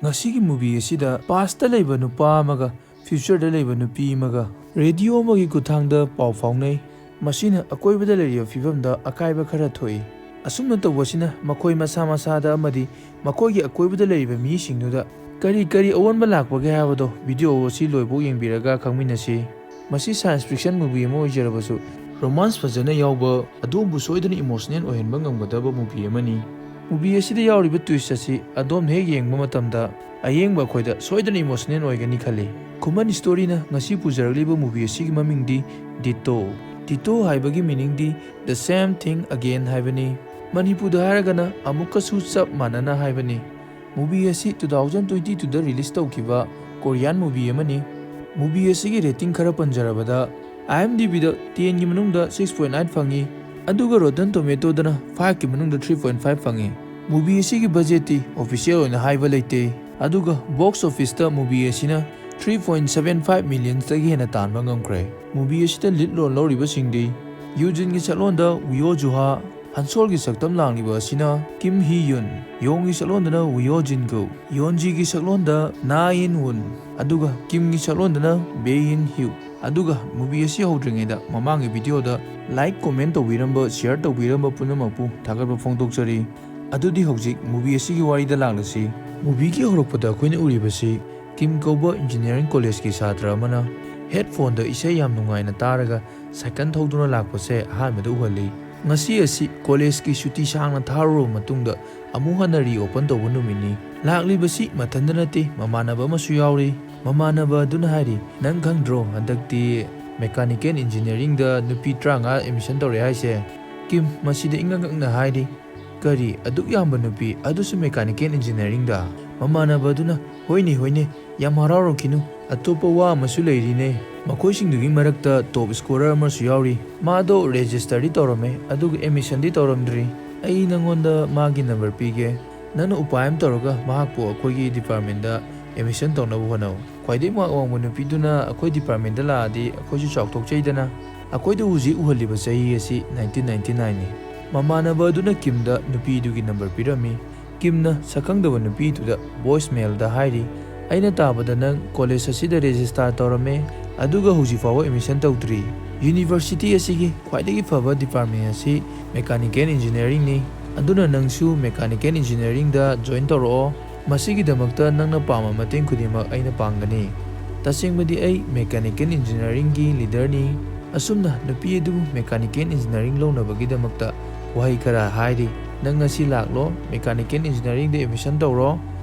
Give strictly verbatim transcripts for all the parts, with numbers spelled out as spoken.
ꯉꯁꯤꯒꯤ movie ꯑꯁꯤꯗ pastꯇ ꯂꯩꯕ ꯅꯨꯄꯥ ꯑꯃꯒ futureꯗ ꯂꯩꯕ ꯅꯨꯄꯤ ꯑꯃꯒ radio ꯑꯃꯒꯤ ꯈꯨꯠꯊꯥꯡꯗ ꯄꯥꯎ ꯐꯥꯎꯅꯩ꯫ ꯃꯁꯤꯅ ꯑꯀꯣꯏꯕꯗ ꯂꯩꯔꯤꯕ ꯐꯤꯕꯝꯗ ꯑꯀꯥꯏꯕ ꯈꯔ ꯊꯣꯛꯏ꯫ ꯑꯁꯨꯝꯅ ꯇꯧꯕꯁꯤꯅ ꯃꯈꯣꯏ ꯃꯁꯥ ꯃꯁꯥꯗ ꯑꯃꯗꯤ ꯃꯈꯣꯏꯒꯤ ꯑꯀꯣꯏꯕꯗ ꯂꯩꯔꯤꯕ ꯃꯤꯁꯤꯡꯗꯨꯗ ꯀꯔꯤ ꯀꯔꯤ ꯑꯑꯣꯟꯕ ꯂꯥꯛꯄꯒꯦ ꯍꯥꯏꯕꯗꯣ video ꯑꯁꯤ ꯂꯣꯏꯐꯥꯎ ꯌꯦꯡꯕꯤꯔꯒ ꯈꯪꯃꯤꯟꯅꯁꯤ꯫ ꯃꯁꯤ science fiction movie ꯑꯃ ꯑꯣꯏꯖꯔꯕꯁꯨ, romance ꯐꯖꯅ ꯌꯥꯎꯕ, ꯑꯗꯣꯝꯕꯨ ꯁꯣꯏꯗꯅ emotional ꯑꯣꯏꯍꯟꯕ ꯉꯝꯒꯗꯕ movie ꯑꯃꯅꯤ꯫ Movie ꯑꯁꯤꯗ ꯌꯥꯎꯔꯤꯕ twist ꯑꯁꯤ ꯑꯗꯣꯝꯅ ꯍꯦꯛ ꯌꯦꯡꯕ ꯃꯇꯝꯗ ꯑꯌꯦꯡꯕ ꯑꯩꯈꯣꯏꯗ ꯁꯣꯏꯗꯅ emotional ꯑꯣꯏꯒꯅꯤ ꯈꯜꯂꯤ꯫ ꯈꯨꯃꯟ Storyꯅ ꯉꯁꯤ ꯄꯨꯖꯔꯛꯂꯤꯕ movie ꯑꯁꯤꯒꯤ ꯃꯃꯤꯡꯗꯤ Ditto꯫ Ditto ꯍꯥꯏꯕꯒꯤ meaningꯗꯤ the same thing again ꯍꯥꯏꯕꯅꯤ꯫ ꯃꯅꯤꯄꯨꯔꯗ ꯍꯥꯏꯔꯒꯅ ꯑꯃꯨꯛꯀꯁꯨ ꯆꯞ ꯃꯥꯟꯅꯅ ꯍꯥꯏꯕꯅꯤ꯫ Movie ꯑꯁꯤ two thousand twenty twoꯗ release ꯇꯧꯈꯤꯕ Korean movie ꯑꯃꯅꯤ꯫ Movie ꯑꯁꯤꯒꯤ rating ꯈꯔ ꯄꯟꯖꯔꯕꯗ, IMDbꯗ tenꯒꯤ ꯃꯅꯨꯡꯗ six point eight ꯐꯪꯉꯤ, ꯑꯗꯨꯒ Rotten Tomatoꯗꯅ fiveꯀꯤ ꯃꯅꯨꯡꯗ three point five ꯐꯪꯉꯤ꯫ Movie ꯑꯁꯤꯒꯤ budgetꯇꯤ official ꯑꯣꯏꯅ ꯍꯥꯏꯕ ꯂꯩꯇꯦ, ꯑꯗꯨꯒ box officeꯇ movie ꯑꯁꯤꯅ three point seven five millionsꯇꯒꯤ ꯍꯦꯟꯅ ꯇꯥꯟꯕ ꯉꯝꯈ꯭ꯔꯦ꯫ Movie ꯑꯁꯤꯗ lead role ꯂꯧꯔꯤꯕꯁꯤꯡꯗꯤ Yujinꯒꯤ ꯁꯛꯂꯣꯟꯗ Woo Yoo Juha, Han Solꯒꯤ ꯁꯛꯇꯝ ꯂꯥꯡꯂꯤꯕ ꯑꯁꯤꯅ Kim Hee Yoon, Youngꯒꯤ ꯁꯛꯂꯣꯟꯗꯅ Woo Yoo Jin Guk, Yeonjiꯒꯤ ꯁꯛꯂꯣꯟꯗ Na In Won, ꯑꯗꯨꯒ Kimꯒꯤ ꯁꯛꯂꯣꯟꯗꯅ Bae In Hyuk꯫ ꯑꯗꯨꯒ movie ꯑꯁꯤ ꯍꯧꯗ꯭ꯔꯤꯉꯩꯗ ꯃꯃꯥꯡꯒꯤ videoꯗ like, comment ꯇꯧꯕꯤꯔꯝꯕ, share ꯇꯧꯕꯤꯔꯝꯕ ꯄꯨꯝꯅꯃꯛꯄꯨ ꯊꯥꯒꯠꯄ ꯐꯣꯡꯗꯣꯛꯆꯔꯤ꯫ ꯑꯗꯨꯗꯤ ꯍꯧꯖꯤꯛ movie ꯑꯁꯤꯒꯤ ꯋꯥꯔꯤꯗ ꯂꯥꯛꯂꯁꯤ꯫ Movieꯒꯤ ꯍꯧꯔꯛꯄꯗ ꯑꯩꯈꯣꯏꯅ ꯎꯔꯤꯕꯁꯤ Kim ꯀꯧꯕ engineering collegeꯀꯤ ꯁꯥꯇ꯭ꯔ ꯑꯃꯅ headphoneꯗ ꯏꯁꯩ ꯌꯥꯝ ꯅꯨꯡꯉꯥꯏꯅ ꯇꯥꯔꯒ cycle ꯊꯧꯗꯨꯅ ꯂꯥꯛꯄꯁꯦ ꯑꯍꯥꯟꯕꯗ ꯎꯍꯜꯂꯤ꯫ ꯉꯁꯤ ꯑꯁꯤ collegeꯀꯤ ꯁꯨꯇꯤ ꯁꯥꯡꯅ ꯊꯥꯔꯨꯔꯕ ꯃꯇꯨꯡꯗ ꯑꯃꯨꯛ ꯍꯟꯅ reopen ꯇꯧꯕ ꯅꯨꯃꯤꯠꯅꯤ꯫ ꯂꯥꯛꯂꯤꯕꯁꯤ ꯃꯊꯟꯇ ꯅꯠꯇꯦ, ꯃꯃꯥꯟꯅꯕ ꯑꯃꯁꯨ ꯌꯥꯎꯔꯤ꯫ ꯃꯃꯥꯟꯅꯕ ꯑꯗꯨꯅ ꯍꯥꯏꯔꯤ, "ꯅꯪ ꯈꯪꯗ꯭ꯔꯣ, ꯍꯟꯗꯛꯇꯤ mechanical engineeringꯗ ꯅꯨꯄꯤ ꯇꯔꯥꯃꯉꯥ admission ꯇꯧꯔꯦ ꯍꯥꯏꯁꯦ?" Kim ꯃꯁꯤꯗ ꯏꯉꯛ ꯉꯛꯅ ꯍꯥꯏꯔꯤ, "ꯀꯔꯤ, ꯑꯗꯨꯛ ꯌꯥꯝꯕ ꯅꯨꯄꯤ, ꯑꯗꯨꯁꯨ mechanical engineeringꯗ?" ꯃꯃꯥꯟꯅꯕ ꯑꯗꯨꯅ, "ꯍꯣꯏꯅꯦ, ꯍꯣꯏꯅꯦ, ꯌꯥꯝ ꯍꯔꯥꯎꯔꯛꯈꯤꯅꯨ, ꯑꯇꯣꯞꯄ ꯋꯥ ꯑꯃꯁꯨ ꯂꯩꯔꯤꯅꯦ꯫ ꯃꯈꯣꯏꯁꯤꯡꯗꯨꯒꯤ ꯃꯔꯛꯇ top scorer ꯑꯃꯁꯨ ꯌꯥꯎꯔꯤ꯫ ꯃꯥꯗꯣ registerꯗꯤ ꯇꯧꯔꯝꯃꯦ, ꯑꯗꯨꯒ admissionꯗꯤ ꯇꯧꯔꯝꯗ꯭ꯔꯤ꯫ ꯑꯩ ꯅꯪꯉꯣꯟꯗ ꯃꯥꯒꯤ number ꯄꯤꯒꯦ꯫ ꯅꯪꯅ ꯎꯄꯥꯏ ꯑꯃ ꯇꯧꯔꯒ ꯃꯍꯥꯛꯄꯨ ꯑꯩꯈꯣꯏꯒꯤ departmentꯗ admission ꯇꯧꯅꯕ ꯍꯣꯠꯅꯧ꯫ ꯈ꯭ꯋꯥꯏꯗꯩ mark ꯋꯥꯡꯕ ꯅꯨꯄꯤꯗꯨꯅ ꯑꯩꯈꯣꯏ departmentꯗ ꯂꯥꯛꯑꯗꯤ ꯑꯩꯈꯣꯏꯁꯨ ꯆꯥꯎꯊꯣꯛꯆꯩꯗꯅ꯫ ꯑꯩꯈꯣꯏꯗ ꯍꯧꯖꯤꯛ ꯎꯍꯜꯂꯤꯕ ꯆꯍꯤ ꯑꯁꯤ nineteen ninety nineꯅꯤ꯫" ꯃꯃꯥꯟꯅꯕ ꯑꯗꯨꯅ Kimꯗ ꯅꯨꯄꯤꯗꯨꯒꯤ number ꯄꯤꯔꯝꯃꯤ꯫ ꯀꯤꯝꯅ ꯁꯛꯈꯪꯗꯕ ꯅꯨꯄꯤꯗꯨꯗ ꯚꯣꯏꯁꯃꯦꯜꯗ ꯍꯥꯏꯔꯤ, "ꯑꯩꯅ ꯇꯥꯕꯗ ꯅꯪ ꯀꯣꯂꯦꯖ ꯑꯁꯤꯗ ꯔꯦꯖꯤꯁꯇꯥꯔ ꯇꯧꯔꯝꯃꯦ, ꯑꯗꯨꯒ ꯍꯧꯖꯤꯛ ꯐꯥꯎꯕ ꯑꯦꯗꯃꯤꯁꯟ ꯇꯧꯗ꯭ꯔꯤ꯫ ꯌꯨꯅꯤꯚꯔꯁꯤꯇꯤ ꯑꯁꯤꯒꯤ ꯈ꯭ꯋꯥꯏꯗꯒꯤ ꯐꯕ ꯗꯤꯄꯥꯔꯠꯃꯦꯟ ꯑꯁꯤ ꯃꯦꯀꯥꯅꯤꯀꯦꯜ ꯏꯟꯖꯤꯅꯤꯌꯥꯔꯤꯡꯅꯤ, ꯑꯗꯨꯅ ꯅꯪꯁꯨ ꯃꯦꯀꯥꯅꯤꯀꯦꯜ ꯏꯟꯖꯤꯅꯤꯌꯥꯔꯤꯡꯗ ꯖꯣꯏꯟ ꯇꯧꯔꯛꯑꯣ꯫ ꯃꯁꯤꯒꯤꯗꯃꯛꯇ ꯅꯪꯅ ꯄꯥꯝꯕ ꯃꯇꯦꯡ ꯈꯨꯗꯤꯡꯃꯛ ꯑꯩꯅ ꯄꯥꯡꯒꯅꯤ꯫" ꯇꯁꯦꯡꯕꯗꯤ ꯑꯩ ꯃꯦꯀꯥꯅꯤꯀꯦꯜ ꯏꯟꯖꯤꯅꯤꯌꯥꯔꯤꯡꯒꯤ ꯂꯤꯗꯔꯅꯤ꯫ ꯑꯁꯨꯝꯅ ꯅꯨꯄꯤ ꯑꯗꯨꯕꯨ ꯃꯦꯀꯥꯅꯤꯀꯦꯜ ꯏꯟꯖꯤꯅꯤꯌꯥꯔꯤꯡ ꯂꯧꯅꯕꯒꯤꯗꯃꯛꯇ ꯋꯥꯍꯩ ꯈꯔ ꯍꯥꯏꯔꯤ, "ꯅꯪ ꯉꯁꯤ ꯂꯥꯛꯂꯣ, ꯃꯦꯀꯥꯅꯤꯀꯦꯜ ꯏꯟꯖꯤꯅꯤꯌꯥꯔꯤꯡꯗ ꯑꯦꯗꯃꯤꯁꯟ ꯇꯧꯔꯣ,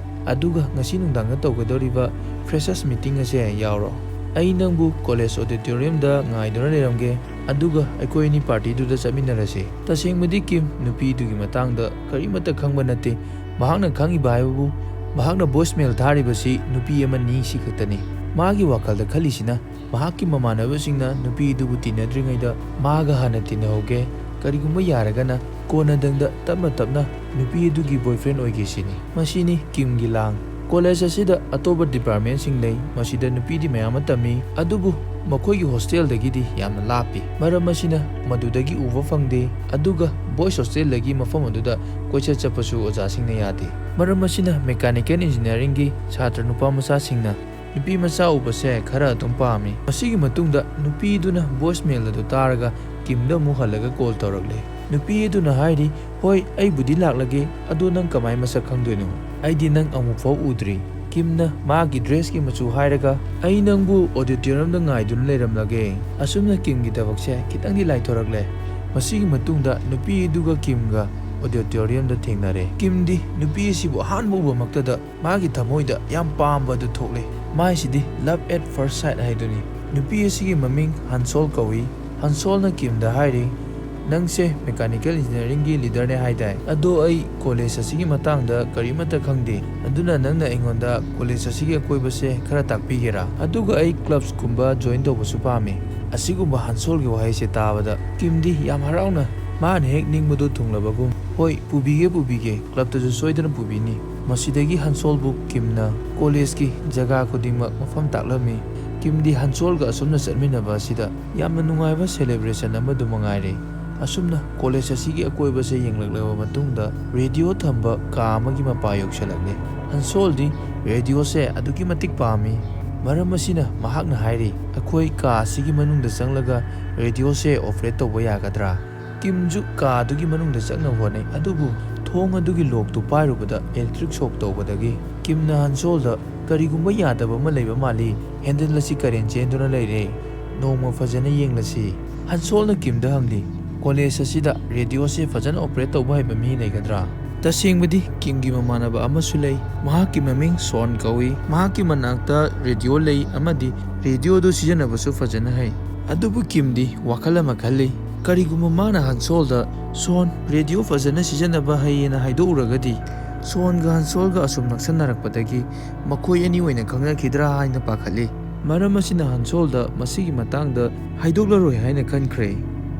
ꯑꯗꯨꯒ ꯉꯁꯤ ꯅꯨꯡꯗꯥꯡꯗ ꯇꯧꯒꯗꯧꯔꯤꯕ ꯐ꯭ꯔꯦꯁꯔꯁ ꯃꯤꯇꯤꯡ ꯑꯁꯦ ꯌꯥꯎꯔꯣ꯫ ꯑꯩ ꯅꯪꯕꯨ ꯀꯣꯂꯦꯖ ꯑꯣꯗꯤꯇꯣꯔꯤꯌꯝꯗ ꯉꯥꯏꯗꯨꯅ ꯂꯩꯔꯝꯒꯦ, ꯑꯗꯨꯒ ꯑꯩꯈꯣꯏ ꯑꯅꯤ ꯄꯥꯔꯇꯤꯗꯨꯗ ꯆꯠꯃꯤꯟꯅꯔꯁꯤ꯫" ꯇꯁꯦꯡꯕꯗꯤ ꯀꯤꯝ ꯅꯨꯄꯤꯗꯨꯒꯤ ꯃꯇꯥꯡꯗ ꯀꯔꯤꯃꯠꯇ ꯈꯪꯕ ꯅꯠꯇꯦ꯫ ꯃꯍꯥꯛꯅ ꯈꯪꯉꯤꯕ ꯍꯥꯏꯕꯕꯨ ꯃꯍꯥꯛꯅ ꯚꯣꯏꯁꯃꯦꯜ ꯊꯥꯔꯤꯕꯁꯤ ꯅꯨꯄꯤ ꯑꯃꯅꯤ ꯁꯤ ꯈꯛꯇꯅꯤ꯫ ꯃꯥꯒꯤ ꯋꯥꯈꯜꯗ ꯈꯜꯂꯤꯁꯤꯅ ꯃꯍꯥꯛꯀꯤ ꯃꯃꯥꯟꯅꯕꯁꯤꯡꯅ ꯅꯨꯄꯤ ꯑꯗꯨꯕꯨ ꯇꯤꯟꯅꯗ꯭ꯔꯤꯉꯩꯗ ꯃꯥꯒ ꯍꯥꯟꯅ ꯇꯤꯟꯅꯍꯧꯒꯦ, ꯀꯔꯤꯒꯨꯝꯕ ꯌꯥꯔꯒꯅ ꯀꯣꯟꯅꯗꯪꯗ ꯇꯞꯅ ꯇꯞꯅ ꯅꯨꯄꯤ ꯑꯗꯨꯒꯤ ꯕꯣꯏꯐ꯭ꯔꯦꯟ ꯑꯣꯏꯒꯦ ꯁꯤꯅꯤ꯫ ꯃꯁꯤꯅꯤ ꯀꯤꯝꯒꯤ ꯂꯥꯡ꯫ ꯀꯣꯂꯦꯖ ꯑꯁꯤꯗ ꯑꯇꯣꯞꯄ ꯗꯤꯄꯥꯔꯠꯃꯦꯟꯁꯤꯡ ꯂꯩ, ꯃꯁꯤꯗ ꯅꯨꯄꯤꯗꯤ ꯃꯌꯥꯝ ꯑꯃ ꯇꯝꯃꯤ, ꯑꯗꯨꯕꯨ ꯃꯈꯣꯏꯒꯤ ꯍꯣꯁꯇꯦꯜꯗꯒꯤꯗꯤ ꯌꯥꯝꯅ ꯂꯥꯞꯄꯤ꯫ ꯃꯔꯝ ꯑꯁꯤꯅ ꯃꯗꯨꯗꯒꯤ ꯎꯕ ꯐꯪꯗꯦ, ꯑꯗꯨꯒ ꯕꯣꯏꯁ ꯍꯣꯁꯇꯦꯜꯗꯒꯤ ꯃꯐꯝ ꯑꯗꯨꯗ ꯀꯣꯏꯆꯠ ꯆꯠꯄꯁꯨ ꯑꯣꯖꯥꯁꯤꯡꯅ ꯌꯥꯗꯦ꯫ ꯃꯔꯝ ꯑꯁꯤꯅ ꯃꯦꯀꯥꯅꯤꯀꯦꯜ ꯏꯟꯖꯤꯅꯤꯌꯥꯔꯤꯡꯒꯤ ꯁꯥꯇ꯭ꯔ ꯅꯨꯄꯥ ꯃꯆꯥꯁꯤꯡꯅ ꯅꯨꯄꯤ ꯃꯆꯥ ꯎꯕꯁꯦ ꯈꯔ ꯑꯗꯨꯝ ꯄꯥꯝꯃꯤ꯫ ꯃꯁꯤꯒꯤ ꯃꯇꯨꯡꯗ ꯅꯨꯄꯤꯗꯨꯅ ꯚꯣꯏꯁꯃꯦꯜ ꯑꯗꯨ ꯇꯥꯔꯒ ꯀꯤꯝꯗ ꯑꯃꯨꯛ ꯍꯜꯂꯒ ꯀꯣꯜ ꯇꯧꯔꯛꯂꯦ꯫ ꯅꯨꯄꯤ ꯑꯗꯨꯅ ꯍꯥꯏꯔꯤ, "ꯍꯣꯏ, ꯑꯩꯕꯨꯗꯤ ꯂꯥꯛꯂꯒꯦ, ꯑꯗꯣ ꯅꯪ ꯀꯃꯥꯏ ꯃꯁꯛ ꯈꯪꯗꯣꯏꯅꯣ? ꯑꯩꯗꯤ ꯅꯪ ꯑꯃꯨꯛꯐꯥꯎ ꯎꯗ꯭ꯔꯤ꯫" ꯀꯤꯝꯅ ꯃꯥꯒꯤ ꯗ꯭ꯔꯦꯁꯀꯤ ꯃꯆꯨ ꯍꯥꯏꯔꯒ, "ꯑꯩ ꯅꯪꯕꯨ ꯑꯣꯗꯤꯇꯣꯔꯤꯌꯝꯗ ꯉꯥꯏꯗꯨꯅ ꯂꯩꯔꯝꯂꯒꯦ꯫" ꯑꯁꯨꯝꯅ ꯀꯤꯝꯒꯤ ꯊꯕꯛꯁꯦ ꯈꯤꯇꯪꯗꯤ ꯂꯥꯏꯊꯣꯔꯛꯂꯦ꯫ ꯃꯁꯤꯒꯤ ꯃꯇꯨꯡꯗ ꯅꯨꯄꯤ ꯑꯗꯨꯒ ꯀꯤꯝꯒ ꯑꯣꯗꯤꯇꯣꯔꯤꯌꯝꯗ ꯊꯦꯡꯅꯔꯦ꯫ ꯀꯤꯝꯗꯤ ꯅꯨꯄꯤ ꯑꯁꯤꯕꯨ ꯑꯍꯥꯟꯕ ꯎꯕꯃꯛꯇꯗ ꯃꯥꯒꯤ ꯊꯃꯣꯏꯗ ꯌꯥꯝ ꯄꯥꯝꯕ ꯑꯗꯨ ꯊꯣꯛꯂꯦ꯫ ꯃꯥꯏꯁꯤꯗꯤ love at first sight ꯍꯥꯏꯗꯨꯅꯤ꯫ ꯅꯨꯄꯤ ꯑꯁꯤꯒꯤ ꯃꯃꯤꯡ ꯍꯟꯁꯣꯜ ꯀꯧꯏ꯫ ꯍꯟꯁꯣꯜꯅ ꯀꯤꯝꯗ ꯍꯥꯏꯔꯤ, "ꯅꯪꯁꯦ ꯃꯦꯀꯥꯅꯤꯀꯦꯜ ꯏꯟꯖꯤꯅꯤꯌꯥꯔꯤꯡꯒꯤ ꯂꯤꯗꯔꯅꯦ ꯍꯥꯏꯗꯥꯏ? ꯑꯗꯣ ꯑꯩ ꯀꯣꯂꯦꯖ ꯑꯁꯤꯒꯤ ꯃꯇꯥꯡꯗ ꯀꯔꯤꯃꯠꯇ ꯈꯪꯗꯦ, ꯑꯗꯨꯅ ꯅꯪꯅ ꯑꯩꯉꯣꯟꯗ ꯀꯣꯂꯦꯖ ꯑꯁꯤꯒꯤ ꯑꯀꯣꯏꯕꯁꯦ ꯈꯔ ꯇꯥꯛꯄꯤꯒꯦꯔꯥ? ꯑꯗꯨꯒ ꯑꯩ ꯀ꯭ꯂꯕꯁꯀꯨꯝꯕ ꯖꯣꯏꯟ ꯇꯧꯕꯁꯨ ꯄꯥꯝꯃꯤ꯫" ꯑꯁꯤꯒꯨꯝꯕ ꯍꯟꯁꯣꯜꯒꯤ ꯋꯥꯍꯩꯁꯦ ꯇꯥꯕꯗ ꯀꯤꯝꯗꯤ ꯌꯥꯝ ꯍꯔꯥꯎꯅ ꯃꯥꯅ ꯍꯦꯛ ꯅꯤꯡꯕꯗꯣ ꯊꯨꯡꯂꯕꯒꯨꯝ, "ꯍꯣꯏ, ꯄꯨꯕꯤꯒꯦ, ꯄꯨꯕꯤꯒꯦ, ꯀ꯭ꯂꯕꯇꯁꯨ ꯁꯣꯏꯗꯅ ꯄꯨꯕꯤꯅꯤ꯫" ꯃꯁꯤꯗꯒꯤ ꯍꯟꯁꯣꯜꯕꯨ ꯀꯤꯝꯅ ꯀꯣꯂꯦꯖꯀꯤ ꯖꯒꯥ ꯈꯨꯗꯤꯡꯃꯛ ꯃꯐꯝ ꯇꯥꯛꯂꯝꯃꯤ꯫ ꯀꯤꯝꯗꯤ ꯍꯟꯁꯣꯜꯒ ꯑꯁꯨꯝꯅ ꯆꯠꯃꯤꯟꯅꯕ ꯑꯁꯤꯗ ꯌꯥꯝꯅ ꯅꯨꯡꯉꯥꯏꯕ ꯁꯦꯂꯦꯕ꯭ꯔꯦꯁꯟ ꯑꯃꯗꯨ ꯃꯉꯥꯏꯔꯦ꯫ ꯑꯁꯨꯝꯅ ꯀꯣꯂꯦꯖ ꯑꯁꯤꯒꯤ ꯑꯀꯣꯏꯕꯁꯦ ꯌꯦꯡꯂꯛꯂꯕ ꯃꯇꯨꯡꯗ ꯔꯦꯗꯤꯑꯣ ꯊꯝꯕ ꯀꯥ ꯑꯃꯒꯤ ꯃꯄꯥ ꯌꯧꯁꯤꯜꯂꯛꯂꯦ꯫ ꯍꯟꯁꯣꯜꯗꯤ ꯔꯦꯗꯤꯑꯣꯁꯦ ꯑꯗꯨꯛꯀꯤ ꯃꯇꯤꯛ ꯄꯥꯝꯃꯤ꯫ ꯃꯔꯝ ꯑꯁꯤꯅ ꯃꯍꯥꯛꯅ ꯍꯥꯏꯔꯤ, "ꯑꯩꯈꯣꯏ ꯀꯥ ꯑꯁꯤꯒꯤ ꯃꯅꯨꯡꯗ ꯆꯪꯂꯒ ꯔꯦꯗꯤꯑꯣꯁꯦ ꯑꯣꯄꯔꯦꯠ ꯇꯧꯕ ꯌꯥꯒꯗ꯭ꯔꯥ?" ꯀꯤꯝꯁꯨ ꯀꯥ ꯑꯗꯨꯒꯤ ꯃꯅꯨꯡꯗ ꯆꯪꯅꯕ ꯍꯣꯠꯅꯩ, ꯑꯗꯨꯕꯨ ꯊꯣꯡ ꯑꯗꯨꯒꯤ ꯂꯣꯛꯇꯨ ꯄꯥꯏꯔꯨꯕꯗ ꯏꯂꯦꯛꯇ꯭ꯔꯤꯛ ꯁꯣꯛ ꯇꯧꯕꯗꯒꯤ ꯀꯤꯝꯅ ꯍꯟꯁꯣꯜꯗ, "ꯀꯔꯤꯒꯨꯝꯕ ꯌꯥꯗꯕ ꯑꯃ ꯂꯩꯕ ꯃꯥꯜꯂꯤ, ꯍꯦꯟꯗꯜ ꯑꯁꯤ ꯀꯔꯦꯟ ꯆꯦꯟꯗꯨꯅ ꯂꯩꯔꯦ, ꯅꯣꯡꯃ ꯐꯖꯅ ꯌꯦꯡꯂꯁꯤ꯫" ꯍꯟꯁꯣꯜꯅ ꯀꯤꯝꯗ ꯍꯪꯂꯤ, "ꯀꯣꯂꯦꯖ ꯑꯁꯤꯗ ꯔꯦꯗꯤꯑꯣꯁꯦ ꯐꯖꯅ ꯑꯣꯄꯔꯦꯠ ꯇꯧꯕ ꯍꯩꯕ ꯃꯤ ꯂꯩꯒꯗ꯭ꯔꯥ?" ꯇꯁꯦꯡꯕꯗꯤ ꯀꯤꯝꯒꯤ ꯃꯃꯥꯟꯅꯕ ꯑꯃꯁꯨ ꯂꯩ꯫ ꯃꯍꯥꯛꯀꯤ ꯃꯃꯤꯡ ꯁꯣꯟ ꯀꯧꯏ꯫ ꯃꯍꯥꯛꯀꯤ ꯃꯅꯥꯛꯇ ꯔꯦꯗꯤꯑꯣ ꯂꯩ ꯑꯃꯗꯤ ꯔꯦꯗꯤꯑꯣꯗꯨ ꯁꯤꯖꯤꯟꯅꯕꯁꯨ ꯐꯖꯅ ꯍꯩ꯫ ꯑꯗꯨꯕꯨ ꯀꯤꯝꯗꯤ ꯋꯥꯈꯜ ꯑꯃ ꯈꯜꯂꯤ꯫ ꯀꯔꯤꯒꯨꯝꯕ ꯃꯥꯅ ꯍꯟꯁꯣꯜꯗ ꯁꯣꯟ ꯔꯦꯗꯤꯑꯣ ꯐꯖꯅ ꯁꯤꯖꯤꯟꯅꯕ ꯍꯩꯌꯦꯅ ꯍꯥꯏꯗꯣꯛꯎꯔꯒꯗꯤ, ꯁꯣꯟꯒ ꯍꯟꯁꯣꯜꯒ ꯑꯁꯨꯝ ꯅꯛꯁꯟꯅꯔꯛꯄꯗꯒꯤ ꯃꯈꯣꯏ ꯑꯅꯤ ꯑꯣꯏꯅ ꯈꯪꯅꯈꯤꯗ꯭ꯔꯥ ꯍꯥꯏꯅ ꯄꯥꯈꯠꯂꯤ꯫ ꯃꯔꯝ ꯑꯁꯤꯅ ꯍꯟꯁꯣꯜꯗ ꯃꯁꯤꯒꯤ ꯃꯇꯥꯡꯗ ꯍꯥꯏꯗꯣꯛꯂꯔꯣꯏ ꯍꯥꯏꯅ ꯈꯟꯈ꯭ꯔꯦ꯫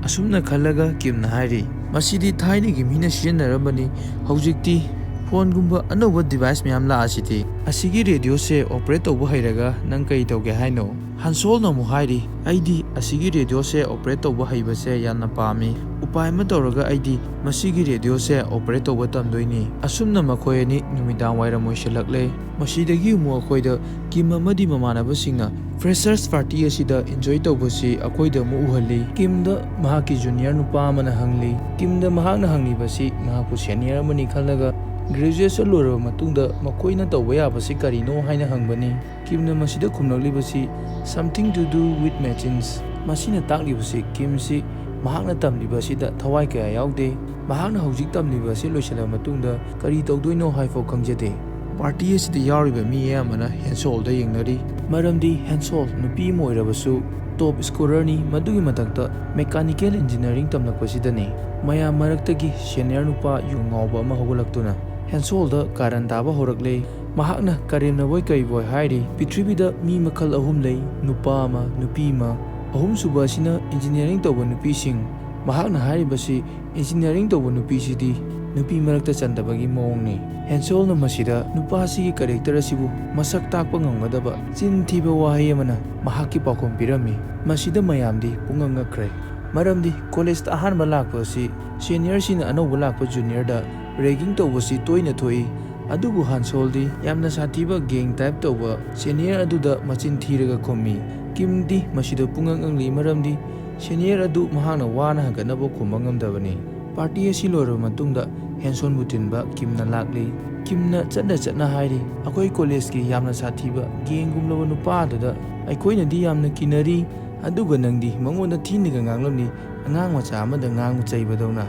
ꯑꯁꯨꯝꯅ ꯈꯜꯂꯒ ꯀꯤꯝꯅ ꯍꯥꯏꯔꯤ, "ꯃꯁꯤꯗꯤ ꯊꯥꯏꯅꯒꯤ ꯃꯤꯅ ꯁꯤꯖꯤꯟꯅꯔꯝꯕꯅꯤ, ꯍꯧꯖꯤꯛꯇꯤ ꯐꯣꯟꯒꯨꯝꯕ ꯑꯅꯧꯕ ꯗꯤꯚꯥꯏꯁ ꯃꯌꯥꯝ ꯂꯥꯛꯑꯁꯤꯗꯤ꯫ ꯑꯁꯤꯒꯤ ꯔꯦꯗꯤꯑꯣꯁꯦ ꯑꯣꯄꯔꯦꯠ ꯇꯧꯕ ꯍꯩꯔꯒ ꯅꯪ ꯀꯔꯤ ꯇꯧꯒꯦ ꯍꯥꯏꯅꯣ?" ꯍꯟꯁꯣꯜꯅ ꯑꯃꯨꯛ ꯍꯥꯏꯔꯤ, "ꯑꯩꯗꯤ ꯑꯁꯤꯒꯤ ꯔꯦꯗꯤꯑꯣꯁꯦ ꯑꯣꯄꯔꯦꯠ ꯇꯧꯕ ꯍꯩꯕꯁꯦ ꯌꯥꯝꯅ ꯄꯥꯝꯃꯤ꯫ ꯎꯄꯥꯏ ꯑꯃ ꯇꯧꯔꯒ ꯑꯩꯗꯤ ꯃꯁꯤꯒꯤ ꯔꯦꯗꯤꯑꯣꯁꯦ ꯑꯣꯄꯔꯦꯠ ꯇꯧꯕ ꯇꯝꯗꯣꯏꯅꯤ꯫" ꯑꯁꯨꯝꯅ ꯃꯈꯣꯏ ꯑꯅꯤ ꯅꯨꯃꯤꯗꯥꯡ ꯋꯥꯏꯔꯝ ꯑꯣꯏꯁꯤꯜꯂꯛꯂꯦ꯫ ꯃꯁꯤꯗꯒꯤ ꯑꯃꯨꯛ ꯑꯩꯈꯣꯏꯗ ꯀꯤꯝ ꯑꯃꯗꯤ ꯃꯃꯥꯟꯅꯕꯁꯤꯡꯅ ꯐ꯭ꯔꯦꯁꯔꯁ ꯄꯥꯔꯇꯤ ꯑꯁꯤꯗ ꯏꯟꯖꯣꯏ ꯇꯧꯕꯁꯤ ꯑꯩꯈꯣꯏꯗ ꯑꯃꯨꯛ ꯎꯍꯜꯂꯤ꯫ ꯀꯤꯝꯗ ꯃꯍꯥꯛꯀꯤ ꯖꯨꯅꯤꯌꯔ ꯅꯨꯄꯥ ꯑꯃꯅ ꯍꯪꯂꯤ꯫ ꯀꯤꯝꯗ ꯃꯍꯥꯛꯅ ꯍꯪꯂꯤꯕꯁꯤ ꯃꯍꯥꯛꯄꯨ ꯁꯦꯅꯤꯌꯔ ꯑꯃꯅꯤ ꯈꯜꯂꯒ ꯒ꯭ꯔꯦꯖꯨꯑꯦꯁꯟ ꯂꯣꯏꯔꯕ ꯃꯇꯨꯡꯗ ꯃꯈꯣꯏꯅ ꯇꯧꯕ ꯌꯥꯕꯁꯤ ꯀꯔꯤꯅꯣ ꯍꯥꯏꯅ ꯍꯪꯕꯅꯤ꯫ ꯀꯤꯝꯅ ꯃꯁꯤꯗ ꯈꯨꯝꯂꯛꯂꯤꯕꯁꯤ, "Something to do with machines꯫" ꯃꯁꯤꯅ ꯇꯥꯛꯂꯤꯕꯁꯤ ꯀꯤꯝꯁꯤ ꯃꯍꯥꯛꯅ ꯇꯝꯂꯤꯕ ꯑꯁꯤꯗ ꯊꯋꯥꯏ ꯀꯌꯥ ꯌꯥꯎꯗꯦ꯫ ꯃꯍꯥꯛꯅ ꯍꯧꯖꯤꯛ ꯇꯝꯂꯤꯕ ꯑꯁꯤ ꯂꯣꯏꯁꯤꯜꯂꯕ ꯃꯇꯨꯡꯗ ꯀꯔꯤ ꯇꯧꯗꯣꯏꯅꯣ ꯍꯥꯏꯐꯥꯎ ꯈꯪꯖꯗꯦ꯫ ꯄꯥꯔꯇꯤ ꯑꯁꯤꯗ ꯌꯥꯎꯔꯤꯕ ꯃꯤ ꯑꯌꯥꯝꯕꯅ ꯍꯦꯟꯁꯣꯜꯗ ꯌꯦꯡꯅꯔꯤ꯫ ꯃꯔꯝꯗꯤ ꯍꯦꯟꯁꯣꯜ ꯅꯨꯄꯤ ꯑꯃ ꯑꯣꯏꯔꯕꯁꯨ ꯇꯣꯞ ꯁ꯭ꯀꯣꯔꯔꯅꯤ, ꯃꯗꯨꯒꯤ ꯃꯊꯛꯇ ꯃꯦꯀꯥꯅꯤꯀꯦꯜ ꯏꯟꯖꯤꯅꯤꯌꯥꯔꯤꯡ ꯇꯝꯂꯛꯄꯁꯤꯗꯅꯤ꯫ ꯃꯌꯥꯝ ꯃꯔꯛꯇꯒꯤ ꯁꯦꯅꯤꯌꯔ ꯅꯨꯄꯥ ꯌꯨ ꯉꯥꯎꯕ ꯑꯃ ꯍꯧꯒꯠꯂꯛꯇꯨꯅ ꯍꯦꯟꯁꯣꯜꯗ ꯀꯥꯔꯟ ꯇꯥꯕ ꯍꯧꯔꯛꯂꯦ꯫ ꯃꯍꯥꯛꯅ ꯀꯔꯦꯝꯅꯕꯣꯏ ꯀꯔꯤꯕꯣꯏ ꯍꯥꯏꯔꯤ, "ꯄ꯭ꯔꯤꯊꯤꯕꯤꯗ ꯃꯤ ꯃꯈꯜ ꯑꯍꯨꯝ ꯂꯩ, ꯅꯨꯄꯥ ꯑꯃ, ꯅꯨꯄꯤ ꯑꯃ꯫ ꯑꯍꯨꯝꯁꯨꯕ ꯑꯁꯤꯅ ꯏꯟꯖꯤꯅꯤꯌꯥꯔꯤꯡ ꯇꯧꯕ ꯅꯨꯄꯤꯁꯤꯡ꯫" ꯃꯍꯥꯛꯅ ꯍꯥꯏꯔꯤꯕꯁꯤ ꯏꯟꯖꯤꯅꯤꯌꯥꯔꯤꯡ ꯇꯧꯕ ꯅꯨꯄꯤꯁꯤꯗꯤ ꯅꯨꯄꯤ ꯃꯔꯛꯇ ꯆꯟꯗꯕꯒꯤ ꯃꯑꯣꯡꯅꯤ꯫ ꯍꯦꯟꯁꯣꯜꯅ ꯃꯁꯤꯗ ꯅꯨꯄꯥꯁꯤꯒꯤ ꯀꯦꯔꯦꯛꯇꯔ ꯑꯁꯤꯕꯨ ꯃꯁꯛ ꯇꯥꯛꯄ ꯉꯝꯒꯗꯕ ꯆꯤꯟ ꯊꯤꯕ ꯋꯥꯍꯩ ꯑꯃꯅ ꯃꯍꯥꯛꯀꯤ ꯄꯥꯎꯈꯨꯝ ꯄꯤꯔꯝꯃꯤ꯫ ꯃꯁꯤꯗ ꯃꯌꯥꯝꯗꯤ ꯄꯨꯡꯉꯛ ꯉꯛꯈ꯭ꯔꯦ꯫ ꯃꯔꯝꯗꯤ ꯀꯣꯂꯦꯖꯇ ꯑꯍꯥꯟꯕ ꯂꯥꯛꯄ ꯑꯁꯤ ꯁꯦꯅꯤꯌꯔꯁꯤꯡꯅ ꯑꯅꯧꯕ ꯂꯥꯛꯄ ꯖꯨꯅꯤꯌꯔꯗ ꯔꯦꯒꯤꯡ ꯇꯧꯕꯁꯤ ꯇꯣꯏꯅ ꯊꯣꯛꯏ꯫ ꯑꯗꯨꯕꯨ ꯍꯥꯟꯁꯣꯜꯗꯤ ꯌꯥꯝꯅ ꯁꯥꯊꯤꯕ ꯒꯦꯡ ꯇꯥꯏꯞ ꯇꯧꯕ ꯁꯦꯅꯤꯌꯔ ꯑꯗꯨꯗ ꯃꯆꯤꯟ ꯊꯤꯔꯒ ꯈꯨꯝꯃꯤ꯫ ꯀꯤꯝꯗꯤ ꯃꯁꯤꯗ ꯄꯨꯡꯉꯛ ꯉꯛꯂꯤ, ꯃꯔꯝꯗꯤ ꯁꯦꯅꯤꯌꯔ ꯑꯗꯨ ꯃꯍꯥꯛꯅ ꯋꯥꯅ ꯍꯪꯒꯠꯅꯕ ꯈꯨꯝꯕ ꯉꯝꯗꯕꯅꯤ꯫ ꯄꯥꯔꯇꯤ ꯑꯁꯤ ꯂꯣꯏꯔꯕ ꯃꯇꯨꯡꯗ ꯍꯦꯟꯁꯣꯟꯕꯨ ꯊꯤꯟꯕ ꯀꯤꯝꯅ ꯂꯥꯛꯂꯤ꯫ ꯀꯤꯝꯅ ꯆꯠꯅ ꯆꯠꯅ ꯍꯥꯏꯔꯤ, "ꯑꯩꯈꯣꯏ ꯀꯣꯂꯦꯖꯀꯤ ꯌꯥꯝꯅ ꯁꯥꯊꯤꯕ ꯒꯦꯡꯒꯨꯝꯂꯕ ꯅꯨꯄꯥ ꯑꯗꯨꯗ ꯑꯩꯈꯣꯏꯅꯗꯤ ꯌꯥꯝꯅ ꯀꯤꯅꯔꯤ, ꯑꯗꯨꯒ ꯅꯪꯗꯤ ꯃꯉꯣꯟꯗ ꯊꯤꯅꯒ ꯉꯥꯡꯂꯝꯃꯤ, ꯑꯉꯥꯡ ꯃꯆꯥ ꯑꯃꯗ ꯉꯥꯡꯕ ꯆꯩꯕꯗꯧꯅ꯫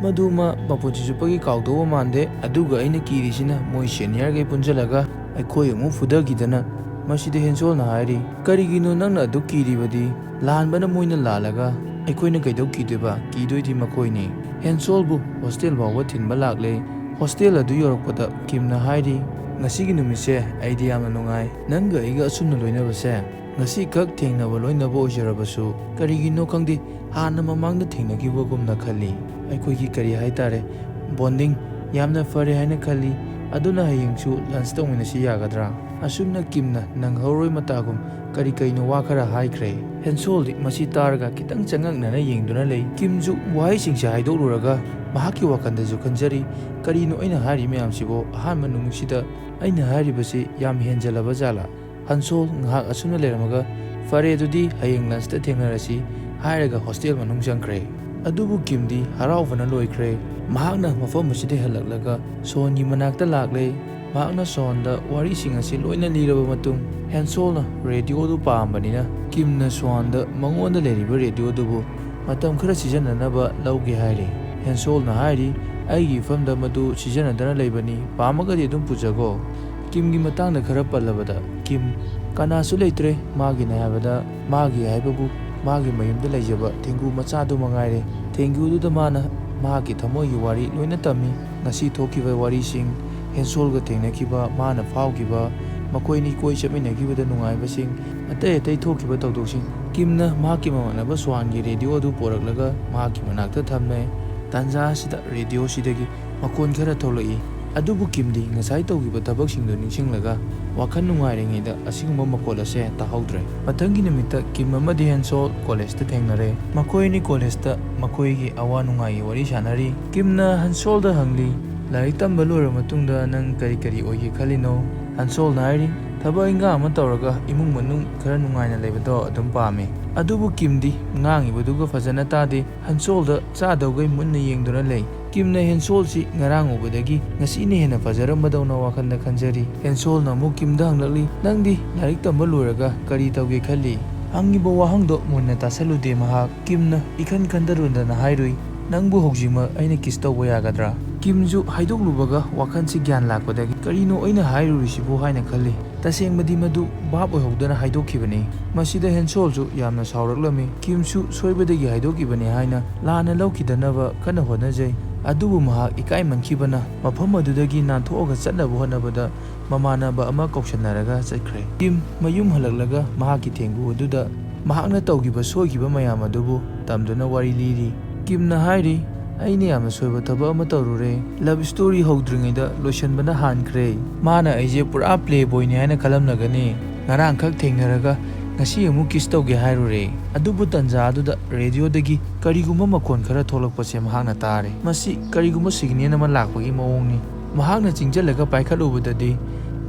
ꯃꯗꯨꯃ ꯃꯄꯨꯟꯁꯤ ꯆꯨꯞꯄꯒꯤ ꯀꯥꯎꯗꯧꯕ ꯃꯥꯟꯗꯦ꯫ ꯑꯗꯨꯒ ꯑꯩꯅ ꯀꯤꯔꯤꯁꯤꯅ ꯃꯣꯏ ꯁꯦꯅꯤꯌꯔꯈꯩ ꯄꯨꯟꯁꯤꯜꯂꯒ ꯑꯩꯈꯣꯏ ꯑꯃꯨꯛ ꯐꯨꯊꯈꯤꯗꯅ ꯃꯁꯤꯗ ꯍꯦꯟꯁꯣꯜꯅ ꯍꯥꯏꯔꯤ, "ꯀꯔꯤꯒꯤꯅꯣ ꯅꯪꯅ ꯑꯗꯨꯛ ꯀꯤꯔꯤꯕꯗꯤ? ꯂꯥꯟꯕꯅ ꯃꯣꯏꯅ ꯂꯥꯜꯂꯒ ꯑꯩꯈꯣꯏꯅ ꯀꯩꯗꯧ ꯀꯤꯗꯣꯏꯕ? ꯀꯤꯗꯣꯏꯗꯤ ꯃꯈꯣꯏꯅꯤ꯫" ꯍꯦꯟꯁꯣꯜꯕꯨ ꯍꯣꯁꯇꯦꯜ ꯐꯥꯎꯕ ꯊꯤꯟꯕ ꯂꯥꯛꯂꯦ꯫ ꯍꯣꯁꯇꯦꯜ ꯑꯗꯨ ꯌꯧꯔꯛꯄꯗ ꯀꯤꯝꯅ ꯍꯥꯏꯔꯤ, "ꯉꯁꯤꯒꯤ ꯅꯨꯃꯤꯠꯁꯦ ꯑꯩꯗꯤ ꯌꯥꯝꯅ ꯅꯨꯡꯉꯥꯏ꯫ ꯅꯪꯒ ꯑꯩꯒ ꯑꯁꯨꯝꯅ ꯂꯣꯏꯅꯕꯁꯦ ꯉꯁꯤꯈꯛ ꯊꯦꯡꯅꯕ ꯂꯣꯏꯅꯕ ꯑꯣꯏꯖꯔꯕꯁꯨ, ꯀꯔꯤꯒꯤꯅꯣ ꯈꯪꯗꯦ, ꯍꯥꯟꯅ ꯃꯃꯥꯡꯗ ꯊꯦꯡꯅꯈꯤꯕꯒꯨꯝꯅ ꯈꯜꯂꯤ꯫ ꯑꯩꯈꯣꯏꯒꯤ ꯀꯔꯤ ꯍꯥꯏꯇꯥꯔꯦ, ꯕꯣꯟꯗꯤꯡ ꯌꯥꯝꯅ ꯐꯔꯦ ꯍꯥꯏꯅ ꯈꯜꯂꯤ꯫ ꯑꯗꯨꯅ ꯍꯌꯦꯡꯁꯨ ꯂꯟꯁ ꯇꯧꯃꯤꯟꯅꯁꯤ ꯌꯥꯒꯗ꯭ꯔꯥ?" ꯑꯁꯨꯝꯅ ꯀꯤꯝꯅ ꯅꯪꯍꯧꯔꯣꯏ ꯃꯇꯥꯒꯨꯝ ꯀꯔꯤ ꯀꯩꯅꯣ ꯋꯥ ꯈꯔ ꯍꯥꯏꯈ꯭ꯔꯦ꯫ ꯍꯦꯟꯁꯣꯜꯗꯤ ꯃꯁꯤ ꯇꯥꯔꯒ ꯈꯤꯇꯪ ꯆꯉꯛꯅꯅ ꯌꯦꯡꯗꯨꯅ ꯂꯩ꯫ ꯀꯤꯝꯁꯨ ꯋꯥꯍꯩꯁꯤꯡꯁꯦ ꯍꯥꯏꯗꯣꯛꯂꯨꯔꯒ ꯃꯍꯥꯛꯀꯤ ꯋꯥꯈꯜꯗꯁꯨ ꯈꯟꯖꯔꯤ, "ꯀꯔꯤꯅꯣ ꯑꯩꯅ ꯍꯥꯏꯔꯤ ꯃꯌꯥꯝꯁꯤꯕꯣ? ꯑꯍꯥꯟꯕ ꯅꯨꯃꯤꯠꯁꯤꯗ ꯑꯩꯅ ꯍꯥꯏꯔꯤꯕꯁꯤ ꯌꯥꯝ ꯍꯦꯟꯖꯜꯂꯕ ꯖꯥꯠꯂꯥ?" ꯍꯟꯁꯣꯜ ꯉꯥꯏꯍꯥꯛ ꯑꯁꯨꯝꯅ ꯂꯩꯔꯝꯃꯒ, "ꯐꯔꯦ, ꯑꯗꯨꯗꯤ ꯍꯌꯦꯡ ꯂꯟꯁꯇ ꯊꯦꯡꯅꯔꯁꯤ" ꯍꯥꯏꯔꯒ ꯍꯣꯁꯇꯦꯜ ꯃꯅꯨꯡ ꯆꯪꯈ꯭ꯔꯦ꯫ ꯑꯗꯨꯕꯨ ꯀꯤꯝꯗꯤ ꯍꯔꯥꯎꯕꯅ ꯂꯣꯏꯈ꯭ꯔꯦ꯫ ꯃꯍꯥꯛꯅ ꯃꯐꯝ ꯑꯁꯤꯗ ꯍꯜꯂꯛꯂꯒ ꯁꯣꯟꯒꯤ ꯃꯅꯥꯛꯇ ꯂꯥꯛꯂꯦ꯫ ꯃꯍꯥꯛꯅ ꯁꯣꯟꯗ ꯋꯥꯔꯤꯁꯤꯡ ꯑꯁꯤ ꯂꯣꯏꯅ ꯂꯤꯔꯕ ꯃꯇꯨꯡ, ꯍꯦꯟꯁꯣꯜꯅ ꯔꯦꯗꯤꯑꯣꯗꯨ ꯄꯥꯝꯕꯅꯤꯅ ꯀꯤꯝꯅ ꯁꯣꯟꯗ ꯃꯉꯣꯟꯗ ꯂꯩꯔꯤꯕ ꯔꯦꯗꯤꯑꯣꯗꯨꯕꯨ ꯃꯇꯝ ꯈꯔ ꯁꯤꯖꯤꯟꯅꯅꯕ ꯂꯧꯒꯦ ꯍꯥꯏꯔꯤ꯫ ꯍꯦꯟꯁꯣꯜꯅ ꯍꯥꯏꯔꯤ, "ꯑꯩꯒꯤ ꯏꯐꯝꯗ ꯃꯗꯨ ꯁꯤꯖꯤꯟꯅꯗꯅ ꯂꯩꯕꯅꯤ, ꯄꯥꯝꯃꯒꯗꯤ ꯑꯗꯨꯝ ꯄꯨꯖꯒꯣ"꯫ ꯀꯤꯝꯒꯤ ꯃꯇꯥꯡꯗ ꯈꯔ ꯄꯜꯂꯕꯗ, ꯀꯤꯝ, "ꯀꯅꯥꯁꯨ ꯂꯩꯇ꯭ꯔꯦ, ꯃꯥꯒꯤꯅꯦ ꯍꯥꯏꯕꯗ, ꯃꯥꯒꯤ ꯍꯥꯏꯕꯕꯨ ꯃꯥꯒꯤ ꯃꯌꯨꯝꯗ ꯂꯩꯖꯕ ꯊꯦꯡꯒꯨ ꯃꯆꯥꯗꯨ ꯃꯉꯥꯏꯔꯦ꯫ ꯊꯦꯡꯒꯨꯗꯨꯗ ꯃꯥꯅ ꯃꯍꯥꯛꯀꯤ ꯊꯃꯣꯏꯒꯤ ꯋꯥꯔꯤ ꯂꯣꯏꯅ ꯇꯝꯃꯤ꯫ ꯉꯁꯤ ꯊꯣꯛꯈꯤꯕ ꯋꯥꯔꯤꯁꯤꯡ, ꯍꯦꯟꯁꯣꯜꯒ ꯊꯦꯡꯅꯈꯤꯕ, ꯃꯥꯅ ꯐꯥꯎꯈꯤꯕ, ꯃꯈꯣꯏꯅꯤ ꯀꯣꯏ ꯆꯠꯃꯤꯟꯅꯈꯤꯕꯗ ꯅꯨꯡꯉꯥꯏꯕꯁꯤꯡ, ꯑꯇꯩ ꯑꯇꯩ ꯊꯣꯛꯈꯤꯕ ꯊꯧꯗꯣꯛꯁꯤꯡ"꯫ ꯀꯤꯝꯅ ꯃꯍꯥꯛꯀꯤ ꯃꯃꯥꯟꯅꯕ ꯁ꯭ꯋꯥꯟꯒꯤ ꯔꯦꯗꯤꯑꯣ ꯑꯗꯨ ꯄꯣꯔꯛꯂꯒ ꯃꯍꯥꯛꯀꯤ ꯃꯅꯥꯛꯇ ꯊꯝꯂꯦ꯫ ꯇꯥꯟꯖꯥ ꯑꯁꯤꯗ ꯔꯦꯗꯤꯑꯣꯁꯤꯗꯒꯤ ꯃꯈꯣꯟ ꯈꯔ ꯊꯣꯛꯂꯛꯏ꯫ ꯑꯗꯨꯕꯨ ꯀꯤꯝꯗꯤ ꯉꯁꯥꯏ ꯇꯧꯈꯤꯕ ꯊꯕꯛꯁꯤꯡꯗꯨ ꯅꯤꯡꯁꯤꯡꯂꯒ ꯋꯥꯈꯜ ꯅꯨꯡꯉꯥꯏꯔꯤꯉꯩꯗ ꯑꯁꯤꯒꯨꯝꯕ ꯃꯈꯣꯜ ꯑꯁꯦ ꯇꯥꯍꯧꯗ꯭ꯔꯦ꯫ ꯃꯊꯪꯒꯤ ꯅꯨꯃꯤꯠꯇ ꯀꯤꯝ ꯑꯃꯗꯤ ꯍꯦꯟꯁꯣꯜ ꯀꯣꯂꯦꯖꯇ ꯊꯦꯡꯅꯔꯦ꯫ ꯃꯈꯣꯏ ꯑꯅꯤ ꯀꯣꯂꯦꯖꯇ ꯃꯈꯣꯏꯒꯤ ꯑꯋꯥ ꯅꯨꯡꯉꯥꯏꯒꯤ ꯋꯥꯔꯤ ꯁꯥꯟꯅꯔꯤ꯫ ꯀꯤꯝꯅ ꯍꯦꯟꯁꯣꯜꯗ ꯍꯪꯂꯤ, "ꯂꯥꯏꯔꯤꯛ ꯇꯝꯕ ꯂꯣꯏꯔꯕ ꯃꯇꯨꯡꯗ ꯅꯪ ꯀꯔꯤ ꯀꯔꯤ ꯑꯣꯏꯒꯦ ꯈꯜꯂꯤꯅꯣ?" ꯍꯦꯟꯁꯣꯜꯅ ꯍꯥꯏꯔꯤ, "ꯊꯕꯛ ꯏꯟꯈꯥꯡ ꯑꯃ ꯇꯧꯔꯒ ꯏꯃꯨꯡ ꯃꯅꯨꯡ ꯈꯔ ꯅꯨꯡꯉꯥꯏꯅ ꯂꯩꯕꯗꯣ ꯑꯗꯨꯝ ꯄꯥꯝꯃꯤ꯫" ꯑꯗꯨꯕꯨ ꯀꯤꯝꯗꯤ ꯉꯥꯡꯉꯤꯕꯗꯨꯒ ꯐꯖꯅ ꯇꯥꯗꯦ꯫ ꯍꯦꯟꯁꯣꯜꯗ ꯆꯥꯗꯧꯒꯩ ꯃꯨꯟꯅ ꯌꯦꯡꯗꯨꯅ ꯂꯩ꯫ ꯀꯤꯝꯅ ꯍꯦꯟꯁꯣꯜꯁꯤ ꯉꯔꯥꯡ ꯎꯕꯗꯒꯤ ꯉꯁꯤꯅ ꯍꯦꯟꯅ ꯐꯖꯔꯝꯕꯗꯧꯅ ꯋꯥꯈꯜꯗ ꯈꯟꯖꯔꯤ꯫ ꯍꯦꯟꯁꯣꯜꯅ ꯑꯃꯨꯛ ꯀꯤꯝꯗ ꯍꯪꯂꯛꯂꯤ, "ꯅꯪꯗꯤ ꯂꯥꯏꯔꯤꯛ ꯇꯝꯕ ꯂꯣꯏꯔꯒ ꯀꯔꯤ ꯇꯧꯒꯦ ꯈꯜꯂꯤ?" ꯍꯪꯉꯤꯕ ꯋꯥꯍꯪꯗꯣ ꯃꯨꯟꯅ ꯇꯥꯁꯜꯂꯨꯗꯦ ꯃꯍꯥꯛ꯫ ꯀꯤꯝꯅ ꯏꯈꯟ ꯈꯟꯊꯔꯨꯗꯅ ꯍꯥꯏꯔꯨꯏ, "ꯅꯪꯕꯨ ꯍꯧꯖꯤꯛꯃꯛ ꯑꯩꯅ ꯀꯤꯁ ꯇꯧꯕ ꯌꯥꯒꯗ꯭ꯔꯥ?" ꯀꯤꯝꯁꯨ ꯍꯥꯏꯗꯣꯛꯂꯨꯕꯒ ꯋꯥꯈꯜꯁꯤ ꯒ꯭ꯌꯥꯟ ꯂꯥꯛꯄꯗꯒꯤ, "ꯀꯔꯤꯅꯣ ꯑꯩꯅ ꯍꯥꯏꯔꯨꯔꯤꯁꯤꯕꯨ?" ꯍꯥꯏꯅ ꯈꯜꯂꯤ꯫ ꯇꯁꯦꯡꯕꯗꯤ ꯃꯗꯨ ꯚꯥꯞ ꯑꯣꯏꯍꯧꯗꯅ ꯍꯥꯏꯗꯣꯛꯈꯤꯕꯅꯤ꯫ ꯃꯁꯤꯗ ꯍꯦꯟꯁꯣꯜꯁꯨ ꯌꯥꯝꯅ ꯁꯥꯎꯔꯛꯂꯝꯃꯤ꯫ ꯀꯤꯝꯁꯨ ꯁꯣꯏꯕꯗꯒꯤ ꯍꯥꯏꯗꯣꯛꯈꯤꯕꯅꯤ ꯍꯥꯏꯅ ꯂꯥꯟꯅ ꯂꯧꯈꯤꯗꯅꯕ ꯀꯟꯅ ꯍꯣꯠꯅꯖꯩ꯫ ꯑꯗꯨꯕꯨ ꯃꯍꯥꯛ ꯏꯀꯥꯏꯃꯟꯈꯤꯕꯅ ꯃꯐꯝ ꯑꯗꯨꯗꯒꯤ ꯅꯥꯟꯊꯣꯛꯑꯒ ꯆꯠꯅꯕ ꯍꯣꯠꯅꯕꯗ ꯃꯃꯥꯟꯅꯕ ꯑꯃ ꯀꯧꯁꯟꯅꯔꯒ ꯆꯠꯈ꯭ꯔꯦ꯫ ꯀꯤꯝ ꯃꯌꯨꯝ ꯍꯜꯂꯛꯂꯒ ꯃꯍꯥꯛꯀꯤ ꯊꯦꯡꯒꯨ ꯑꯗꯨꯗ ꯃꯍꯥꯛꯅ ꯇꯧꯈꯤꯕ ꯁꯣꯏꯈꯤꯕ ꯃꯌꯥꯝ ꯑꯗꯨꯕꯨ ꯇꯝꯗꯨꯅ ꯋꯥꯔꯤ ꯂꯤꯔꯤ꯫ ꯀꯤꯝꯅ ꯍꯥꯏꯔꯤ, "ꯑꯩꯅ ꯌꯥꯝꯅ ꯁꯣꯏꯕ ꯊꯕꯛ ꯑꯃ ꯇꯧꯔꯨꯔꯦ꯫ Love story ꯍꯧꯗ꯭ꯔꯤꯉꯩꯗ ꯂꯣꯏꯁꯤꯟꯕꯅ ꯍꯥꯟꯈ꯭ꯔꯦ꯫ ꯃꯥꯅ ꯑꯩꯁꯦ ꯄꯨꯔꯥ ꯄ꯭ꯂꯦ ꯕꯣꯏꯅꯤ ꯍꯥꯏꯅ ꯈꯜꯂꯝꯂꯒꯅꯤ꯫ ꯉꯔꯥꯡꯈꯛ ꯊꯦꯡꯅꯔꯒ ꯉꯁꯤ ꯑꯃꯨꯛ ꯀꯤꯁ ꯇꯧꯒꯦ ꯍꯥꯏꯔꯨꯔꯦ꯫" ꯑꯗꯨꯕꯨ ꯇꯟꯖꯥ ꯑꯗꯨꯗ ꯔꯦꯗꯤꯑꯣꯗꯒꯤ ꯀꯔꯤꯒꯨꯝꯕ ꯃꯈꯣꯟ ꯈꯔ ꯊꯣꯛꯂꯛꯄꯁꯦ ꯃꯍꯥꯛꯅ ꯇꯥꯔꯦ꯫ ꯃꯁꯤ ꯀꯔꯤꯒꯨꯝꯕ ꯁꯤꯒꯅꯦꯜ ꯑꯃ ꯂꯥꯛꯄꯒꯤ ꯃꯑꯣꯡꯅꯤ꯫ ꯃꯍꯥꯛꯅ ꯆꯤꯡꯁꯤꯜꯂꯒ ꯄꯥꯏꯈꯠꯂꯨꯕꯗꯗꯤ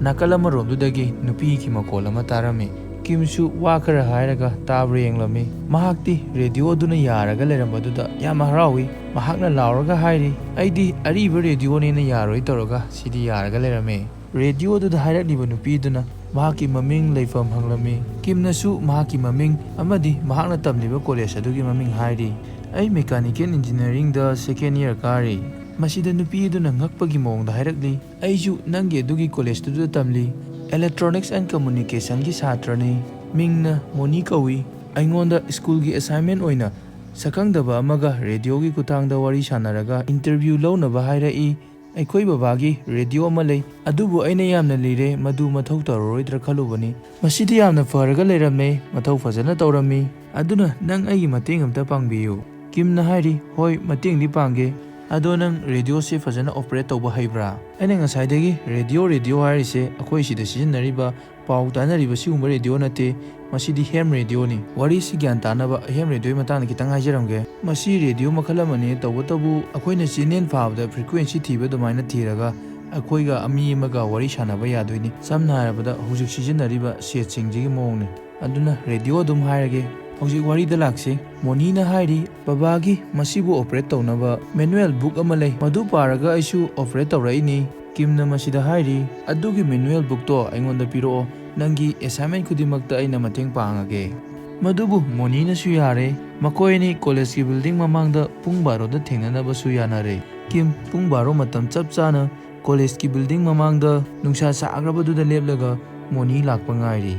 ꯅꯥꯀꯜ ꯑꯃꯔꯣꯝꯗꯨꯗꯒꯤ ꯅꯨꯄꯤꯒꯤ ꯃꯈꯣꯜ ꯑꯃ ꯇꯥꯔꯝꯃꯤ꯫ ꯀꯤꯝꯁꯨ ꯋꯥ ꯈꯔ ꯍꯥꯏꯔꯒ ꯇꯥꯕ꯭ꯔꯥ ꯌꯦꯡꯂꯝꯃꯤ꯫ ꯃꯍꯥꯛꯇꯤ ꯔꯦꯗꯤꯑꯣ ꯑꯗꯨꯅ ꯌꯥꯔꯒ ꯂꯩꯔꯝꯕꯗꯨꯗ ꯌꯥꯝꯅ ꯍꯔꯥꯎꯏ꯫ ꯃꯍꯥꯛꯅ ꯂꯥꯎꯔꯒ ꯍꯥꯏꯔꯤ, "ꯑꯩꯗꯤ ꯑꯔꯤꯕ ꯔꯦꯗꯤꯑꯣꯅꯦꯅ ꯌꯥꯔꯣꯏ" ꯇꯧꯔꯒ ꯁꯤꯗꯤ ꯌꯥꯔꯒ ꯂꯩꯔꯝꯃꯦ꯫ ꯔꯦꯗꯤꯑꯣ ꯑꯗꯨꯗ ꯍꯥꯏꯔꯛꯂꯤꯕ ꯅꯨꯄꯤ ꯑꯗꯨꯅ ꯃꯍꯥꯛꯀꯤ ꯃꯃꯤꯡ, ꯂꯩꯐꯝ ꯍꯪꯂꯝꯃꯤ꯫ ꯀꯤꯝꯅꯁꯨ ꯃꯍꯥꯛꯀꯤ ꯃꯃꯤꯡ ꯑꯃꯗꯤ ꯃꯍꯥꯛꯅ ꯇꯝꯂꯤꯕ ꯀꯣꯂꯦꯖ ꯑꯗꯨꯒꯤ ꯃꯃꯤꯡ ꯍꯥꯏꯔꯤ꯫ "ꯑꯩ ꯃꯦꯀꯥꯅꯤꯀꯦꯜ ꯏꯟꯖꯤꯅꯤꯌꯥꯔꯤꯡꯗ ꯁꯦꯀꯦꯟ ꯏꯌꯥꯔ ꯀꯥꯔꯤ꯫" ꯃꯁꯤꯗ ꯅꯨꯄꯤ ꯑꯗꯨꯅ ꯉꯛꯄꯒꯤ ꯃꯑꯣꯡꯗ ꯍꯥꯏꯔꯛꯂꯤ, "ꯑꯩꯁꯨ ꯅꯪꯒꯤ ꯑꯗꯨꯒꯤ ꯀꯣꯂꯦꯖꯇꯨꯗ ꯇꯝꯂꯤ, Electronics and Communicationꯒꯤ ꯁꯥꯇ꯭ꯔꯅꯤ꯫ ꯃꯤꯡꯅ ꯃꯣꯅꯤ ꯀꯧꯏ꯫ ꯑꯩꯉꯣꯟꯗ ꯁ꯭ꯀꯨꯜꯒꯤ ꯑꯦꯁꯥꯏꯟꯃꯦꯟ ꯑꯣꯏꯅ ꯁꯛꯈꯪꯗꯕ ꯑꯃꯒ ꯔꯦꯗꯤꯑꯣꯒꯤ ꯈꯨꯠꯊꯥꯡꯗ ꯋꯥꯔꯤ ꯁꯥꯟꯅꯔꯒ ꯏꯟꯇꯔꯚ꯭ꯌꯨ ꯂꯧꯅꯕ ꯍꯥꯏꯔꯛꯏ꯫ ꯑꯩꯈꯣꯏ ꯕꯕꯥꯒꯤ ꯔꯦꯗꯤꯑꯣ ꯑꯃ ꯂꯩ, ꯑꯗꯨꯕꯨ ꯑꯩꯅ ꯌꯥꯝꯅ ꯂꯤꯔꯦ, ꯃꯗꯨ ꯃꯊꯧ ꯇꯧꯔꯔꯣꯏꯗ꯭ꯔꯥ ꯈꯜꯂꯨꯕꯅꯤ꯫ ꯃꯁꯤꯗꯤ ꯌꯥꯝꯅ ꯐꯔꯒ ꯂꯩꯔꯝꯃꯦ, ꯃꯊꯧ ꯐꯖꯅ ꯇꯧꯔꯝꯃꯤ꯫ ꯑꯗꯨꯅ ꯅꯪ ꯑꯩꯒꯤ ꯃꯇꯦꯡ ꯑꯝꯇ ꯄꯥꯡꯕꯤꯌꯨ꯫" ꯀꯤꯝꯅ ꯍꯥꯏꯔꯤ, "ꯍꯣꯏ, ꯃꯇꯦꯡꯗꯤ ꯄꯥꯡꯒꯦ꯫ "ꯑꯗꯣ ꯅꯪ ꯔꯦꯗꯤꯑꯣꯁꯦ ꯐꯖꯅ ꯑꯣꯄꯔꯦꯠ ꯇꯧꯕ ꯍꯩꯕ꯭ꯔꯥ?" ꯑꯩꯅ ꯉꯁꯥꯏꯗꯒꯤ ꯔꯦꯗꯤꯑꯣ, ꯔꯦꯗꯤꯑꯣ ꯍꯥꯏꯔꯤꯁꯦ ꯑꯩꯈꯣꯏ ꯁꯤꯗ ꯁꯤꯖꯤꯟꯅꯔꯤꯕ ꯄꯥꯎ ꯇꯥꯅꯔꯤꯕ ꯁꯤꯒꯨꯝꯕ ꯔꯦꯗꯤꯑꯣ ꯅꯠꯇꯦ, ꯃꯁꯤꯗꯤ ꯍꯦꯝ ꯔꯦꯗꯤꯑꯣꯅꯤ꯫ ꯋꯥꯔꯤꯁꯤ ꯒ꯭ꯌꯥꯟ ꯇꯥꯅꯕ ꯍꯦꯝ ꯔꯦꯗꯤꯑꯣꯒꯤ ꯃꯇꯥꯡꯗ ꯈꯤꯇꯪ ꯍꯥꯏꯖꯔꯝꯒꯦ꯫ ꯃꯁꯤ ꯔꯦꯗꯤꯑꯣ ꯃꯈꯜ ꯑꯃꯅꯤ, ꯇꯧꯕꯇꯕꯨ ꯑꯩꯈꯣꯏꯅ ꯆꯦꯅꯦꯜ ꯐꯥꯕꯗ ꯐ꯭ꯔꯤꯀ꯭ꯋꯦꯟꯁꯤ ꯊꯤꯕ ꯑꯗꯨꯃꯥꯏꯅ ꯊꯤꯔꯒ ꯑꯩꯈꯣꯏꯒ ꯃꯤ ꯑꯃꯒ ꯋꯥꯔꯤ ꯁꯥꯟꯅꯕ ꯌꯥꯗꯣꯏꯅꯤ꯫ ꯁꯝꯅ ꯍꯥꯏꯔꯕꯗ ꯍꯧꯖꯤꯛ ꯁꯤꯖꯤꯟꯅꯔꯤꯕ ꯁꯦꯠꯁꯤꯡꯁꯤꯒꯤ ꯃꯑꯣꯡꯅꯤ꯫ ꯑꯗꯨꯅ ꯔꯦꯗꯤꯑꯣ ꯑꯗꯨꯝ ꯍꯥꯏꯔꯒꯦ꯫ ꯍꯧꯖꯤꯛ ꯋꯥꯔꯤꯗ ꯂꯥꯛꯁꯤ꯫ ꯃꯣꯅꯤꯅ ꯍꯥꯏꯔꯤ, "ꯕꯕꯥꯒꯤ ꯃꯁꯤꯕꯨ ꯑꯣꯄꯔꯦꯠ ꯇꯧꯅꯕ ꯃꯦꯅꯨꯑꯦꯜ ꯕꯨꯛ ꯑꯃ ꯂꯩ, ꯃꯗꯨ ꯄꯥꯔꯒ ꯑꯩꯁꯨ ꯑꯣꯄꯔꯦꯠ ꯇꯧꯔꯛꯏꯅꯤ"꯫ ꯀꯤꯝꯅ ꯃꯁꯤꯗ ꯍꯥꯏꯔꯤ, "ꯑꯗꯨꯒꯤ ꯃꯦꯅꯨꯑꯦꯜ ꯕꯨꯛꯇꯣ ꯑꯩꯉꯣꯟꯗ ꯄꯤꯔꯛꯑꯣ, ꯅꯪꯒꯤ ꯑꯦꯁꯥꯏꯟꯃꯦꯟ ꯈꯨꯗꯤꯡꯃꯛꯇ ꯑꯩꯅ ꯃꯇꯦꯡ ꯄꯥꯡꯉꯒꯦ"꯫ ꯃꯗꯨꯕꯨ ꯃꯣꯅꯤꯅꯁꯨ ꯌꯥꯔꯦ꯫ ꯃꯈꯣꯏ ꯑꯅꯤ ꯀꯣꯂꯦꯖꯀꯤ ꯕꯤꯜꯗꯤꯡ ꯃꯃꯥꯡꯗ ꯄꯨꯡ ꯕꯥꯔꯣꯗ ꯊꯦꯡꯅꯅꯕꯁꯨ ꯌꯥꯅꯔꯦ꯫ ꯀꯤꯝ ꯄꯨꯡ ꯕꯥꯔꯣ ꯃꯇꯝ ꯆꯞ ꯆꯥꯅ ꯀꯣꯂꯦꯖꯀꯤ ꯕꯤꯜꯗꯤꯡ ꯃꯃꯥꯡꯗ ꯅꯨꯡꯁꯥ ꯁꯥꯈ꯭ꯔꯕꯗꯨꯗ ꯂꯦꯞꯂꯒ ꯃꯣꯅꯤ ꯂꯥꯛꯄ ꯉꯥꯏꯔꯤ꯫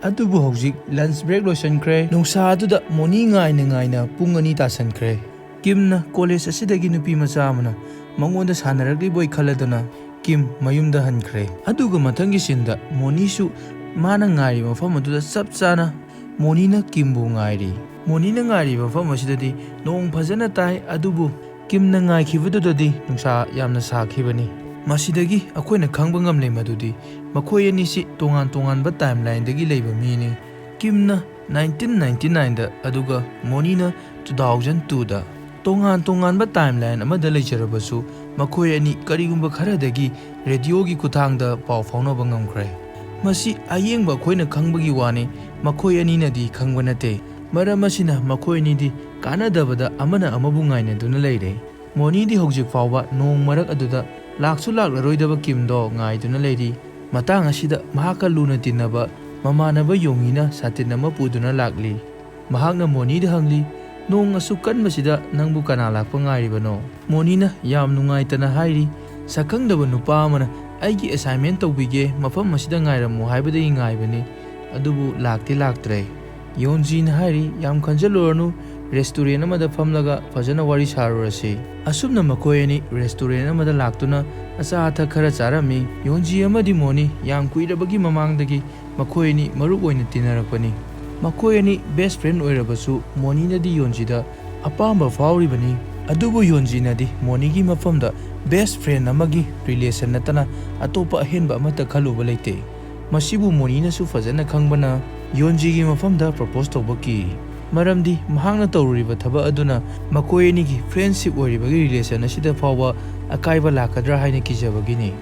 ꯑꯗꯨꯕꯨ ꯍꯧꯖꯤꯛ ꯂꯟꯆ ꯕ꯭ꯔꯦꯛ ꯂꯣꯏꯁꯤꯟꯈ꯭ꯔꯦ꯫ ꯅꯨꯡꯁꯥ ꯑꯗꯨꯗ ꯃꯣꯅꯤ ꯉꯥꯏꯅ ꯉꯥꯏꯅ ꯄꯨꯡ ꯑꯅꯤ ꯇꯥꯁꯟꯈ꯭ꯔꯦ꯫ ꯀꯤꯝꯅ ꯀꯣꯂꯦꯖ ꯑꯁꯤꯗꯒꯤ ꯅꯨꯄꯤ ꯃꯆꯥ ꯑꯃꯅ ꯃꯉꯣꯟꯗ ꯁꯥꯟꯅꯔꯛꯂꯤꯕꯣꯏ ꯈꯜꯂꯗꯨꯅ ꯀꯤꯝ ꯃꯌꯨꯝꯗ ꯍꯟꯈ꯭ꯔꯦ꯫ ꯑꯗꯨꯒ ꯃꯊꯪꯒꯤ ꯁꯤꯟꯗ ꯃꯣꯅꯤꯁꯨ ꯃꯥꯅ ꯉꯥꯏꯔꯤꯕ ꯃꯐꯝ ꯑꯗꯨꯗ ꯆꯞ ꯆꯥꯅ ꯃꯣꯅꯤꯅ ꯀꯤꯝꯕꯨ ꯉꯥꯏꯔꯤ꯫ ꯃꯣꯅꯤꯅ ꯉꯥꯏꯔꯤꯕ ꯃꯐꯝ ꯑꯁꯤꯗꯗꯤ ꯅꯣꯡ ꯐꯖꯅ ꯇꯥꯏ, ꯑꯗꯨꯕꯨ ꯀꯤꯝꯅ ꯉꯥꯏꯈꯤꯕꯗꯨꯗꯗꯤ ꯅꯨꯡꯁꯥ ꯌꯥꯝꯅ ꯁꯥꯈꯤꯕꯅꯤ꯫ ꯃꯁꯤꯗꯒꯤ ꯑꯩꯈꯣꯏꯅ ꯈꯪꯕ ꯉꯝꯂꯦ ꯃꯗꯨꯗꯤ ꯃꯈꯣꯏ ꯑꯅꯤꯁꯤ ꯇꯣꯉꯥꯟ ꯇꯣꯉꯥꯟꯕ ꯇꯥꯏꯝꯂꯥꯏꯟꯗꯒꯤ ꯂꯩꯕ ꯃꯤꯅꯤ꯫ ꯀꯤꯝꯅ ꯅꯥꯏꯟꯇꯤꯟ ꯅꯥꯏꯟꯇꯤ ꯅꯥꯏꯟꯗ, ꯑꯗꯨꯒ ꯃꯣꯅꯤꯅ ꯇꯨ ꯊꯥꯎꯖꯟ ꯇꯨꯗ꯫ ꯇꯣꯉꯥꯟ ꯇꯣꯉꯥꯟꯕ ꯇꯥꯏꯝꯂꯥꯏꯟ ꯑꯃꯗ ꯂꯩꯖꯔꯕꯁꯨ, ꯃꯈꯣꯏ ꯑꯅꯤ ꯀꯔꯤꯒꯨꯝꯕ ꯈꯔꯗꯒꯤ ꯔꯦꯗꯤꯑꯣꯒꯤ ꯈꯨꯠꯊꯥꯡꯗ ꯄꯥꯎ ꯐꯥꯎꯅꯕ ꯉꯝꯈ꯭ꯔꯦ꯫ ꯃꯁꯤ ꯑꯌꯦꯡꯕ ꯑꯩꯈꯣꯏꯅ ꯈꯪꯕꯒꯤ ꯋꯥꯅꯤ, ꯃꯈꯣꯏ ꯑꯅꯤꯅꯗꯤ ꯈꯪꯕ ꯅꯠꯇꯦ꯫ ꯃꯔꯝ ꯑꯁꯤꯅ ꯃꯈꯣꯏ ꯑꯅꯤꯗꯤ ꯀꯥꯟꯅꯗꯕꯗ ꯑꯃꯅ ꯑꯃꯕꯨ ꯉꯥꯏꯅꯗꯨꯅ ꯂꯩꯔꯦ꯫ ꯃꯣꯅꯤꯗꯤ ꯍꯧꯖꯤꯛ ꯐꯥꯎꯕ ꯅꯣꯡ ꯃꯔꯛ ꯑꯗꯨꯗ ꯂꯥꯛꯁꯨ ꯂꯥꯛꯂꯔꯣꯏꯗꯕ ꯀꯤꯝꯗꯣ ꯉꯥꯏꯗꯨꯅ ꯂꯩꯔꯤ꯫ ꯃꯇꯥꯡ ꯑꯁꯤꯗ ꯃꯍꯥꯛꯀ ꯂꯨꯅ ꯇꯤꯟꯅꯕ ꯃꯃꯥꯟꯅꯕ ꯌꯣꯡꯉꯤꯅ ꯁꯥꯇꯤꯟ ꯑꯃ ꯄꯨꯗꯨꯅ ꯂꯥꯛꯂꯤ꯫ ꯃꯍꯥꯛꯅ ꯃꯣꯅꯤꯗ ꯍꯪꯂꯤ, "ꯅꯣꯡ ꯑꯁꯨꯛ ꯀꯟꯕꯁꯤꯗ ꯅꯪꯕꯨ ꯀꯅꯥ ꯂꯥꯛꯄ ꯉꯥꯏꯔꯤꯕꯅꯣ?" ꯃꯣꯅꯤꯅ ꯌꯥꯝ ꯅꯨꯡꯉꯥꯏꯇꯅ ꯍꯥꯏꯔꯤ, "ꯁꯛꯈꯪꯗꯕ ꯅꯨꯄꯥ ꯑꯃꯅ ꯑꯩꯒꯤ ꯑꯦꯁꯥꯏꯟꯃꯦꯟ ꯇꯧꯕꯤꯒꯦ, ꯃꯐꯝ ꯑꯁꯤꯗ ꯉꯥꯏꯔꯝꯃꯨ ꯍꯥꯏꯕꯗꯒꯤ ꯉꯥꯏꯕꯅꯤ, ꯑꯗꯨꯕꯨ ꯂꯥꯛꯇꯤ ꯂꯥꯛꯇ꯭ꯔꯦ"꯫ ꯌꯣꯟꯖꯤꯅ ꯍꯥꯏꯔꯤ, "ꯌꯥꯝ ꯈꯟꯖꯜꯂꯨꯔꯅꯨ, ꯔꯦꯁꯇꯨꯔꯦꯟ ꯑꯃꯗ ꯐꯝꯂꯒ ꯐꯖꯅ ꯋꯥꯔꯤ ꯁꯥꯔꯨꯔꯁꯤ"꯫ ꯑꯁꯨꯝꯅ ꯃꯈꯣꯏ ꯑꯅꯤ ꯔꯦꯁꯇꯨꯔꯦꯟ ꯑꯃꯗ ꯂꯥꯛꯇꯨꯅ ꯑꯆꯥ ꯑꯊꯛ ꯈꯔ ꯆꯥꯔꯝꯃꯤ꯫ ꯌꯣꯟꯖꯤ ꯑꯃꯗꯤ ꯃꯣꯅꯤ ꯌꯥꯝ ꯀꯨꯏꯔꯕꯒꯤ ꯃꯃꯥꯡꯗꯒꯤ ꯃꯈꯣꯏ ꯑꯅꯤ ꯃꯔꯨꯞ ꯑꯣꯏꯅ ꯇꯤꯟꯅꯔꯛꯄꯅꯤ꯫ ꯃꯈꯣꯏ ꯑꯅꯤ ꯕꯦꯁ ꯐ꯭ꯔꯦꯟ ꯑꯣꯏꯔꯕꯁꯨ ꯃꯣꯅꯤꯅꯗꯤ ꯌꯣꯟꯖꯤꯗ ꯑꯄꯥꯝꯕ ꯐꯥꯎꯔꯤꯕꯅꯤ꯫ ꯑꯗꯨꯕꯨ ꯌꯣꯟꯖꯤꯅꯗꯤ ꯃꯣꯅꯤꯒꯤ ꯃꯐꯝꯗ best friend ꯑꯃꯒꯤ relation ꯅꯠꯇꯅ ꯑꯇꯣꯞꯄ ꯑꯍꯦꯟꯕ ꯑꯃꯠꯇ ꯈꯜꯂꯨꯕ ꯂꯩꯇꯦ꯫ ꯃꯁꯤꯕꯨ ꯃꯣꯅꯤꯅꯁꯨ ꯐꯖꯅ ꯈꯪꯕꯅ ꯌꯣꯟꯖꯤꯒꯤ ꯃꯐꯝꯗ propose ꯇꯧꯕ ꯀꯤ꯫ ꯃꯔꯝꯗꯤ ꯃꯍꯥꯛꯅ ꯇꯧꯔꯨꯔꯤꯕ ꯊꯕꯛ ꯑꯗꯨꯅ ꯃꯈꯣꯏ ꯑꯅꯤꯒꯤ friendship ꯑꯣꯏꯔꯤꯕꯒꯤ relation ꯑꯁꯤꯗ ꯐꯥꯎꯕ ꯑꯀꯥꯏꯕ ꯂꯥꯛꯀꯗ꯭ꯔꯥ ꯍꯥꯏꯅ ꯀꯤꯖꯕꯒꯤꯅꯤ꯫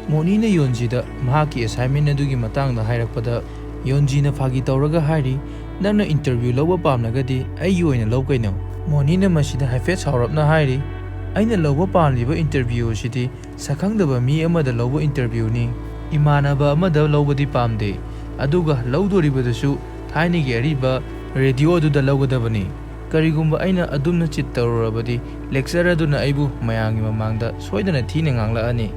ꯃꯣꯅꯤꯅ ꯌꯣꯟꯖꯤꯗ ꯃꯍꯥꯛꯀꯤ assignment ꯑꯗꯨꯒꯤ ꯃꯇꯥꯡꯗ ꯍꯥꯏꯔꯛꯄꯗ, ꯌꯣꯟꯖꯤꯅ ꯐꯥꯒꯤ ꯇꯧꯔꯒ ꯍꯥꯏꯔꯤ, "ꯅꯪꯅ interview ꯂꯧꯕ ꯄꯥꯝꯂꯒꯗꯤ ꯑꯩꯒꯤ ꯑꯣꯏꯅ ꯂꯧ ꯀꯩꯅꯣ?" ꯃꯣꯅꯤꯅ ꯃꯁꯤꯗ ꯍꯥꯏꯐꯦꯠ ꯁꯥꯎꯔꯞꯅ ꯍꯥꯏꯔꯤ, "ꯑꯩꯅ ꯂꯧꯕ ꯄꯥꯝꯂꯤꯕ interview ꯑꯁꯤꯗꯤ ꯁꯛꯈꯪꯗꯕ ꯃꯤ ꯑꯃꯗ ꯂꯧꯕ interview ꯅꯤ꯫ ꯏꯃꯥꯟꯅꯕ ꯑꯃꯗ ꯂꯧꯕꯗꯤ ꯄꯥꯝꯗꯦ꯫ ꯑꯗꯨꯒ ꯂꯧꯗꯣꯔꯤꯕꯗꯨꯁꯨ ꯊꯥꯏꯅꯒꯤ ꯑꯔꯤꯕ radio ꯑꯗꯨꯗ ꯂꯧꯒꯗꯕꯅꯤ꯫ ꯀꯔꯤꯒꯨꯝꯕ ꯑꯩꯅ ꯑꯗꯨꯝꯅ cheat ꯇꯧꯔꯨꯔꯕꯗꯤ lecturer ꯑꯗꯨꯅ ꯑꯩꯕꯨ ꯃꯌꯥꯝꯒꯤ ꯃꯃꯥꯡꯗ ꯁꯣꯏꯗꯅ ꯊꯤꯅ ꯉꯥꯡꯂꯛꯑꯅꯤ꯫"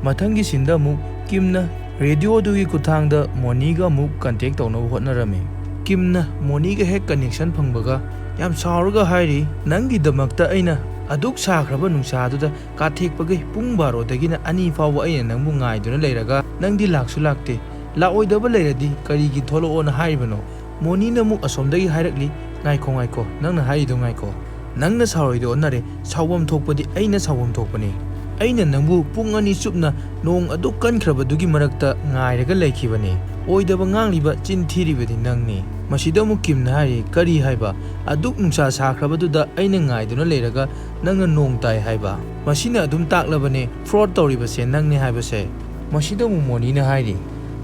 ꯃꯊꯪꯒꯤ scene ꯗ ꯑꯃꯨꯛ ꯀꯤꯝꯅ radio ꯑꯗꯨꯒꯤ ꯈꯨꯠꯊꯥꯡꯗ ꯃꯣꯅꯤꯒ ꯑꯃꯨꯛ contact ꯇꯧꯅꯕ ꯍꯣꯠꯅꯔꯝꯃꯤ꯫ ꯀꯤꯝꯅ ꯃꯣꯅꯤꯒ ꯍꯦꯛ connection ꯐꯪꯕꯒ ꯌꯥꯝ ꯁꯥꯎꯔꯒ ꯍꯥꯏꯔꯤ, "ꯅꯪꯒꯤꯗꯃꯛꯇ ꯑꯩꯅ ꯑꯗꯨꯛ ꯁꯥꯈ꯭ꯔꯕ ꯅꯨꯡꯁꯥꯗꯨꯗ ꯀꯥꯊꯦꯛꯄꯒꯤ ꯄꯨꯡ ꯕꯥꯔꯣꯗꯒꯤꯅ ꯑꯅꯤ ꯐꯥꯎꯕ ꯑꯩꯅ ꯅꯪꯕꯨ ꯉꯥꯏꯗꯨꯅ ꯂꯩꯔꯒ ꯅꯪꯗꯤ ꯂꯥꯛꯁꯨ ꯂꯥꯛꯇꯦ꯫ ꯂꯥꯛꯑꯣꯏꯗꯕ ꯂꯩꯔꯗꯤ ꯀꯔꯤꯒꯤ ꯊꯣꯛꯂꯛꯑꯣꯅ ꯍꯥꯏꯔꯤꯕꯅꯣ?" ꯃꯣꯅꯤꯅ ꯑꯃꯨꯛ ꯑꯁꯣꯝꯗꯒꯤ ꯍꯥꯏꯔꯛꯂꯤ, "ꯉꯥꯏꯈꯣ, ꯉꯥꯏꯈꯣ, ꯅꯪꯅ ꯍꯥꯏꯔꯤꯗꯣ ꯉꯥꯏꯈꯣ꯫ ꯅꯪꯅ ꯁꯥꯎꯔꯤꯗꯣ ꯑꯣꯟꯅꯔꯦ, ꯁꯥꯎꯐꯝ ꯊꯣꯛꯄꯗꯤ ꯑꯩꯅ ꯁꯥꯎꯐꯝ ꯊꯣꯛꯄꯅꯤ꯫ ꯑꯩꯅ ꯅꯪꯕꯨ ꯄꯨꯡ ꯑꯅꯤ ꯆꯨꯞꯅ ꯅꯣꯡ ꯑꯗꯨꯛ ꯀꯟꯈ꯭ꯔꯕꯗꯨꯒꯤ ꯃꯔꯛꯇ ꯉꯥꯏꯔꯒ ꯂꯩꯈꯤꯕꯅꯤ꯫ ꯑꯣꯏꯗꯕ ꯉꯥꯡꯂꯤꯕ, ꯆꯤꯟ ꯊꯤꯔꯤꯕꯗꯤ ꯅꯪꯅꯤ꯫" ꯃꯁꯤꯗ ꯑꯃꯨꯛ ꯀꯤꯝꯅ ꯍꯥꯏꯔꯤ, "ꯀꯔꯤ ꯍꯥꯏꯕ? ꯑꯗꯨꯛ ꯅꯨꯡꯁꯥ ꯁꯥꯈ꯭ꯔꯕꯗꯨꯗ ꯑꯩꯅ ꯉꯥꯏꯗꯨꯅ ꯂꯩꯔꯒ ꯅꯪꯅ ꯅꯣꯡ ꯇꯥꯏ ꯍꯥꯏꯕ? ꯃꯁꯤꯅ ꯑꯗꯨꯝ ꯇꯥꯛꯂꯕꯅꯦ fraud ꯇꯧꯔꯤꯕꯁꯦ ꯅꯪꯅꯦ ꯍꯥꯏꯕꯁꯦ꯫" ꯃꯁꯤꯗ ꯑꯃꯨꯛ ꯃꯣꯅꯤꯅ ꯍꯥꯏꯔꯤ,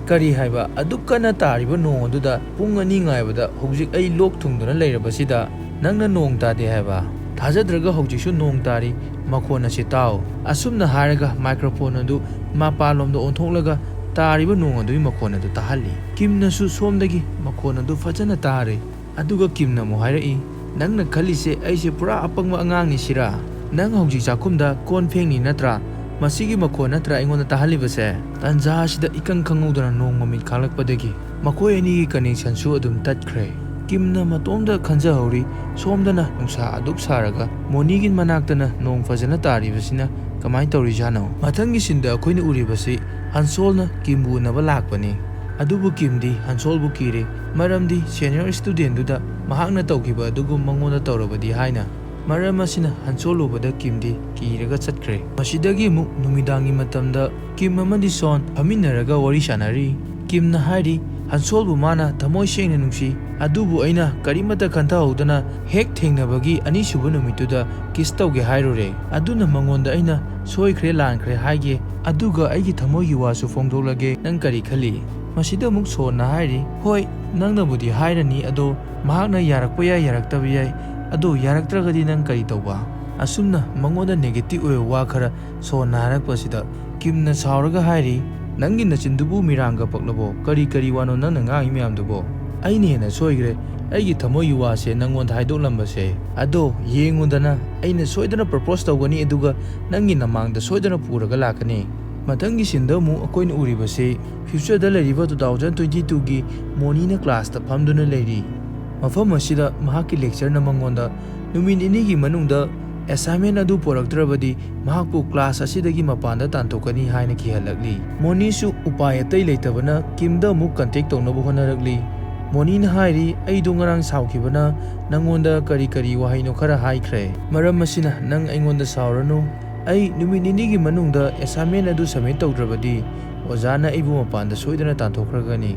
"ꯀꯔꯤ ꯍꯥꯏꯕ? ꯑꯗꯨꯛ ꯀꯟꯅ ꯇꯥꯔꯤꯕ ꯅꯣꯡ ꯑꯗꯨꯗ ꯄꯨꯡ ꯑꯅꯤ ꯉꯥꯏꯕꯗ ꯍꯧꯖꯤꯛ ꯑꯩ ꯂꯣꯛ ꯊꯨꯡꯗꯨꯅ ꯂꯩꯔꯕꯁꯤꯗ ꯅꯪꯅ ꯅꯣꯡ ꯇꯥꯗꯦ ꯍꯥꯏꯕ? ꯊꯥꯖꯗ꯭ꯔꯒ ꯍꯧꯖꯤꯛꯁꯨ ꯅꯣꯡ ꯇꯥꯔꯤ, ꯃꯈꯣꯟ ꯑꯁꯤ ꯇꯥꯎ꯫" ꯑꯁꯨꯝꯅ ꯍꯥꯏꯔꯒ microphone ꯑꯗꯨ ꯃꯄꯥꯟꯂꯣꯝꯗ ꯑꯣꯟꯊꯣꯛꯂꯒ ꯇꯥꯔꯤꯕ ꯅꯣꯡ ꯑꯗꯨꯒꯤ ꯃꯈꯣꯟ ꯑꯗꯨ ꯇꯥꯍꯜꯂꯤ꯫ ꯀꯤꯝꯅꯁꯨ ꯁꯣꯝꯗꯒꯤ ꯃꯈꯣꯟ ꯑꯗꯨ ꯐꯖꯅ ꯇꯥꯔꯦ꯫ ꯑꯗꯨꯒ ꯀꯤꯝꯅ ꯑꯃꯨꯛ ꯍꯥꯏꯔꯛꯏ, "ꯅꯪꯅ ꯈꯜꯂꯤꯁꯦ ꯑꯩꯁꯦ ꯄꯨꯔꯥ ꯑꯄꯪꯕ ꯑꯉꯥꯡꯅꯤ ꯁꯤꯔꯥ? ꯅꯪ ꯍꯧꯖꯤꯛ ꯆꯥꯛꯈꯨꯝꯗ ꯀꯣꯟ ꯐꯦꯡꯉꯤ ꯅꯠꯇ꯭ꯔꯥ? ꯃꯁꯤꯒꯤ ꯃꯈꯣꯟ ꯅꯠꯇ꯭ꯔꯥ ꯑꯩꯉꯣꯟꯗ ꯇꯥꯍꯜꯂꯤꯕꯁꯦ?" ꯇꯥꯟꯖꯥ ꯑꯁꯤꯗ ꯏꯈꯪ ꯈꯪꯍꯧꯗꯅ ꯅꯣꯡ ꯃꯃꯤꯠ ꯈꯥꯡꯂꯛꯄꯗꯒꯤ ꯃꯈꯣꯏ ꯑꯅꯤꯒꯤ connection ꯁꯨ ꯑꯗꯨꯝ ꯇꯠꯈ꯭ꯔꯦ꯫ ꯀꯤꯝꯅ ꯃꯇꯣꯝꯇ ꯈꯟꯖꯍꯧꯔꯤ, ꯁꯣꯝꯗꯅ ꯅꯨꯡꯁꯥ ꯑꯗꯨꯛ ꯁꯥꯔꯒ ꯃꯣꯅꯤꯒꯤ ꯃꯅꯥꯛꯇꯅ ꯅꯣꯡ ꯐꯖꯅ ꯇꯥꯔꯤꯕꯁꯤꯅ ꯀꯃꯥꯏꯅ ꯇꯧꯔꯤꯖꯥꯠꯅꯣ? ꯃꯊꯪꯒꯤ scene ꯗ ꯑꯩꯈꯣꯏꯅ ꯎꯔꯤꯕꯁꯤ ꯍꯟꯁꯣꯜꯅ ꯀꯤꯝꯕꯨ ꯎꯅꯕ ꯂꯥꯛꯄꯅꯤ꯫ ꯑꯗꯨꯕꯨ ꯀꯤꯝꯗꯤ ꯍꯟꯁꯣꯜꯕꯨ ꯀꯤꯔꯦ, ꯃꯔꯝꯗꯤ senior student ꯗꯨꯗ ꯃꯍꯥꯛꯅ ꯇꯧꯈꯤꯕ ꯑꯗꯨꯒꯨꯝ ꯃꯉꯣꯟꯗ ꯇꯧꯔꯕꯗꯤ ꯍꯥꯏꯅ꯫ ꯃꯔꯝ ꯑꯁꯤꯅ ꯍꯟꯁꯣꯜ ꯎꯕꯗ ꯀꯤꯝꯗꯤ ꯀꯤꯔꯒ ꯆꯠꯈ꯭ꯔꯦ꯫ ꯃꯁꯤꯗꯒꯤ ꯑꯃꯨꯛ ꯅꯨꯃꯤꯗꯥꯡꯒꯤ ꯃꯇꯝꯗ ꯀꯤꯝ ꯑꯃꯗꯤ ꯁꯣꯟ ꯐꯝꯃꯤꯟꯅꯔꯒ ꯋꯥꯔꯤ ꯁꯥꯟꯅꯔꯤ꯫ ꯀꯤꯝꯅ ꯍꯥꯏꯔꯤ, "ꯍꯟꯁꯣꯜꯕꯨ ꯃꯥꯅ ꯊꯃꯣꯏ ꯁꯦꯡꯅ ꯅꯨꯡꯁꯤ, ꯑꯗꯨꯕꯨ ꯑꯩꯅ ꯀꯔꯤꯃꯠꯇ ꯈꯟꯊꯍꯧꯗꯅ ꯍꯦꯛ ꯊꯦꯡꯅꯕꯒꯤ ꯑꯅꯤꯁꯨꯕ ꯅꯨꯃꯤꯠꯇꯨꯗ ꯀꯤꯁ ꯇꯧꯒꯦ ꯍꯥꯏꯔꯨꯔꯦ꯫ ꯑꯗꯨꯅ ꯃꯉꯣꯟꯗ ꯑꯩꯅ ꯁꯣꯏꯈ꯭ꯔꯦ, ꯂꯥꯟꯈ꯭ꯔꯦ ꯍꯥꯏꯒꯦ, ꯑꯗꯨꯒ ꯑꯩꯒꯤ ꯊꯃꯣꯏꯒꯤ ꯋꯥꯁꯨ ꯐꯣꯡꯗꯣꯛꯂꯒꯦ꯫ ꯅꯪ ꯀꯔꯤ ꯈꯜꯂꯤ?" ꯃꯁꯤꯗ ꯑꯃꯨꯛ ꯁꯣꯟꯅ ꯍꯥꯏꯔꯤ, "ꯍꯣꯏ, ꯅꯪꯅꯕꯨꯗꯤ ꯍꯥꯏꯔꯅꯤ, ꯑꯗꯣ ꯃꯍꯥꯛꯅ ꯌꯥꯔꯛꯄ ꯌꯥꯏ, ꯌꯥꯔꯛꯇꯕ ꯌꯥꯏ꯫ ꯑꯗꯣ ꯌꯥꯔꯛꯇ꯭ꯔꯒꯗꯤ ꯅꯪ ꯀꯔꯤ ꯇꯧꯕ?" ꯑꯁꯨꯝꯅ ꯃꯉꯣꯟꯗ ꯅꯦꯒꯦꯇꯤꯚ ꯑꯣꯏꯕ ꯋꯥ ꯈꯔ ꯁꯣꯟꯅ ꯍꯥꯏꯔꯛꯄꯁꯤꯗ ꯀꯤꯝꯅ ꯁꯥꯎꯔꯒ ꯍꯥꯏꯔꯤ, "ꯅꯪꯒꯤ ꯅꯆꯤꯟꯗꯨꯕꯨ ꯃꯤꯔꯥꯡꯒ ꯄꯛꯂꯕꯣ? ꯀꯔꯤ ꯀꯔꯤ ꯋꯥꯅꯣ ꯅꯪꯅ ꯉꯥꯡꯉꯤ ꯃꯌꯥꯝꯗꯨꯕꯣ? ꯑꯩꯅ ꯍꯦꯟꯅ ꯁꯣꯏꯈ꯭ꯔꯦ ꯑꯩꯒꯤ ꯊꯃꯣꯏꯒꯤ ꯋꯥꯁꯦ ꯅꯪꯉꯣꯟꯗ ꯍꯥꯏꯗꯣꯛꯂꯝꯕꯁꯦ꯫ ꯑꯗꯣ ꯌꯦꯡꯉꯨꯗꯅ, ꯑꯩꯅ ꯁꯣꯏꯗꯅ ꯄ꯭ꯔꯄꯣꯁ ꯇꯧꯒꯅꯤ, ꯑꯗꯨꯒ ꯅꯪꯒꯤ ꯅꯃꯥꯡꯗ ꯁꯣꯏꯗꯅ ꯄꯨꯔꯒ ꯂꯥꯛꯀꯅꯤ꯫" ꯃꯊꯪꯒꯤ ꯁꯤꯟꯗ ꯑꯃꯨꯛ ꯑꯩꯈꯣꯏꯅ ꯎꯔꯤꯕꯁꯤ ꯐ꯭ꯌꯨꯆꯔꯗ ꯂꯩꯔꯤꯕ ꯇꯨ ꯊꯥꯎꯖꯟ ꯇ꯭ꯋꯦꯟꯇꯤ ꯇꯨꯒꯤ ꯃꯣꯅꯤꯅ ꯀ꯭ꯂꯥꯁꯇ ꯐꯝꯗꯨꯅ ꯂꯩꯔꯤ꯫ ꯃꯐꯝ ꯑꯁꯤꯗ ꯃꯍꯥꯛꯀꯤ ꯂꯦꯛꯆꯔꯅ ꯃꯉꯣꯟꯗ ꯅꯨꯃꯤꯠ ꯅꯤꯅꯤꯒꯤ ꯃꯅꯨꯡꯗ ꯑꯦꯁꯥꯏꯟꯃꯦꯟ ꯑꯗꯨ ꯄꯨꯔꯛꯇ꯭ꯔꯕꯗꯤ ꯃꯍꯥꯛꯄꯨ ꯀ꯭ꯂꯥꯁ ꯑꯁꯤꯗꯒꯤ ꯃꯄꯥꯟꯗ ꯇꯥꯟꯊꯣꯛꯀꯅꯤ ꯍꯥꯏꯅ ꯀꯤꯍꯜꯂꯛꯂꯤ꯫ ꯃꯣꯅꯤꯁꯨ ꯎꯄꯥꯏ ꯑꯇꯩ ꯂꯩꯇꯕꯅ ꯀꯤꯝꯗ ꯑꯃꯨꯛ ꯀꯟꯇꯦꯛ ꯇꯧꯅꯕ ꯍꯣꯠꯅꯔꯛꯂꯤ꯫ ꯃꯣꯅꯤꯅ ꯍꯥꯏꯔꯤ, "ꯑꯩꯗꯣ ꯉꯔꯥꯡ ꯁꯥꯎꯈꯤꯕꯅ ꯅꯪꯉꯣꯟꯗ ꯀꯔꯤ ꯀꯔꯤ ꯋꯥꯍꯩꯅꯣ ꯈꯔ ꯍꯥꯏꯈ꯭ꯔꯦ꯫ ꯃꯔꯝ ꯑꯁꯤꯅ ꯅꯪ ꯑꯩꯉꯣꯟꯗ ꯁꯥꯎꯔꯅꯨ꯫ ꯑꯩ ꯅꯨꯃꯤꯠ ꯅꯤꯅꯤꯒꯤ ꯃꯅꯨꯡꯗ ꯑꯦꯁꯥꯏꯟꯃꯦꯟ ꯑꯗꯨ ꯁꯕꯃꯤꯠ ꯇꯧꯗ꯭ꯔꯕꯗꯤ ꯑꯣꯖꯥꯅ ꯑꯩꯕꯨ ꯃꯄꯥꯟꯗ ꯁꯣꯏꯗꯅ ꯇꯥꯟꯊꯣꯛꯈ꯭ꯔꯒꯅꯤ꯫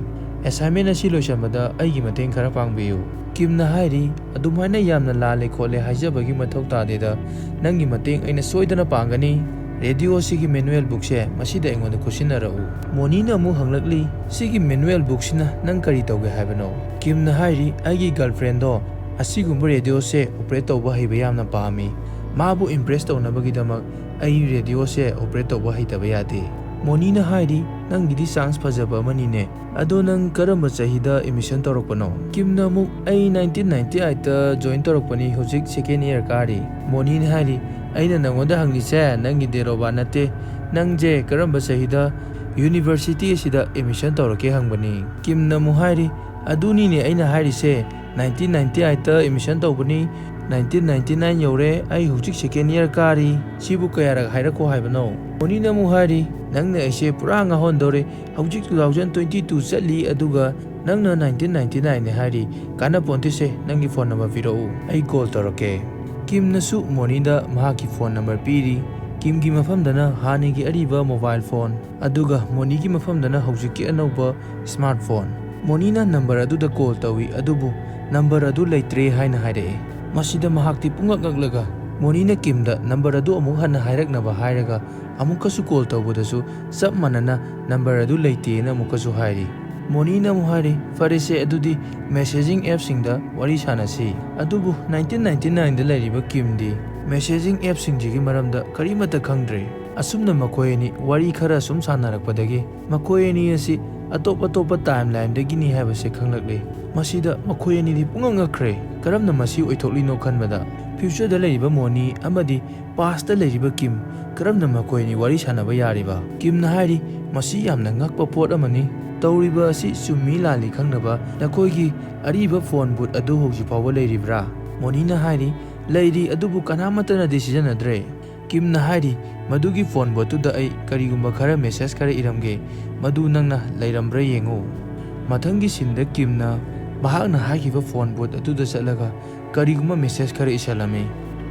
ꯑꯦꯁꯥꯏꯟꯃꯦꯟ ꯑꯁꯤ ꯂꯣꯏꯁꯤꯟꯕꯗ ꯑꯩꯒꯤ ꯃꯇꯦꯡ ꯈꯔ ꯄꯥꯡꯕꯤꯌꯨ꯫" ꯀꯤꯝꯅ ꯍꯥꯏꯔꯤ, "ꯑꯗꯨꯃꯥꯏꯅ ꯌꯥꯝꯅ ꯂꯥꯜꯂꯦ ꯈꯣꯠꯂꯦ ꯍꯥꯏꯖꯕꯒꯤ ꯃꯊꯧ ꯇꯥꯗꯦꯗ, ꯅꯪꯒꯤ ꯃꯇꯦꯡ ꯑꯩꯅ ꯁꯣꯏꯗꯅ ꯄꯥꯡꯒꯅꯤ꯫ ꯔꯦꯗꯤꯑꯣ ꯑꯁꯤꯒꯤ ꯃꯦꯅꯨꯑꯦꯜ ꯕꯨꯛꯁꯦ ꯃꯁꯤꯗ ꯑꯩꯉꯣꯟꯗ ꯈꯨꯠꯁꯤꯟꯅꯔꯛꯎ꯫" ꯃꯣꯅꯤꯅ ꯑꯃꯨꯛ ꯍꯪꯂꯛꯂꯤ, "ꯁꯤꯒꯤ ꯃꯦꯅꯨꯑꯦꯜ ꯕꯨꯛꯁꯤꯅ ꯅꯪ ꯀꯔꯤ ꯇꯧꯒꯦ ꯍꯥꯏꯕꯅꯣ?" ꯀꯤꯝꯅ ꯍꯥꯏꯔꯤ, "ꯑꯩꯒꯤ ꯒꯔꯜꯐ꯭ꯔꯦꯟꯗꯣ ꯑꯁꯤꯒꯨꯝꯕ ꯔꯦꯗꯤꯑꯣꯁꯦ ꯑꯣꯄꯔꯦꯠ ꯇꯧꯕ ꯍꯩꯕ ꯌꯥꯝꯅ ꯄꯥꯝꯃꯤ꯫ ꯃꯥꯕꯨ ꯏꯝꯄ꯭ꯔꯦꯁ ꯇꯧꯅꯕꯒꯤꯗꯃꯛ ꯑꯩ ꯔꯦꯗꯤꯑꯣꯁꯦ ꯑꯣꯄꯔꯦꯠ ꯇꯧꯕ ꯍꯩꯇꯕ ꯌꯥꯗꯦ꯫" ꯃꯣꯅꯤꯅ ꯍꯥꯏꯔꯤ, "ꯅꯪꯒꯤꯗꯤ ꯆꯥꯟꯁ ꯐꯖꯕ ꯑꯃꯅꯤꯅꯦ꯫ ꯑꯗꯣ ꯅꯪ ꯀꯔꯝꯕ ꯆꯍꯤꯗ ꯑꯦꯗꯃꯤꯁꯟ ꯇꯧꯔꯛꯄꯅꯣ?" ꯀꯤꯝꯅ ꯑꯃꯨꯛ, "ꯑꯩ ꯅꯥꯏꯟꯇꯤꯟ ꯅꯥꯏꯟꯇꯤ ꯑꯩꯠꯇ ꯖꯣꯏꯟ ꯇꯧꯔꯛꯄꯅꯤ, ꯍꯧꯖꯤꯛ ꯁꯦꯀꯦꯟ ꯏꯌꯔ ꯀꯥꯔꯤ꯫" ꯃꯣꯅꯤꯅ ꯍꯥꯏꯔꯤ, "ꯑꯩꯅ ꯅꯪꯉꯣꯟꯗ ꯍꯪꯂꯤꯁꯦ ꯅꯪꯒꯤ ꯗꯦꯠ ꯑꯣꯐ ꯕꯥꯔꯊ ꯅꯠꯇꯦ, ꯅꯪꯁꯦ ꯀꯔꯝꯕ ꯆꯍꯤꯗ ꯌꯨꯅꯤꯚꯔꯁꯤꯇꯤ ꯑꯁꯤꯗ ꯑꯦꯗꯃꯤꯁꯟ ꯇꯧꯔꯛꯀꯦ ꯍꯪꯕꯅꯤ꯫" ꯀꯤꯝꯅ ꯑꯃꯨꯛ ꯍꯥꯏꯔꯤ, "ꯑꯗꯨꯅꯤꯅꯦ ꯑꯩꯅ ꯍꯥꯏꯔꯤꯁꯦ, ꯅꯥꯏꯟꯇꯤꯟ ꯅꯥꯏꯟꯇꯤ ꯑꯩꯠꯇ ꯑꯦꯗꯃꯤꯁꯟ ꯇꯧꯕꯅꯤ, ꯅꯥꯏꯟꯇꯤꯟ ꯅꯥꯏꯟꯇꯤ ꯅꯥꯏꯟ ꯌꯧꯔꯦ, ꯑꯩ ꯍꯧꯖꯤꯛ ꯁꯦꯀꯦꯟ ꯏꯌꯔ ꯀꯥꯔꯤ, ꯁꯤꯕꯨ ꯀꯌꯥꯔꯛ ꯍꯥꯏꯔꯛꯈꯣ ꯍꯥꯏꯕꯅꯣ?" ꯃꯣꯅꯤꯅ ꯑꯃꯨꯛ ꯍꯥꯏꯔꯤ, "ꯅꯪꯅ ꯑꯩꯁꯦ ꯄꯨꯔꯥ ꯉꯥꯎꯍꯟꯗꯧꯔꯦ, ꯍꯧꯖꯤꯛ ꯇꯨ ꯊꯥꯎꯖꯟ ꯇ꯭ꯋꯦꯟꯇꯤ ꯇꯨ ꯆꯠꯂꯤ, ꯑꯗꯨꯒ ꯅꯪꯅ ꯅꯥꯏꯟꯇꯤꯟ ꯅꯥꯏꯟꯇꯤ ꯅꯥꯏꯟꯅꯦ ꯍꯥꯏꯔꯤ, ꯀꯥꯟꯅꯄꯣꯟꯇꯦꯁꯦ, ꯅꯪꯒꯤ ꯐꯣꯟ ꯅꯝꯕꯔ ꯄꯤꯔꯛꯎ, ꯑꯩ ꯀꯣꯜ ꯇꯧꯔꯛꯀꯦ꯫" ꯀꯤꯝꯅꯁꯨ ꯃꯣꯅꯤꯗ ꯃꯍꯥꯛꯀꯤ ꯐꯣꯟ ꯅꯝꯕꯔ ꯄꯤꯔꯤ꯫ ꯀꯤꯝꯒꯤ ꯃꯐꯝꯗꯅ ꯍꯥꯟꯅꯒꯤ ꯑꯔꯤꯕ ꯃꯣꯕꯥꯏꯜ ꯐꯣꯟ, ꯑꯗꯨꯒ ꯃꯣꯅꯤꯒꯤ ꯃꯐꯝꯗꯅ ꯍꯧꯖꯤꯛꯀꯤ ꯑꯅꯧꯕ ꯁ꯭ꯃꯥꯔꯠ ꯐꯣꯟ꯫ ꯃꯣꯅꯤꯅ ꯅꯝꯕꯔ ꯑꯗꯨꯗ ꯀꯣꯜ ꯇꯧꯏ, ꯑꯗꯨꯕꯨ ꯅꯝꯕꯔ ꯑꯗꯨ ꯂꯩꯇ꯭ꯔꯦ ꯍꯥꯏꯅ ꯍꯥꯏꯔꯛꯑꯦ꯫ ꯃꯁꯤꯗ ꯃꯍꯥꯛꯇꯤ ꯄꯨꯡꯉꯛ ꯉꯛꯂꯒ ꯃꯣꯅꯤꯅ ꯀꯤꯝꯗ ꯅꯝꯕꯔ ꯑꯗꯨ ꯑꯃꯨꯛ ꯍꯟꯅ ꯍꯥꯏꯔꯛꯅꯕ ꯍꯥꯏꯔꯒ ꯑꯃꯨꯛꯀꯁꯨ ꯀꯣꯜ ꯇꯧꯕꯗꯁꯨ ꯆꯞ ꯃꯥꯟꯅꯅ ꯅꯝꯕꯔ ꯑꯗꯨ ꯂꯩꯇꯦꯅ ꯑꯃꯨꯛꯀꯁꯨ ꯍꯥꯏꯔꯤ꯫ ꯃꯣꯅꯤꯅ ꯑꯃꯨꯛ ꯍꯥꯏꯔꯤ, "ꯐꯔꯦꯁꯦ, ꯑꯗꯨꯗꯤ ꯃꯦꯁꯦꯖꯤꯡ ꯑꯦꯞꯁꯤꯡꯗ ꯋꯥꯔꯤ ꯁꯥꯟꯅꯁꯤ"꯫ ꯑꯗꯨꯕꯨ ꯅꯥꯏꯟꯇꯤꯟ ꯅꯥꯏꯟꯇꯤ ꯅꯥꯏꯟꯗ ꯂꯩꯔꯤꯕ ꯀꯤꯝꯗꯤ ꯃꯦꯁꯦꯖꯤꯡ ꯑꯦꯞꯁꯤꯡꯁꯤꯒꯤ ꯃꯔꯝꯗ ꯀꯔꯤꯃꯠꯇ ꯈꯪꯗ꯭ꯔꯦ꯫ ꯑꯁꯨꯝꯅ ꯃꯈꯣꯏ ꯑꯅꯤ ꯋꯥꯔꯤ ꯈꯔ ꯁꯨꯝ ꯁꯥꯟꯅꯔꯛꯄꯗꯒꯤ ꯃꯈꯣꯏ ꯑꯅꯤ ꯑꯁꯤ ꯑꯇꯣꯞ ꯑꯇꯣꯞꯄ ꯇꯥꯏꯝ ꯂꯥꯏꯟꯗꯒꯤꯅꯤ ꯍꯥꯏꯕꯁꯦ ꯈꯪꯂꯛꯂꯤ꯫ ꯃꯁꯤꯗ ꯃꯈꯣꯏ ꯑꯅꯤꯗꯤ ꯄꯨꯡꯉꯛ ꯉꯛꯈ꯭ꯔꯦ꯫ ꯀꯔꯝꯅ ꯃꯁꯤ ꯑꯣꯏꯊꯣꯛꯂꯤꯅꯣ ꯈꯟꯕꯗ ꯐ꯭ꯌꯨꯆꯔꯗ ꯂꯩꯔꯤꯕ ꯃꯣꯅꯤ ꯑꯃꯗꯤ ꯄꯥꯁꯇ ꯂꯩꯔꯤꯕ ꯀꯤꯝ, ꯀꯔꯝꯅ ꯃꯈꯣꯏ ꯑꯅꯤ ꯋꯥꯔꯤ ꯁꯥꯟꯅꯕ ꯌꯥꯔꯤꯕ? ꯀꯤꯝꯅ ꯍꯥꯏꯔꯤ, "ꯃꯁꯤ ꯌꯥꯝꯅ ꯉꯛꯄ ꯄꯣꯠ ꯑꯃꯅꯤ꯫ ꯇꯧꯔꯤꯕ ꯑꯁꯤ ꯆꯨꯝꯃꯤ ꯂꯥꯜꯂꯤ ꯈꯪꯅꯕ ꯅꯈꯣꯏꯒꯤ ꯑꯔꯤꯕ ꯐꯣꯟ ꯕꯨꯠ ꯑꯗꯨ ꯍꯧꯖꯤꯛ ꯐꯥꯎꯕ ꯂꯩꯔꯤꯕ꯭ꯔꯥ?" ꯃꯣꯅꯤꯅ ꯍꯥꯏꯔꯤ, "ꯂꯩꯔꯤ, ꯑꯗꯨꯕꯨ ꯀꯅꯥꯃꯠꯇꯅꯗꯤ ꯁꯤꯖꯤꯟꯅꯗ꯭ꯔꯦ"꯫ ꯀꯤꯝꯅ ꯍꯥꯏꯔꯤ, "ꯃꯗꯨꯒꯤ ꯐꯣꯟ ꯕꯨꯠꯇꯨꯗ ꯑꯩ ꯀꯔꯤꯒꯨꯝꯕ ꯈꯔ ꯃꯦꯁꯦꯖ ꯈꯔ ꯏꯔꯝꯒꯦ, ꯃꯗꯨ ꯅꯪꯅ ꯂꯩꯔꯝꯕ꯭ꯔꯥ ꯌꯦꯡꯉꯨ"꯫ ꯃꯊꯪꯒꯤ ꯁꯤꯟꯗ ꯀꯤꯝꯅ ꯃꯍꯥꯛꯅ ꯍꯥꯏꯈꯤꯕ ꯐꯣꯟ ꯕꯨꯠ ꯑꯗꯨꯗ ꯆꯠꯂꯒ ꯀꯔꯤꯒꯨꯝꯕ ꯃꯦꯁꯦꯖ ꯈꯔ ꯏꯁꯜꯂꯝꯃꯤ꯫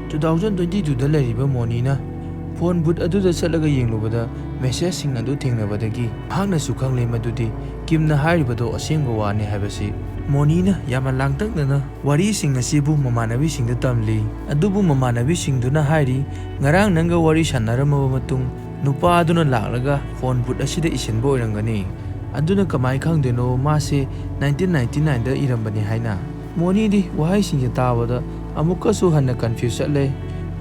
ꯇꯨ ꯊꯥꯎꯖꯟ ꯇ꯭ꯋꯦꯟꯇꯤ ꯇꯨꯗ ꯂꯩꯔꯤꯕ ꯃꯣꯅꯤꯅ ꯐꯣꯟ ꯕꯨꯠ ꯑꯗꯨꯗ ꯆꯠꯂꯒ ꯌꯦꯡꯂꯨꯕꯗ ꯃꯦꯁꯦꯖꯁꯤꯡ ꯑꯗꯨ ꯊꯦꯡꯅꯕꯗꯒꯤ ꯃꯍꯥꯛꯅꯁꯨ ꯈꯪꯂꯦ ꯃꯗꯨꯗꯤ ꯀꯤꯝꯅ ꯍꯥꯏꯔꯤꯕꯗꯣ ꯑꯁꯦꯡꯕ ꯋꯥꯅꯤ ꯍꯥꯏꯕꯁꯤ꯫ ꯃꯣꯅꯤꯅ ꯌꯥꯝꯅ ꯂꯥꯡꯇꯛꯅꯅ ꯋꯥꯔꯤꯁꯤꯡ ꯑꯁꯤꯕꯨ ꯃꯃꯥꯟꯅꯕꯤꯁꯤꯡꯗ ꯇꯝꯂꯤ꯫ ꯑꯗꯨꯕꯨ ꯃꯃꯥꯟꯅꯕꯤꯁꯤꯡꯗꯨꯅ ꯍꯥꯏꯔꯤ, "ꯉꯔꯥꯡ ꯅꯪꯒ ꯋꯥꯔꯤ ꯁꯥꯟꯅꯔꯝꯃꯕ ꯃꯇꯨꯡ ꯅꯨꯄꯥ ꯑꯗꯨꯅ ꯂꯥꯛꯂꯒ ꯐꯣꯟ ꯕꯨꯠ ꯑꯁꯤꯗ ꯏꯁꯤꯟꯕ ꯑꯣꯏꯔꯝꯒꯅꯤ꯫ ꯑꯗꯨꯅ ꯀꯃꯥꯏ ꯈꯪꯗꯣꯏꯅꯣ ꯃꯥꯁꯦ ꯅꯥꯏꯟꯇꯤꯟ ꯅꯥꯏꯟꯇꯤ ꯅꯥꯏꯟꯗ ꯏꯔꯝꯕꯅꯤ ꯍꯥꯏꯅ?" ꯃꯣꯅꯤꯗꯤ ꯋꯥꯍꯩꯁꯤꯡꯁꯦ ꯇꯥꯕꯗ ꯑꯃꯨꯛꯀꯁꯨ ꯍꯟꯅ ꯀꯟꯐ꯭ꯌꯨꯁ ꯆꯠꯂꯦ꯫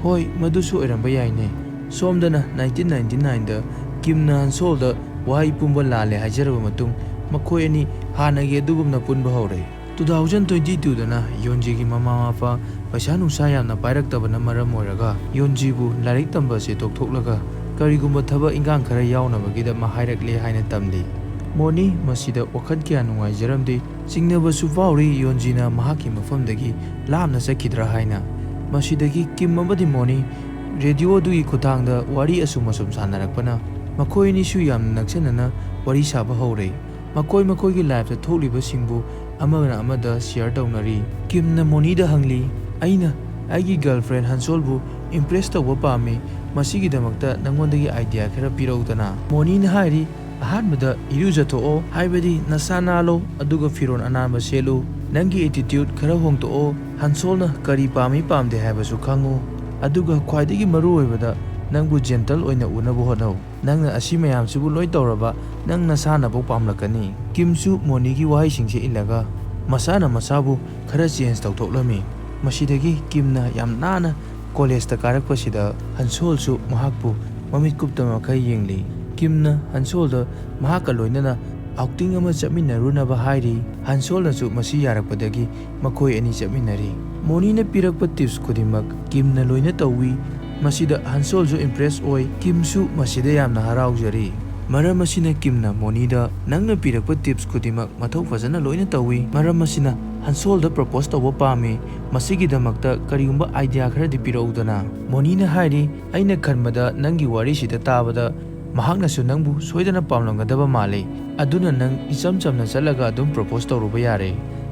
"ꯍꯣꯏ, ꯃꯗꯨꯁꯨ ꯑꯣꯏꯔꯝꯕ ꯌꯥꯏꯅꯦ"꯫ ꯁꯣꯝꯗꯅ ꯅꯥꯏꯟꯇꯤꯟ ꯅꯥꯏꯟꯇꯤ ꯅꯥꯏꯟꯗ ꯀꯤꯝꯅ ꯍꯟꯁꯣꯜꯗ ꯋꯥꯍꯩ ꯄꯨꯝꯕ ꯂꯥꯜꯂꯦ ꯍꯥꯏꯖꯔꯕ ꯃꯇꯨꯡ ꯃꯈꯣꯏ ꯑꯅꯤ ꯍꯥꯟꯅꯒꯤ ꯑꯗꯨꯒꯨꯝꯅ ꯄꯨꯟꯕ ꯍꯧꯔꯦ꯫ ꯇꯨ ꯊꯥꯎꯖꯟ ꯇ꯭ꯋꯦꯟꯇꯤ ꯇꯨꯗꯅ ꯌꯣꯟꯖꯤꯒꯤ ꯃꯃꯥ ꯃꯄꯥ ꯄꯩꯁꯥ ꯅꯨꯡꯁꯥ ꯌꯥꯝꯅ ꯄꯥꯏꯔꯛꯇꯕꯅ ꯃꯔꯝ ꯑꯣꯏꯔꯒ ꯌꯣꯟꯖꯤꯕꯨ ꯂꯥꯏꯔꯤꯛ ꯇꯝꯕ ꯑꯁꯤ ꯇꯣꯛꯊꯣꯛꯂꯒ ꯀꯔꯤꯒꯨꯝꯕ ꯊꯕꯛ ꯏꯟꯈꯥꯡ ꯈꯔ ꯌꯥꯎꯅꯕꯒꯤꯗꯃꯛ ꯍꯥꯏꯔꯛꯂꯦ ꯍꯥꯏꯅ ꯇꯝꯂꯤ꯫ ꯃꯣꯅꯤ ꯃꯁꯤꯗ ꯋꯥꯈꯜ ꯀꯌꯥ ꯅꯨꯡꯉꯥꯏꯖꯔꯝꯗꯦ꯫ ꯆꯤꯡꯅꯕꯁꯨ ꯐꯥꯎꯔꯤ ꯌꯣꯟꯖꯤꯅ ꯃꯍꯥꯛꯀꯤ ꯃꯐꯝꯗꯒꯤ ꯂꯥꯞꯅ ꯆꯠꯈꯤꯗ꯭ꯔꯥ ꯍꯥꯏꯅ꯫ ꯃꯁꯤꯗꯒꯤ ꯀꯤꯝ ꯑꯃꯗꯤ ꯃꯣꯅꯤ ꯔꯦꯗꯤꯑꯣ ꯑꯗꯨꯒꯤ ꯈꯨꯠꯊꯥꯡꯗ ꯋꯥꯔꯤ ꯑꯁꯨꯝ ꯑꯁꯨꯝ ꯁꯥꯟꯅꯔꯛꯄꯅ ꯃꯈꯣꯏ ꯑꯅꯤꯁꯨ ꯌꯥꯝꯅ ꯅꯛꯁꯤꯟꯅꯅ ꯋꯥꯔꯤ ꯁꯥꯕ ꯍꯧꯔꯦ꯫ ꯃꯈꯣꯏ ꯃꯈꯣꯏꯒꯤ ꯂꯥꯏꯐꯇ ꯊꯣꯛꯂꯤꯕꯁꯤꯡꯕꯨ ꯑꯃꯅ ꯑꯃꯗ ꯁꯤꯌꯔ ꯇꯧꯅꯔꯤ꯫ ꯀꯤꯝꯅ ꯃꯣꯅꯤꯗ ꯍꯪꯂꯤ, "ꯑꯩꯅ ꯑꯩꯒꯤ ꯒꯔꯜꯐ꯭ꯔꯦꯟ ꯍꯟꯁꯣꯜꯕꯨ ꯏꯝꯄ꯭ꯔꯦꯁ ꯇꯧꯕ ꯄꯥꯝꯃꯤ꯫ ꯃꯁꯤꯒꯤꯗꯃꯛꯇ ꯅꯉꯣꯟꯗꯒꯤ ꯑꯥꯏꯗꯤꯌꯥ ꯈꯔ ꯄꯤꯔꯛꯎꯗꯅ꯫ ꯃꯣꯅꯤꯅ ꯍꯥꯏꯔꯤ, "ꯑꯍꯥꯟꯕꯗ ꯏꯔꯨꯖꯊꯣꯛꯑꯣ, ꯍꯥꯏꯕꯗꯤ ꯅꯁꯥ ꯅꯥꯜꯂꯣ, ꯑꯗꯨꯒ ꯐꯤꯔꯣꯜ ꯑꯅꯥꯟꯕ ꯁꯦꯠꯂꯨ꯫ ꯅꯪꯒꯤ ꯑꯦꯇꯤꯇ꯭ꯌꯨꯠ ꯈꯔ ꯍꯣꯡꯗꯣꯛꯑꯣ꯫ ꯍꯟꯁꯣꯜꯅ ꯀꯔꯤ ꯄꯥꯝꯃꯤ ꯄꯥꯝꯗꯦ ꯍꯥꯏꯕꯁꯨ ꯈꯪꯉꯨ꯫ ꯑꯗꯨꯒ ꯈ꯭ꯋꯥꯏꯗꯒꯤ ꯃꯔꯨ ꯑꯣꯏꯕꯗ ꯅꯪꯕꯨ ꯖꯦꯟꯇꯜ ꯑꯣꯏꯅ ꯎꯅꯕ ꯍꯣꯠꯅꯧ꯫ ꯅꯪꯅ ꯑꯁꯤ ꯃꯌꯥꯝꯁꯤꯕꯨ ꯂꯣꯏ ꯇꯧꯔꯕ, ꯅꯪ ꯅꯁꯥꯅꯐꯥꯎ ꯄꯥꯝꯂꯛꯀꯅꯤ꯫" ꯀꯤꯝꯁꯨ ꯃꯣꯅꯤꯒꯤ ꯋꯥꯍꯩꯁꯤꯡꯁꯦ ꯏꯜꯂꯒ ꯃꯁꯥꯅ ꯃꯁꯥꯕꯨ ꯈꯔ ꯆꯦꯟꯖ ꯇꯧꯊꯣꯛꯂꯝꯃꯤ꯫ ꯃꯁꯤꯗꯒꯤ ꯀꯤꯝꯅ ꯌꯥꯝ ꯅꯥꯟꯅ ꯀꯣꯂꯦꯖꯇ ꯀꯥꯔꯛꯄꯁꯤꯗ ꯍꯟꯁꯣꯜꯁꯨ ꯃꯍꯥꯛꯄꯨ ꯃꯃꯤꯠ ꯀꯨꯞꯇ ꯃꯈꯩ ꯌꯦꯡꯂꯤ꯫ ꯀꯤꯝꯅ ꯍꯟꯁꯣꯜꯗ ꯃꯍꯥꯛꯀ ꯂꯣꯏꯅꯅ ꯑꯥꯎꯇꯤꯡ ꯑꯃ ꯆꯠꯃꯤꯟꯅꯔꯨꯅꯕ ꯍꯥꯏꯔꯤ꯫ ꯍꯟꯁꯣꯜꯅꯁꯨ ꯃꯁꯤ ꯌꯥꯔꯛꯄꯗꯒꯤ ꯃꯈꯣꯏ ꯑꯅꯤ ꯆꯠꯃꯤꯟꯅꯔꯤ꯫ ꯃꯣꯅꯤꯅ ꯄꯤꯔꯛꯄ ꯇꯤꯞꯁ ꯈꯨꯗꯤꯡꯃꯛ ꯀꯤꯝꯅ ꯂꯣꯏꯅ ꯇꯧꯏ꯫ ꯃꯁꯤꯗ ꯍꯟꯁꯣꯜꯁꯨ ꯏꯝꯄ꯭ꯔꯦꯁ ꯑꯣꯏ, ꯀꯤꯝꯁꯨ ꯃꯁꯤꯗ ꯌꯥꯝꯅ ꯍꯔꯥꯎꯖꯔꯤ꯫ ꯃꯔꯝ ꯑꯁꯤꯅ ꯀꯤꯝꯅ ꯃꯣꯅꯤꯗ, "ꯅꯪꯅ ꯄꯤꯔꯛꯄ ꯇꯤꯞꯁ ꯈꯨꯗꯤꯡꯃꯛ ꯃꯊꯧ ꯐꯖꯅ ꯂꯣꯏꯅ ꯇꯧꯏ꯫ ꯃꯔꯝ ꯑꯁꯤꯅ ꯍꯟꯁꯣꯜꯗ ꯄ꯭ꯔꯄꯣꯁ ꯇꯧꯕ ꯄꯥꯝꯃꯤ꯫ ꯃꯁꯤꯒꯤꯗꯃꯛꯇ ꯀꯔꯤꯒꯨꯝꯕ ꯑꯥꯏꯗꯤꯌꯥ ꯈꯔꯗꯤ ꯄꯤꯔꯛꯎꯗꯅ꯫" ꯃꯣꯅꯤꯅ ꯍꯥꯏꯔꯤ, "ꯑꯩꯅ ꯈꯟꯕꯗ ꯅꯪꯒꯤ ꯋꯥꯔꯤꯁꯤꯗ ꯇꯥꯕꯗ ꯃꯍꯥꯛꯅꯁꯨ ꯅꯪꯕꯨ ꯁꯣꯏꯗꯅ ꯄꯥꯝꯂꯝꯒꯗꯕ ꯃꯥꯜꯂꯤ꯫ ꯑꯗꯨꯅ ꯅꯪ ꯏꯆꯝ ꯆꯝꯅ ꯆꯠꯂꯒ ꯑꯗꯨꯝ ꯄ꯭ꯔꯄꯣꯁ ꯇꯧꯔꯨꯕ ꯌꯥꯔꯦ꯫"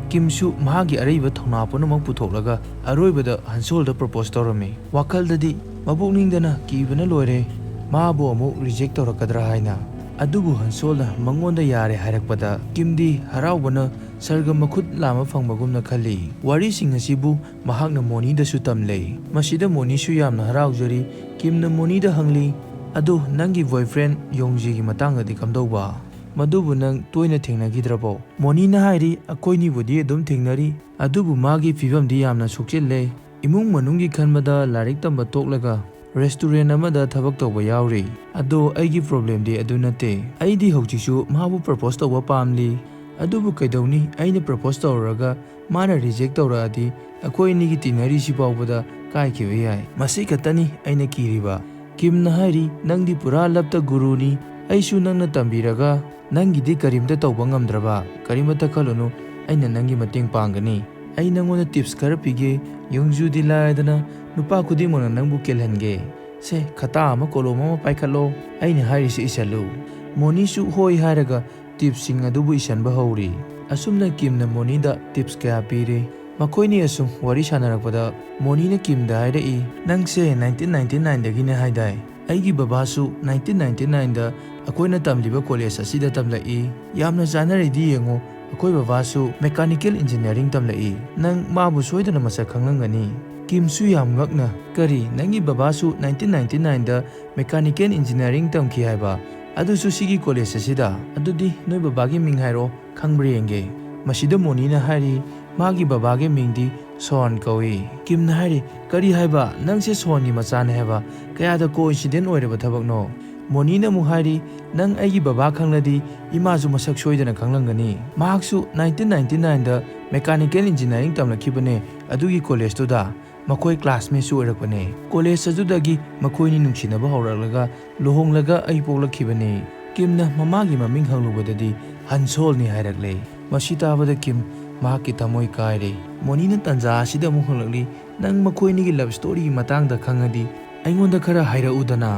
ꯀꯤꯝꯁꯨ ꯃꯍꯥꯛꯀꯤ ꯑꯔꯩꯕ ꯊꯧꯅꯥ ꯄꯨꯝꯅꯃꯛ ꯄꯨꯊꯣꯛꯂꯒ ꯑꯔꯣꯏꯕꯗ ꯍꯟꯁꯣꯜꯗ ꯄ꯭ꯔꯄꯣꯁ ꯇꯧꯔꯝꯃꯤ꯫ ꯋꯥꯈꯜꯗꯗꯤ ꯃꯕꯨꯛꯅꯤꯡꯗꯅ ꯀꯤꯕꯅ ꯂꯣꯏꯔꯦ꯫ ꯃꯥꯕꯨ ꯑꯃꯨꯛ ꯔꯤꯖꯦꯛ ꯇꯧꯔꯛꯀꯗ꯭ꯔꯥ ꯍꯥꯏꯅ꯫ ꯑꯗꯨꯕꯨ ꯍꯟꯁꯣꯜꯅ ꯃꯉꯣꯟꯗ ꯌꯥꯔꯦ ꯍꯥꯏꯔꯛꯄꯗ ꯀꯤꯝꯗꯤ ꯍꯔꯥꯎꯕꯅ ꯁꯔꯒ ꯃꯈꯨꯠ ꯂꯥꯝꯕ ꯐꯪꯕꯒꯨꯝꯅ ꯈꯜꯂꯤ꯫ ꯋꯥꯔꯤꯁꯤꯡ ꯑꯁꯤꯕꯨ ꯃꯍꯥꯛꯅ ꯃꯣꯅꯤꯗꯁꯨ ꯇꯝꯂꯦ꯫ ꯃꯁꯤꯗ ꯃꯣꯅꯤꯁꯨ ꯌꯥꯝꯅ ꯍꯔꯥꯎꯖꯔꯤ꯫ ꯀꯤꯝꯅ ꯃꯣꯅꯤꯗ ꯍꯪꯂꯤ, "ꯑꯗꯨ ꯅꯪꯒꯤ ꯕꯣꯏꯐ꯭ꯔꯦꯟ ꯌꯣꯡꯖꯤꯒꯤ ꯃꯇꯥꯡꯗꯗꯤ ꯀꯝꯗꯧꯕ? ꯃꯗꯨꯕꯨ ꯅꯪ ꯇꯣꯏꯅ ꯊꯦꯡꯅꯈꯤꯗ꯭ꯔꯕꯣ?" ꯃꯣꯅꯤꯅ ꯍꯥꯏꯔꯤ, "ꯑꯩꯈꯣꯏꯅꯤꯕꯨꯗꯤ ꯑꯗꯨꯝ ꯊꯦꯡꯅꯔꯤ, ꯑꯗꯨꯕꯨ ꯃꯥꯒꯤ ꯐꯤꯕꯝꯗꯤ ꯌꯥꯝꯅ ꯁꯣꯛꯆꯤꯜꯂꯦ꯫ ꯏꯃꯨꯡ ꯃꯅꯨꯡꯒꯤ ꯈꯟꯕꯗ ꯂꯥꯏꯔꯤꯛ ꯇꯝꯕ ꯇꯣꯛꯂꯒ ꯔꯦꯁꯇꯨꯔꯦꯟ ꯑꯃꯗ ꯊꯕꯛ ꯇꯧꯕ ꯌꯥꯎꯔꯤ꯫ ꯑꯗꯣ ꯑꯩꯒꯤ ꯄ꯭ꯔꯣꯕ꯭ꯂꯦꯝꯗꯤ ꯑꯗꯨ ꯅꯠꯇꯦ꯫ ꯑꯩꯗꯤ ꯍꯧꯖꯤꯛꯁꯨ ꯃꯥꯕꯨ ꯄ꯭ꯔꯄꯣꯁ ꯇꯧꯕ ꯄꯥꯝꯂꯤ꯫ ꯑꯗꯨꯕꯨ ꯀꯩꯗꯧꯅꯤ, ꯑꯩꯅ ꯄ꯭ꯔꯄꯣꯁ ꯇꯧꯔꯨꯔꯒ ꯃꯥꯅ ꯔꯤꯖꯦꯛ ꯇꯧꯔꯛꯑꯗꯤ ꯑꯩꯈꯣꯏ ꯑꯅꯤꯒꯤ ꯇꯤꯟꯅꯔꯤꯁꯤ ꯐꯥꯎꯕꯗ ꯀꯥꯏꯈꯤꯕ ꯌꯥꯏ꯫ ꯃꯁꯤ ꯈꯛꯇꯅꯤ ꯑꯩꯅ ꯀꯤꯔꯤꯕ꯫" ꯀꯤꯝꯅ ꯍꯥꯏꯔꯤ, "ꯅꯪꯗꯤ ꯄꯨꯔꯥ ꯂꯞꯇ ꯒꯨꯔꯨꯅꯤ꯫ ꯑꯩꯁꯨ ꯅꯪꯅ ꯇꯝꯕꯤꯔꯒ ꯅꯪꯒꯤꯗꯤ ꯀꯔꯤꯝꯇ ꯇꯧꯕ ꯉꯝꯗ꯭ꯔꯕ? ꯀꯔꯤꯃꯇ ꯈꯜꯂꯨꯅꯨ, ꯑꯩꯅ ꯅꯪꯒꯤ ꯃꯇꯦꯡ ꯄꯥꯡꯒꯅꯤ꯫ ꯑꯩ ꯅꯪꯉꯣꯟꯗ ꯇꯤꯞꯁ ꯈꯔ ꯄꯤꯒꯦ꯫ ꯌꯣꯡꯖꯨꯗꯤ ꯂꯥꯏꯔꯗꯅ ꯅꯨꯄꯥ ꯈꯨꯗꯤꯡꯃꯛꯅ ꯅꯪꯕꯨ ꯀꯦꯜꯍꯟꯒꯦ꯫ ꯁꯦ, ꯈꯇꯥ ꯑꯃ ꯀꯣꯂꯣꯝ ꯑꯃ ꯄꯥꯏꯈꯠꯂꯣ꯫ ꯑꯩꯅ ꯍꯥꯏꯔꯤꯁꯤ ꯏꯁꯜꯂꯨ꯫" ꯃꯣꯅꯤꯁꯨ ꯍꯣꯏ ꯍꯥꯏꯔꯒ ꯇꯤꯞꯁꯁꯤꯡ ꯑꯗꯨꯕꯨ ꯏꯁꯟꯕ ꯍꯧꯔꯤ꯫ ꯑꯁꯨꯝꯅ ꯀꯤꯝꯅ ꯃꯣꯅꯤꯗ ꯇꯤꯞꯁ ꯀꯌꯥ ꯄꯤꯔꯦ꯫ ꯃꯈꯣꯏꯅꯤ ꯑꯁꯨꯝ ꯋꯥꯔꯤ ꯁꯥꯟꯅꯔꯛꯄꯗ ꯃꯣꯅꯤꯅ ꯀꯤꯝꯗ ꯍꯥꯏꯔꯛꯏ, "ꯅꯪꯁꯦ ꯅꯥꯏꯟꯇꯤꯟ ꯅꯥꯏꯟꯇꯤ ꯅꯥꯏꯟꯗꯒꯤꯅꯦ ꯍꯥꯏꯗꯥꯏ? ꯑꯩꯒꯤ ꯕꯕꯥꯁꯨ ꯅꯥꯏꯟꯇꯤꯟ ꯅꯥꯏꯟꯇꯤ ꯅꯥꯏꯟꯗ ꯑꯩꯈꯣꯏꯅ ꯇꯝꯂꯤꯕ ꯀꯣꯂꯦꯖ ꯑꯁꯤꯗ ꯇꯝꯂꯛꯏ꯫ ꯌꯥꯝꯅ ꯆꯥꯟꯅꯔꯤꯗꯤ ꯌꯦꯡꯉꯨ, ꯑꯩꯈꯣꯏ ꯕꯕꯥꯁꯨ ꯃꯦꯀꯥꯅꯤꯀꯦꯜ ꯏꯟꯖꯤꯅꯤꯌꯥꯔꯤꯡ ꯇꯝꯂꯛꯏ꯫ ꯅꯪ ꯃꯥꯕꯨ ꯁꯣꯏꯗꯅ ꯃꯁꯛ ꯈꯪꯂꯝꯒꯅꯤ꯫" ꯀꯤꯝꯁꯨ ꯌꯥꯝ ꯉꯛꯅ, "ꯀꯔꯤ, ꯅꯪꯒꯤ ꯕꯕꯥꯁꯨ ꯅꯥꯏꯟꯇꯤꯟ ꯅꯥꯏꯟꯇꯤ ꯅꯥꯏꯟꯗ ꯃꯦꯀꯥꯅꯤꯀꯦꯜ ꯏꯟꯖꯤꯅꯤꯌꯥꯔꯤꯡ ꯇꯝꯈꯤ ꯍꯥꯏꯕ? ꯑꯗꯨꯁꯨ ꯁꯤꯒꯤ ꯀꯣꯂꯦꯖ ꯑꯁꯤꯗ? ꯑꯗꯨꯗꯤ ꯅꯣꯏ ꯕꯕꯥꯒꯤ ꯃꯤꯡ ꯍꯥꯏꯔꯛꯑꯣ, ꯈꯪꯕ꯭ꯔꯥ ꯌꯦꯡꯒꯦ꯫" ꯃꯁꯤꯗ ꯃꯣꯅꯤꯅ ꯍꯥꯏꯔꯤ, ꯃꯥꯒꯤ ꯕꯕꯥꯒꯤ ꯃꯤꯡꯗꯤ ꯁꯣꯟ ꯀꯧꯏ꯫ ꯀꯤꯝꯅ ꯍꯥꯏꯔꯤ, "ꯀꯔꯤ ꯍꯥꯏꯕ? ꯅꯪꯁꯦ ꯁꯣꯟꯒꯤ ꯃꯆꯥꯅꯦ ꯍꯥꯏꯕ? ꯀꯌꯥꯗ ꯀꯣꯏꯟꯁꯤꯗꯦꯟ ꯑꯣꯏꯔꯕ ꯊꯕꯛꯅꯣ?" ꯃꯣꯅꯤꯅ ꯑꯃꯨꯛ ꯍꯥꯏꯔꯤ, "ꯅꯪ ꯑꯩꯒꯤ ꯕꯕꯥ ꯈꯪꯂꯗꯤ ꯏꯃꯥꯁꯨ ꯃꯁꯛ ꯁꯣꯏꯗꯅ ꯈꯪꯂꯝꯒꯅꯤ꯫ ꯃꯍꯥꯛꯁꯨ ꯅꯥꯏꯟꯇꯤꯟ ꯅꯥꯏꯟꯇꯤ ꯅꯥꯏꯟꯗ ꯃꯦꯀꯥꯅꯤꯀꯦꯜ ꯏꯟꯖꯤꯅꯤꯌꯥꯔꯤꯡ ꯇꯝꯂꯛꯈꯤꯕꯅꯦ, ꯑꯗꯨꯒꯤ ꯀꯣꯂꯦꯖꯇꯨꯗ꯫ ꯃꯈꯣꯏ ꯀ꯭ꯂꯥꯁꯃꯦꯠꯁꯨ ꯑꯣꯏꯔꯛꯄꯅꯦ꯫ ꯀꯣꯂꯦꯖ ꯑꯗꯨꯗꯒꯤ ꯃꯈꯣꯏꯅꯤ ꯅꯨꯡꯁꯤꯅꯕ ꯍꯧꯔꯛꯂꯒ ꯂꯨꯍꯣꯡꯂꯒ ꯑꯩ ꯄꯣꯛꯂꯛꯈꯤꯕꯅꯤ꯫" ꯀꯤꯝꯅ ꯃꯃꯥꯒꯤ ꯃꯃꯤꯡ ꯍꯪꯂꯨꯕꯗꯗꯤ ꯍꯟꯁꯣꯜꯅꯤ ꯍꯥꯏꯔꯛꯂꯦ꯫ ꯃꯁꯤ ꯇꯥꯕꯗ ꯀꯤꯝ ꯃꯍꯥꯛꯀꯤ ꯊꯃꯣꯏ ꯀꯥꯏꯔꯦ꯫ ꯃꯣꯅꯤꯅ ꯇꯟꯖꯥ ꯑꯁꯤꯗ ꯑꯃꯨꯛ ꯍꯪꯂꯛꯂꯤ, "ꯅꯪ ꯃꯈꯣꯏꯅꯤꯒꯤ ꯂꯚ ꯁ꯭ꯇꯣꯔꯤꯒꯤ ꯃꯇꯥꯡꯗ ꯈꯪꯉꯗꯤ ꯑꯩꯉꯣꯟꯗ ꯈꯔ ꯍꯥꯏꯔꯛꯎꯗꯅ?"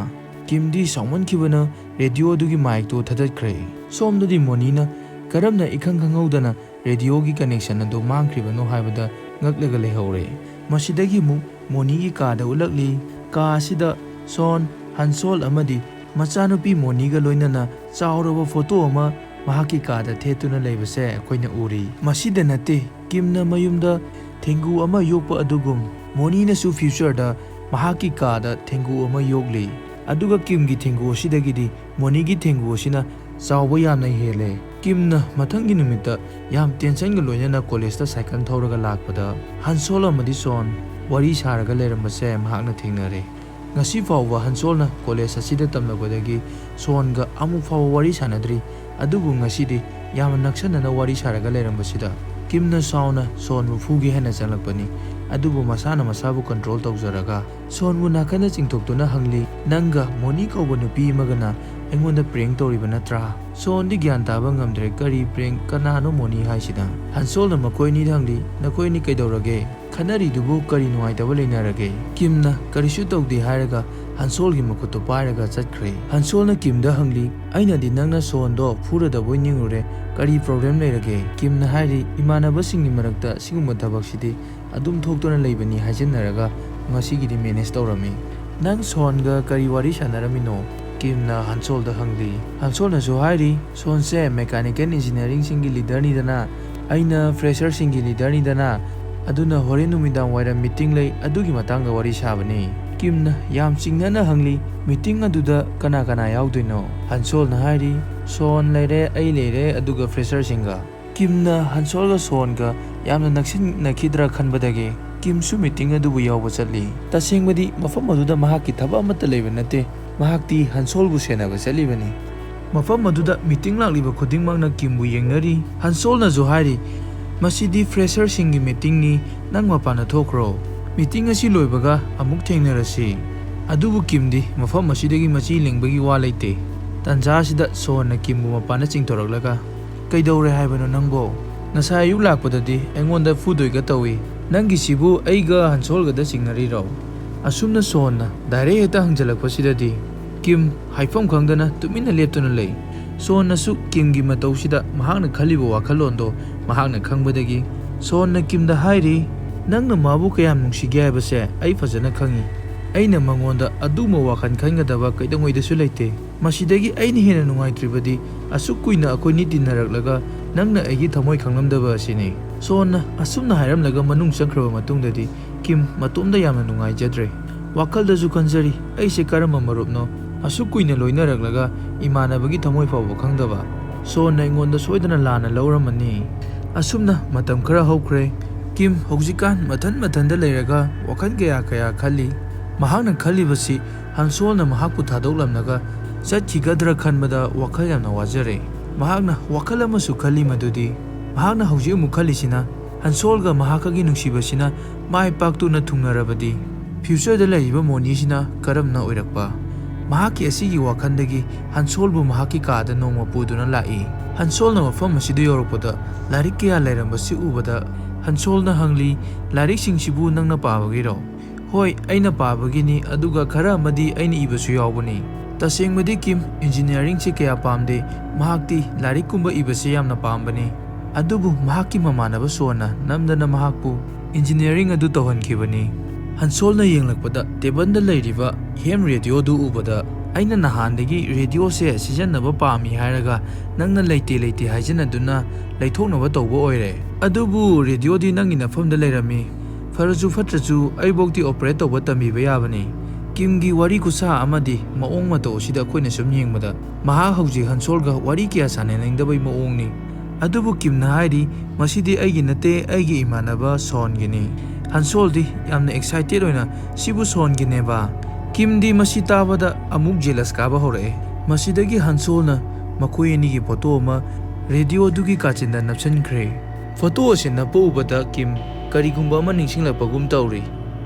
ꯀꯤꯝꯗꯤ ꯁꯥꯎꯃꯟꯈꯤꯕꯅ ꯔꯦꯗꯤꯑꯣ ꯑꯗꯨꯒꯤ ꯃꯥꯏꯛꯇꯣ ꯊꯥꯗꯠꯈ꯭ꯔꯦ꯫ ꯁꯣꯝꯗꯗꯤ ꯃꯣꯅꯤꯅ ꯀꯔꯝꯅ ꯏꯈꯪ ꯈꯪꯍꯧꯗꯅ ꯔꯦꯗꯤꯑꯣꯒꯤ ꯀꯅꯦꯛꯁꯟ ꯑꯗꯨ ꯃꯥꯡꯈ꯭ꯔꯤꯕꯅꯣ ꯍꯥꯏꯕꯗ ꯉꯛꯂꯒ ꯂꯩꯍꯧꯔꯦ꯫ ꯃꯁꯤꯗꯒꯤ ꯑꯃꯨꯛ ꯃꯣꯅꯤꯒꯤ ꯀꯥꯗ ꯎꯠꯂꯛꯂꯤ꯫ ꯀꯥ ꯑꯁꯤꯗ ꯁꯣꯟ, ꯍꯟꯁꯣꯜ ꯑꯃꯗꯤ ꯃꯆꯥꯅꯨꯄꯤ ꯃꯣꯅꯤꯒ ꯂꯣꯏꯅꯅ ꯆꯥꯎꯔꯕ ꯐꯣꯇꯣ ꯑꯃ ꯃꯍꯥꯛꯀꯤ ꯀꯥꯗ ꯊꯦꯠꯇꯨꯅ ꯂꯩꯕꯁꯦ ꯑꯩꯈꯣꯏꯅ ꯎꯔꯤ꯫ ꯃꯁꯤꯗ ꯅꯠꯇꯦ, ꯀꯤꯝꯅ ꯃꯌꯨꯝꯗ ꯊꯦꯡꯒꯨ ꯑꯃ ꯌꯣꯛꯄ ꯑꯗꯨꯒꯨꯝ ꯃꯣꯅꯤꯅꯁꯨ ꯐ꯭ꯌꯨꯆꯔꯗ ꯃꯍꯥꯛꯀꯤ ꯀꯥꯗ ꯊꯦꯡꯒꯨ ꯑꯃ ꯌꯣꯛꯂꯤ꯫ ꯑꯗꯨꯒ ꯀꯤꯝꯒꯤ ꯊꯦꯡꯒꯨ ꯑꯁꯤꯗꯒꯤꯗꯤ ꯃꯣꯅꯤꯒꯤ ꯊꯦꯡꯒꯨ ꯑꯁꯤꯅ ꯆꯥꯎꯕ ꯌꯥꯝꯅ ꯍꯦꯜꯂꯦ꯫ ꯀꯤꯝꯅ ꯃꯊꯪꯒꯤ ꯅꯨꯃꯤꯠꯇ ꯌꯥꯝ ꯇꯦꯟꯁꯟꯒ ꯂꯣꯏꯅꯅ ꯀꯣꯂꯦꯖꯇ ꯁꯥꯏꯀꯜ ꯊꯧꯔꯒ ꯂꯥꯛꯄꯗ ꯍꯟꯁꯣꯜ ꯑꯃꯗꯤ ꯁꯣꯟ ꯋꯥꯔꯤ ꯁꯥꯔꯒ ꯂꯩꯔꯝꯕꯁꯦ ꯃꯍꯥꯛꯅ ꯊꯦꯡꯅꯔꯦ꯫ ꯉꯁꯤ ꯐꯥꯎꯕ ꯍꯟꯁꯣꯜꯅ ꯀꯣꯂꯦꯖ ꯑꯁꯤꯗ ꯇꯝꯂꯛꯄꯗꯒꯤ ꯁꯣꯟꯒ ꯑꯃꯨꯛ ꯐꯥꯎꯕ ꯋꯥꯔꯤ ꯁꯥꯅꯗ꯭ꯔꯤ꯫ ꯑꯗꯨꯕꯨ ꯉꯁꯤꯗꯤ ꯌꯥꯝꯅ ꯅꯛꯁꯟꯅꯅ ꯋꯥꯔꯤ ꯁꯥꯔꯒ ꯂꯩꯔꯝꯕꯁꯤꯗ ꯀꯤꯝꯅ ꯁꯥꯎꯅ ꯁꯣꯟꯕꯨ ꯐꯨꯒꯦ ꯍꯥꯏꯅ ꯆꯪꯂꯛꯄꯅꯤ꯫ ꯑꯗꯨꯕꯨ ꯃꯁꯥꯅ ꯃꯁꯥꯕꯨ ꯀꯟꯇ꯭ꯔꯣꯜ ꯇꯧꯖꯔꯒ ꯁꯣꯟꯕꯨ ꯅꯥꯀꯟꯗ ꯆꯤꯡꯊꯣꯛꯇꯨꯅ ꯍꯪꯂꯤ, "ꯅꯪꯒ ꯃꯣꯅꯤ ꯀꯧꯕ ꯅꯨꯄꯤ ꯑꯃꯒꯅ ꯑꯩꯉꯣꯟꯗ ꯄ꯭ꯔꯦꯡ ꯇꯧꯔꯤꯕ ꯅꯠꯇ꯭ꯔꯥ?" ꯁꯣꯟꯗꯤ ꯒ꯭ꯌꯥꯟ ꯇꯥꯕ ꯉꯝꯗ꯭ꯔꯦ, "ꯀꯔꯤ ꯄ꯭ꯔꯦꯡ? ꯀꯅꯥꯅꯣ ꯃꯣꯅꯤ ꯍꯥꯏꯁꯤꯅ?" ꯍꯟꯁꯣꯜꯅ ꯃꯈꯣꯏ ꯑꯅꯤꯗ ꯍꯪꯂꯤ, "ꯅꯈꯣꯏ ꯑꯅꯤ ꯀꯩꯗꯧꯔꯒꯦ? ꯈꯟꯅꯔꯤꯗꯨꯕꯨ ꯀꯔꯤ ꯅꯨꯡꯉꯥꯏꯇꯕ ꯂꯩꯅꯔꯒꯦ?" ꯀꯤꯝꯅ ꯀꯔꯤꯁꯨ ꯇꯧꯗꯦ ꯍꯥꯏꯔꯒ ꯍꯟꯁꯣꯜꯒꯤ ꯃꯈꯨꯠꯇꯣ ꯄꯥꯏꯔꯒ ꯆꯠꯈ꯭ꯔꯦ꯫ ꯍꯟꯁꯣꯜꯅ ꯀꯤꯝꯗ ꯍꯪꯂꯤ, "ꯑꯩꯅꯗꯤ ꯅꯪꯅ ꯁꯣꯟꯗꯣ ꯐꯨꯔꯗꯕꯣꯏ ꯅꯤꯡꯉꯨꯔꯦ, ꯀꯔꯤ ꯄ꯭ꯔꯣꯕ꯭ꯂꯦꯝ ꯂꯩꯔꯒꯦ?" ꯀꯤꯝꯅ ꯍꯥꯏꯔꯤ, "ꯏꯃꯥꯟꯅꯕꯁꯤꯡꯒꯤ ꯃꯔꯛꯇ ꯁꯤꯒꯨꯝꯕ ꯊꯕꯛꯁꯤꯗꯤ ꯑꯗꯨꯝ ꯊꯣꯛꯇꯨꯅ ꯂꯩꯕꯅꯤ ꯍꯥꯏꯖꯤꯟꯅꯔꯒ ꯉꯁꯤꯒꯤꯗꯤ ꯃꯦꯅꯦꯖ ꯇꯧꯔꯝꯃꯤ꯫ ꯅꯪ ꯁꯣꯟꯒ ꯀꯔꯤ ꯋꯥꯔꯤ ꯁꯥꯟꯅꯔꯝꯃꯤꯅꯣ?" ꯀꯤꯝꯅ ꯍꯟꯁꯣꯜꯗ ꯍꯪꯂꯤ꯫ ꯍꯟꯁꯣꯜꯅꯁꯨ ꯍꯥꯏꯔꯤ, "ꯁꯣꯟꯁꯦ ꯃꯦꯀꯥꯅꯤꯀꯦꯜ ꯏꯟꯖꯤꯅꯤꯌꯥꯔꯤꯡꯁꯤꯡꯒꯤ ꯂꯤꯗꯔꯅꯤꯗꯅ, ꯑꯩꯅ ꯐ꯭ꯔꯦꯁꯔꯁꯤꯡꯒꯤ ꯂꯤꯗꯔꯅꯤꯗꯅ, ꯑꯗꯨꯅ ꯍꯣꯔꯦꯟ ꯅꯨꯃꯤꯗꯥꯡ ꯋꯥꯏꯔꯝ ꯃꯤꯇꯤꯡ ꯂꯩ, ꯑꯗꯨꯒꯤ ꯃꯇꯥꯡꯗ ꯋꯥꯔꯤ ꯁꯥꯕꯅꯤ꯫" ꯀꯤꯝꯅ ꯌꯥꯝ ꯆꯤꯡꯅꯅ ꯍꯪꯂꯤ, "ꯃꯤꯇꯤꯡ ꯑꯗꯨꯗ ꯀꯅꯥ ꯀꯅꯥ ꯌꯥꯎꯗꯣꯏꯅꯣ?" ꯍꯟꯁꯣꯜꯅ ꯍꯥꯏꯔꯤ, "ꯁꯣꯟ ꯂꯩꯔꯦ, ꯑꯩ ꯂꯩꯔꯦ, ꯑꯗꯨꯒ ꯐ꯭ꯔꯦꯁꯔꯁꯤꯡꯒ꯫" ꯀꯤꯝꯅ ꯍꯟꯁꯣꯜꯒ ꯁꯣꯟꯒ ꯌꯥꯝꯅ ꯅꯛꯁꯤꯟꯅꯈꯤꯗ꯭ꯔꯥ ꯈꯟꯕꯗꯒꯤ ꯀꯤꯝꯁꯨ ꯃꯤꯇꯤꯡ ꯑꯗꯨꯕꯨ ꯌꯥꯎꯕ ꯆꯠꯂꯤ꯫ ꯇꯁꯦꯡꯕꯗꯤ ꯃꯐꯝ ꯑꯗꯨꯗ ꯃꯍꯥꯛꯀꯤ ꯊꯕꯛ ꯑꯃꯠꯇ ꯂꯩꯕ ꯅꯠꯇꯦ, ꯃꯍꯥꯛꯇꯤ ꯍꯟꯁꯣꯜꯕꯨ ꯁꯦꯟꯅꯕ ꯆꯠꯂꯤꯕꯅꯤ꯫ ꯃꯐꯝ ꯑꯗꯨꯗ ꯃꯤꯇꯤꯡ ꯂꯥꯛꯂꯤꯕ ꯈꯨꯗꯤꯡꯃꯛꯅ ꯀꯤꯝꯕꯨ ꯌꯦꯡꯅꯔꯤ꯫ ꯍꯟꯁꯣꯜꯅꯁꯨ ꯍꯥꯏꯔꯤ, "ꯃꯁꯤꯗꯤ ꯐ꯭ꯔꯦꯁꯔꯁꯤꯡꯒꯤ ꯃꯤꯇꯤꯡꯅꯤ, ꯅꯪ ꯃꯄꯥꯟꯗ ꯊꯣꯛꯈ꯭ꯔꯣ꯫ ꯃꯤꯇꯤꯡ ꯑꯁꯤ ꯂꯣꯏꯕꯒ ꯑꯃꯨꯛ ꯊꯦꯡꯅꯔꯁꯤ꯫" ꯑꯗꯨꯕꯨ ꯀꯤꯝꯗꯤ ꯃꯐꯝ ꯑꯁꯤꯗꯒꯤ ꯃꯆꯤ ꯂꯦꯡꯕꯒꯤ ꯋꯥ ꯂꯩꯇꯦ꯫ ꯇꯟꯖꯥ ꯑꯁꯤꯗ ꯁꯣꯟꯅ ꯀꯤꯝꯕꯨ ꯃꯄꯥꯟꯗ ꯆꯤꯡꯊꯣꯔꯛꯂꯒ, "ꯀꯩꯗꯧꯔꯦ ꯍꯥꯏꯕꯅꯣ ꯅꯪꯕꯣ? ꯉꯁꯥꯏ ꯑꯌꯨꯛ ꯂꯥꯛꯄꯗꯗꯤ ꯑꯩꯉꯣꯟꯗ ꯐꯨꯗꯣꯏꯒ ꯇꯧꯏ꯫ ꯅꯪꯒꯤꯁꯤꯕꯨ ꯑꯩꯒ ꯍꯟꯁꯣꯜꯒꯗ ꯆꯤꯡꯅꯔꯤꯔꯣ?" ꯑꯁꯨꯝꯅ ꯁꯣꯟꯅ ꯗꯥꯏꯔꯦꯛ ꯍꯦꯛꯇ ꯍꯪꯖꯜꯂꯛꯄꯁꯤꯗꯗꯤ ꯀꯤꯝ ꯍꯥꯏꯐꯝ ꯈꯪꯗꯅ ꯇꯨꯃꯤꯟꯅ ꯂꯦꯞꯇꯨꯅ ꯂꯩ꯫ ꯁꯣꯟꯅꯁꯨ ꯀꯤꯝꯒꯤ ꯃꯇꯧꯁꯤꯗ ꯃꯍꯥꯛꯅ ꯈꯜꯂꯤꯕ ꯋꯥꯈꯜꯂꯣꯟꯗꯣ ꯃꯍꯥꯛꯅ ꯈꯪꯕꯗꯒꯤ ꯁꯣꯟꯅ ꯀꯤꯝꯗ ꯍꯥꯏꯔꯤ, "ꯅꯪꯅ ꯃꯥꯕꯨ ꯀꯌꯥꯝ ꯅꯨꯡꯁꯤꯒꯦ ꯍꯥꯏꯕꯁꯦ ꯑꯩ ꯐꯖꯅ ꯈꯪꯏ꯫ ꯑꯩꯅ ꯃꯉꯣꯟꯗ ꯑꯗꯨꯒꯨꯝꯕ ꯋꯥꯈꯜ ꯈꯟꯒꯗꯕ ꯀꯩꯗꯧꯉꯩꯗꯁꯨ ꯂꯩꯇꯦ꯫ ꯃꯁꯤꯗꯒꯤ ꯑꯩꯅ ꯍꯦꯟꯅ ꯅꯨꯡꯉꯥꯏꯇ꯭ꯔꯤꯕꯗꯤ ꯑꯁꯨꯛ ꯀꯨꯏꯅ ꯑꯩꯈꯣꯏꯅꯤ ꯇꯤꯟꯅꯔꯛꯂꯒ ꯅꯪꯅ ꯑꯩꯒꯤ ꯊꯃꯣꯏ ꯈꯪꯂꯝꯗꯕ ꯑꯁꯤꯅꯤ꯫" ꯁꯣꯟꯅ ꯑꯁꯨꯝꯅ ꯍꯥꯏꯔꯝꯂꯒ ꯃꯅꯨꯡ ꯆꯪꯈ꯭ꯔꯕ ꯃꯇꯨꯡꯗꯗꯤ ꯀꯤꯝ ꯃꯇꯣꯝꯗ ꯌꯥꯝꯅ ꯅꯨꯡꯉꯥꯏꯖꯗ꯭ꯔꯦ꯫ ꯋꯥꯈꯜꯗꯁꯨ ꯈꯟꯖꯔꯤ, "ꯑꯩꯁꯦ ꯀꯔꯝꯕ ꯃꯔꯨꯞꯅꯣ? ꯑꯁꯨꯛ ꯀꯨꯏꯅ ꯂꯣꯏꯅꯔꯛꯂꯒ ꯏꯃꯥꯟꯅꯕꯒꯤ ꯊꯃꯣꯏ ꯐꯥꯎꯕ ꯈꯪꯗꯕ?" ꯁꯣꯟꯅ ꯑꯩꯉꯣꯟꯗ ꯁꯣꯏꯗꯅ ꯂꯥꯟꯅ ꯂꯧꯔꯝꯃꯅꯤ꯫ ꯑꯁꯨꯝꯅ ꯃꯇꯝ ꯈꯔ ꯍꯧꯈ꯭ꯔꯦ꯫ ꯀꯤꯝ ꯍꯧꯖꯤꯛꯀꯥꯟ ꯃꯊꯟ ꯃꯊꯟꯗ ꯂꯩꯔꯒ ꯋꯥꯈꯜ ꯀꯌꯥ ꯀꯌꯥ ꯈꯜꯂꯤ꯫ ꯃꯍꯥꯛꯅ ꯈꯜꯂꯤꯕꯁꯤ ꯍꯟꯁꯣꯜꯅ ꯃꯍꯥꯛꯄꯨ ꯊꯥꯗꯣꯛꯂꯝꯂꯒ ꯆꯠꯈꯤꯒꯗ꯭ꯔꯥ ꯈꯟꯕꯗ ꯋꯥꯈꯜ ꯌꯥꯝꯅ ꯋꯥꯖꯔꯦ꯫ ꯃꯍꯥꯛꯅ ꯋꯥꯈꯜ ꯑꯃꯁꯨ ꯈꯜꯂꯤ, ꯃꯗꯨꯗꯤ ꯃꯍꯥꯛꯅ ꯍꯧꯖꯤꯛ ꯑꯃꯨꯛ ꯈꯜꯂꯤꯁꯤꯅ ꯍꯟꯁꯣꯜꯒ ꯃꯍꯥꯛꯀꯒꯤ ꯅꯨꯡꯁꯤꯕꯁꯤꯅ ꯃꯥꯏ ꯄꯥꯛꯇꯨꯅ ꯊꯨꯡꯅꯔꯕꯗꯤ ꯐ꯭ꯌꯨꯆꯔꯗ ꯂꯩꯔꯤꯕ ꯃꯣꯅꯤꯁꯤꯅ ꯀꯔꯝꯅ ꯑꯣꯏꯔꯛꯄ? ꯃꯍꯥꯛꯀꯤ ꯑꯁꯤꯒꯤ ꯋꯥꯈꯜꯗꯒꯤ ꯍꯟꯁꯣꯜꯕꯨ ꯃꯍꯥꯛꯀꯤ ꯀꯥꯗ ꯅꯣꯡꯃ ꯄꯨꯗꯨꯅ ꯂꯥꯛꯏ꯫ ꯍꯟꯁꯣꯜꯅ ꯃꯐꯝ ꯑꯁꯤꯗ ꯌꯧꯔꯛꯄꯗ ꯂꯥꯏꯔꯤꯛ ꯀꯌꯥ ꯂꯩꯔꯝꯕꯁꯤ ꯎꯕꯗ ꯍꯟꯁꯣꯜꯅ ꯍꯪꯂꯤ, "ꯂꯥꯏꯔꯤꯛꯁꯤꯡꯁꯤꯕꯨ ꯅꯪꯅ ꯄꯥꯕꯒꯤꯔꯣ?" ꯍꯣꯏ, ꯑꯩꯅ ꯄꯥꯕꯒꯤꯅꯤ, ꯑꯗꯨꯒ ꯈꯔ ꯑꯃꯗꯤ ꯑꯩꯅ ꯏꯕꯁꯨ ꯌꯥꯎꯕꯅꯤ꯫ ꯇꯁꯦꯡꯕꯗꯤ ꯀꯤꯝ ꯏꯟꯖꯤꯅꯤꯌꯥꯔꯤꯡꯁꯦ ꯀꯌꯥ ꯄꯥꯝꯗꯦ, ꯃꯍꯥꯛꯇꯤ ꯂꯥꯏꯔꯤꯛꯀꯨꯝꯕ ꯏꯕꯁꯦ ꯌꯥꯝꯅ ꯄꯥꯝꯕꯅꯤ꯫ ꯑꯗꯨꯕꯨ ꯃꯍꯥꯛꯀꯤ ꯃꯃꯥꯟꯅꯕ ꯁꯣꯟꯅ ꯅꯝꯗꯅ ꯃꯍꯥꯛꯄꯨ ꯏꯟꯖꯤꯅꯤꯌꯥꯔꯤꯡ ꯑꯗꯨ ꯇꯧꯍꯟꯈꯤꯕꯅꯤ꯫ ꯍꯟꯁꯣꯜꯅ ꯌꯦꯡꯂꯛꯄꯗ ꯇꯦꯕꯜꯗ ꯂꯩꯔꯤꯕ ꯍꯦꯝ ꯔꯦꯗꯤꯑꯣꯗꯨ ꯎꯕꯗ, "ꯑꯩꯅ ꯅꯍꯥꯟꯗꯒꯤ ꯔꯦꯗꯤꯑꯣꯁꯦ ꯁꯤꯖꯤꯟꯅꯕ ꯄꯥꯝꯃꯤ ꯍꯥꯏꯔꯒ ꯅꯪꯅ ꯂꯩꯇꯦ ꯂꯩꯇꯦ ꯍꯥꯏꯖꯤꯟꯅꯗꯨꯅ ꯂꯩꯊꯣꯛꯅꯕ ꯇꯧꯕ ꯑꯣꯏꯔꯦ꯫ ꯑꯗꯨꯕꯨ ꯔꯦꯗꯤꯑꯣꯗꯤ ꯅꯪꯒꯤ ꯅꯐꯝꯗ ꯂꯩꯔꯝꯃꯤ꯫ ꯐꯔꯁꯨ ꯐꯠꯇ꯭ꯔꯁꯨ ꯑꯩꯕꯣꯛꯇꯤ ꯑꯣꯄꯔꯦꯠ ꯇꯧꯕ ꯇꯝꯕꯤꯕ ꯌꯥꯕꯅꯤ"꯫ ꯀꯤꯝꯒꯤ ꯋꯥꯔꯤ ꯈꯨꯁꯥ ꯑꯃꯗꯤ ꯃꯑꯣꯡ ꯃꯇꯧ ꯑꯁꯤꯗ ꯑꯩꯈꯣꯏꯅ ꯁꯨꯝ ꯌꯦꯡꯕꯗ ꯃꯍꯥꯛ ꯍꯧꯖꯤꯛ ꯍꯟꯁꯣꯜꯒ ꯋꯥꯔꯤ ꯀꯌꯥ ꯁꯥꯟꯅꯅꯤꯡꯗꯕꯩ ꯃꯑꯣꯡꯅꯤ꯫ ꯑꯗꯨꯕꯨ ꯀꯤꯝꯅ ꯍꯥꯏꯔꯤ, "ꯃꯁꯤꯗꯤ ꯑꯩꯒꯤ ꯅꯠꯇꯦ, ꯑꯩꯒꯤ ꯏꯃꯥꯟꯅꯕ ꯁꯣꯟꯒꯤꯅꯤ"꯫ ꯍꯟꯁꯣꯜꯗꯤ ꯌꯥꯝꯅ ꯑꯦꯛꯁꯥꯏꯇꯦꯠ ꯑꯣꯏꯅ, "ꯁꯤꯕꯨ ꯁꯣꯟꯒꯤꯅꯦꯕ"꯫ ꯀꯤꯝꯗꯤ ꯃꯁꯤ ꯇꯥꯕꯗ ꯑꯃꯨꯛ ꯖꯦꯂꯁ ꯀꯥꯕ ꯍꯧꯔꯛꯑꯦ꯫ ꯃꯁꯤꯗꯒꯤ ꯍꯟꯁꯣꯜꯅ ꯃꯈꯣꯏ ꯑꯅꯤꯒꯤ ꯐꯣꯇꯣ ꯑꯃ ꯔꯦꯗꯤꯑꯣꯗꯨꯒꯤ ꯀꯥꯆꯤꯟꯗ ꯅꯞꯁꯤꯟꯈ꯭ꯔꯦ꯫ ꯐꯣꯇꯣ ꯑꯁꯤ ꯅꯞꯄ ꯎꯕꯗ ꯀꯤꯝ ꯀꯔꯤꯒꯨꯝꯕ ꯑꯃ ꯅꯤꯡꯁꯤꯡꯂꯛꯄꯒꯨꯝ ꯇꯧꯔꯤ꯫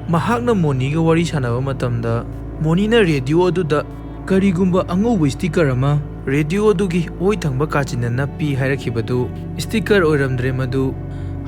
ꯃꯍꯥꯛꯅ ꯃꯣꯅꯤꯒ ꯋꯥꯔꯤ ꯁꯥꯟꯅꯕ ꯃꯇꯝꯗ, ꯃꯣꯅꯤꯅ ꯔꯦꯗꯤꯑꯣ ꯑꯗꯨꯗ ꯀꯔꯤꯒꯨꯝꯕ ꯑꯉꯧꯕ ꯁ꯭ꯇꯤꯀꯔ ꯑꯃ ꯔꯦꯗꯤꯑꯣ ꯑꯗꯨꯒꯤ ꯑꯣꯏ ꯊꯪꯕ ꯀꯥꯆꯤꯟꯗ ꯅꯞꯄꯤ ꯍꯥꯏꯔꯛꯈꯤꯕꯗꯨ ꯁ꯭ꯇꯤꯀꯔ ꯑꯣꯏꯔꯝꯗ꯭ꯔꯦ, ꯃꯗꯨ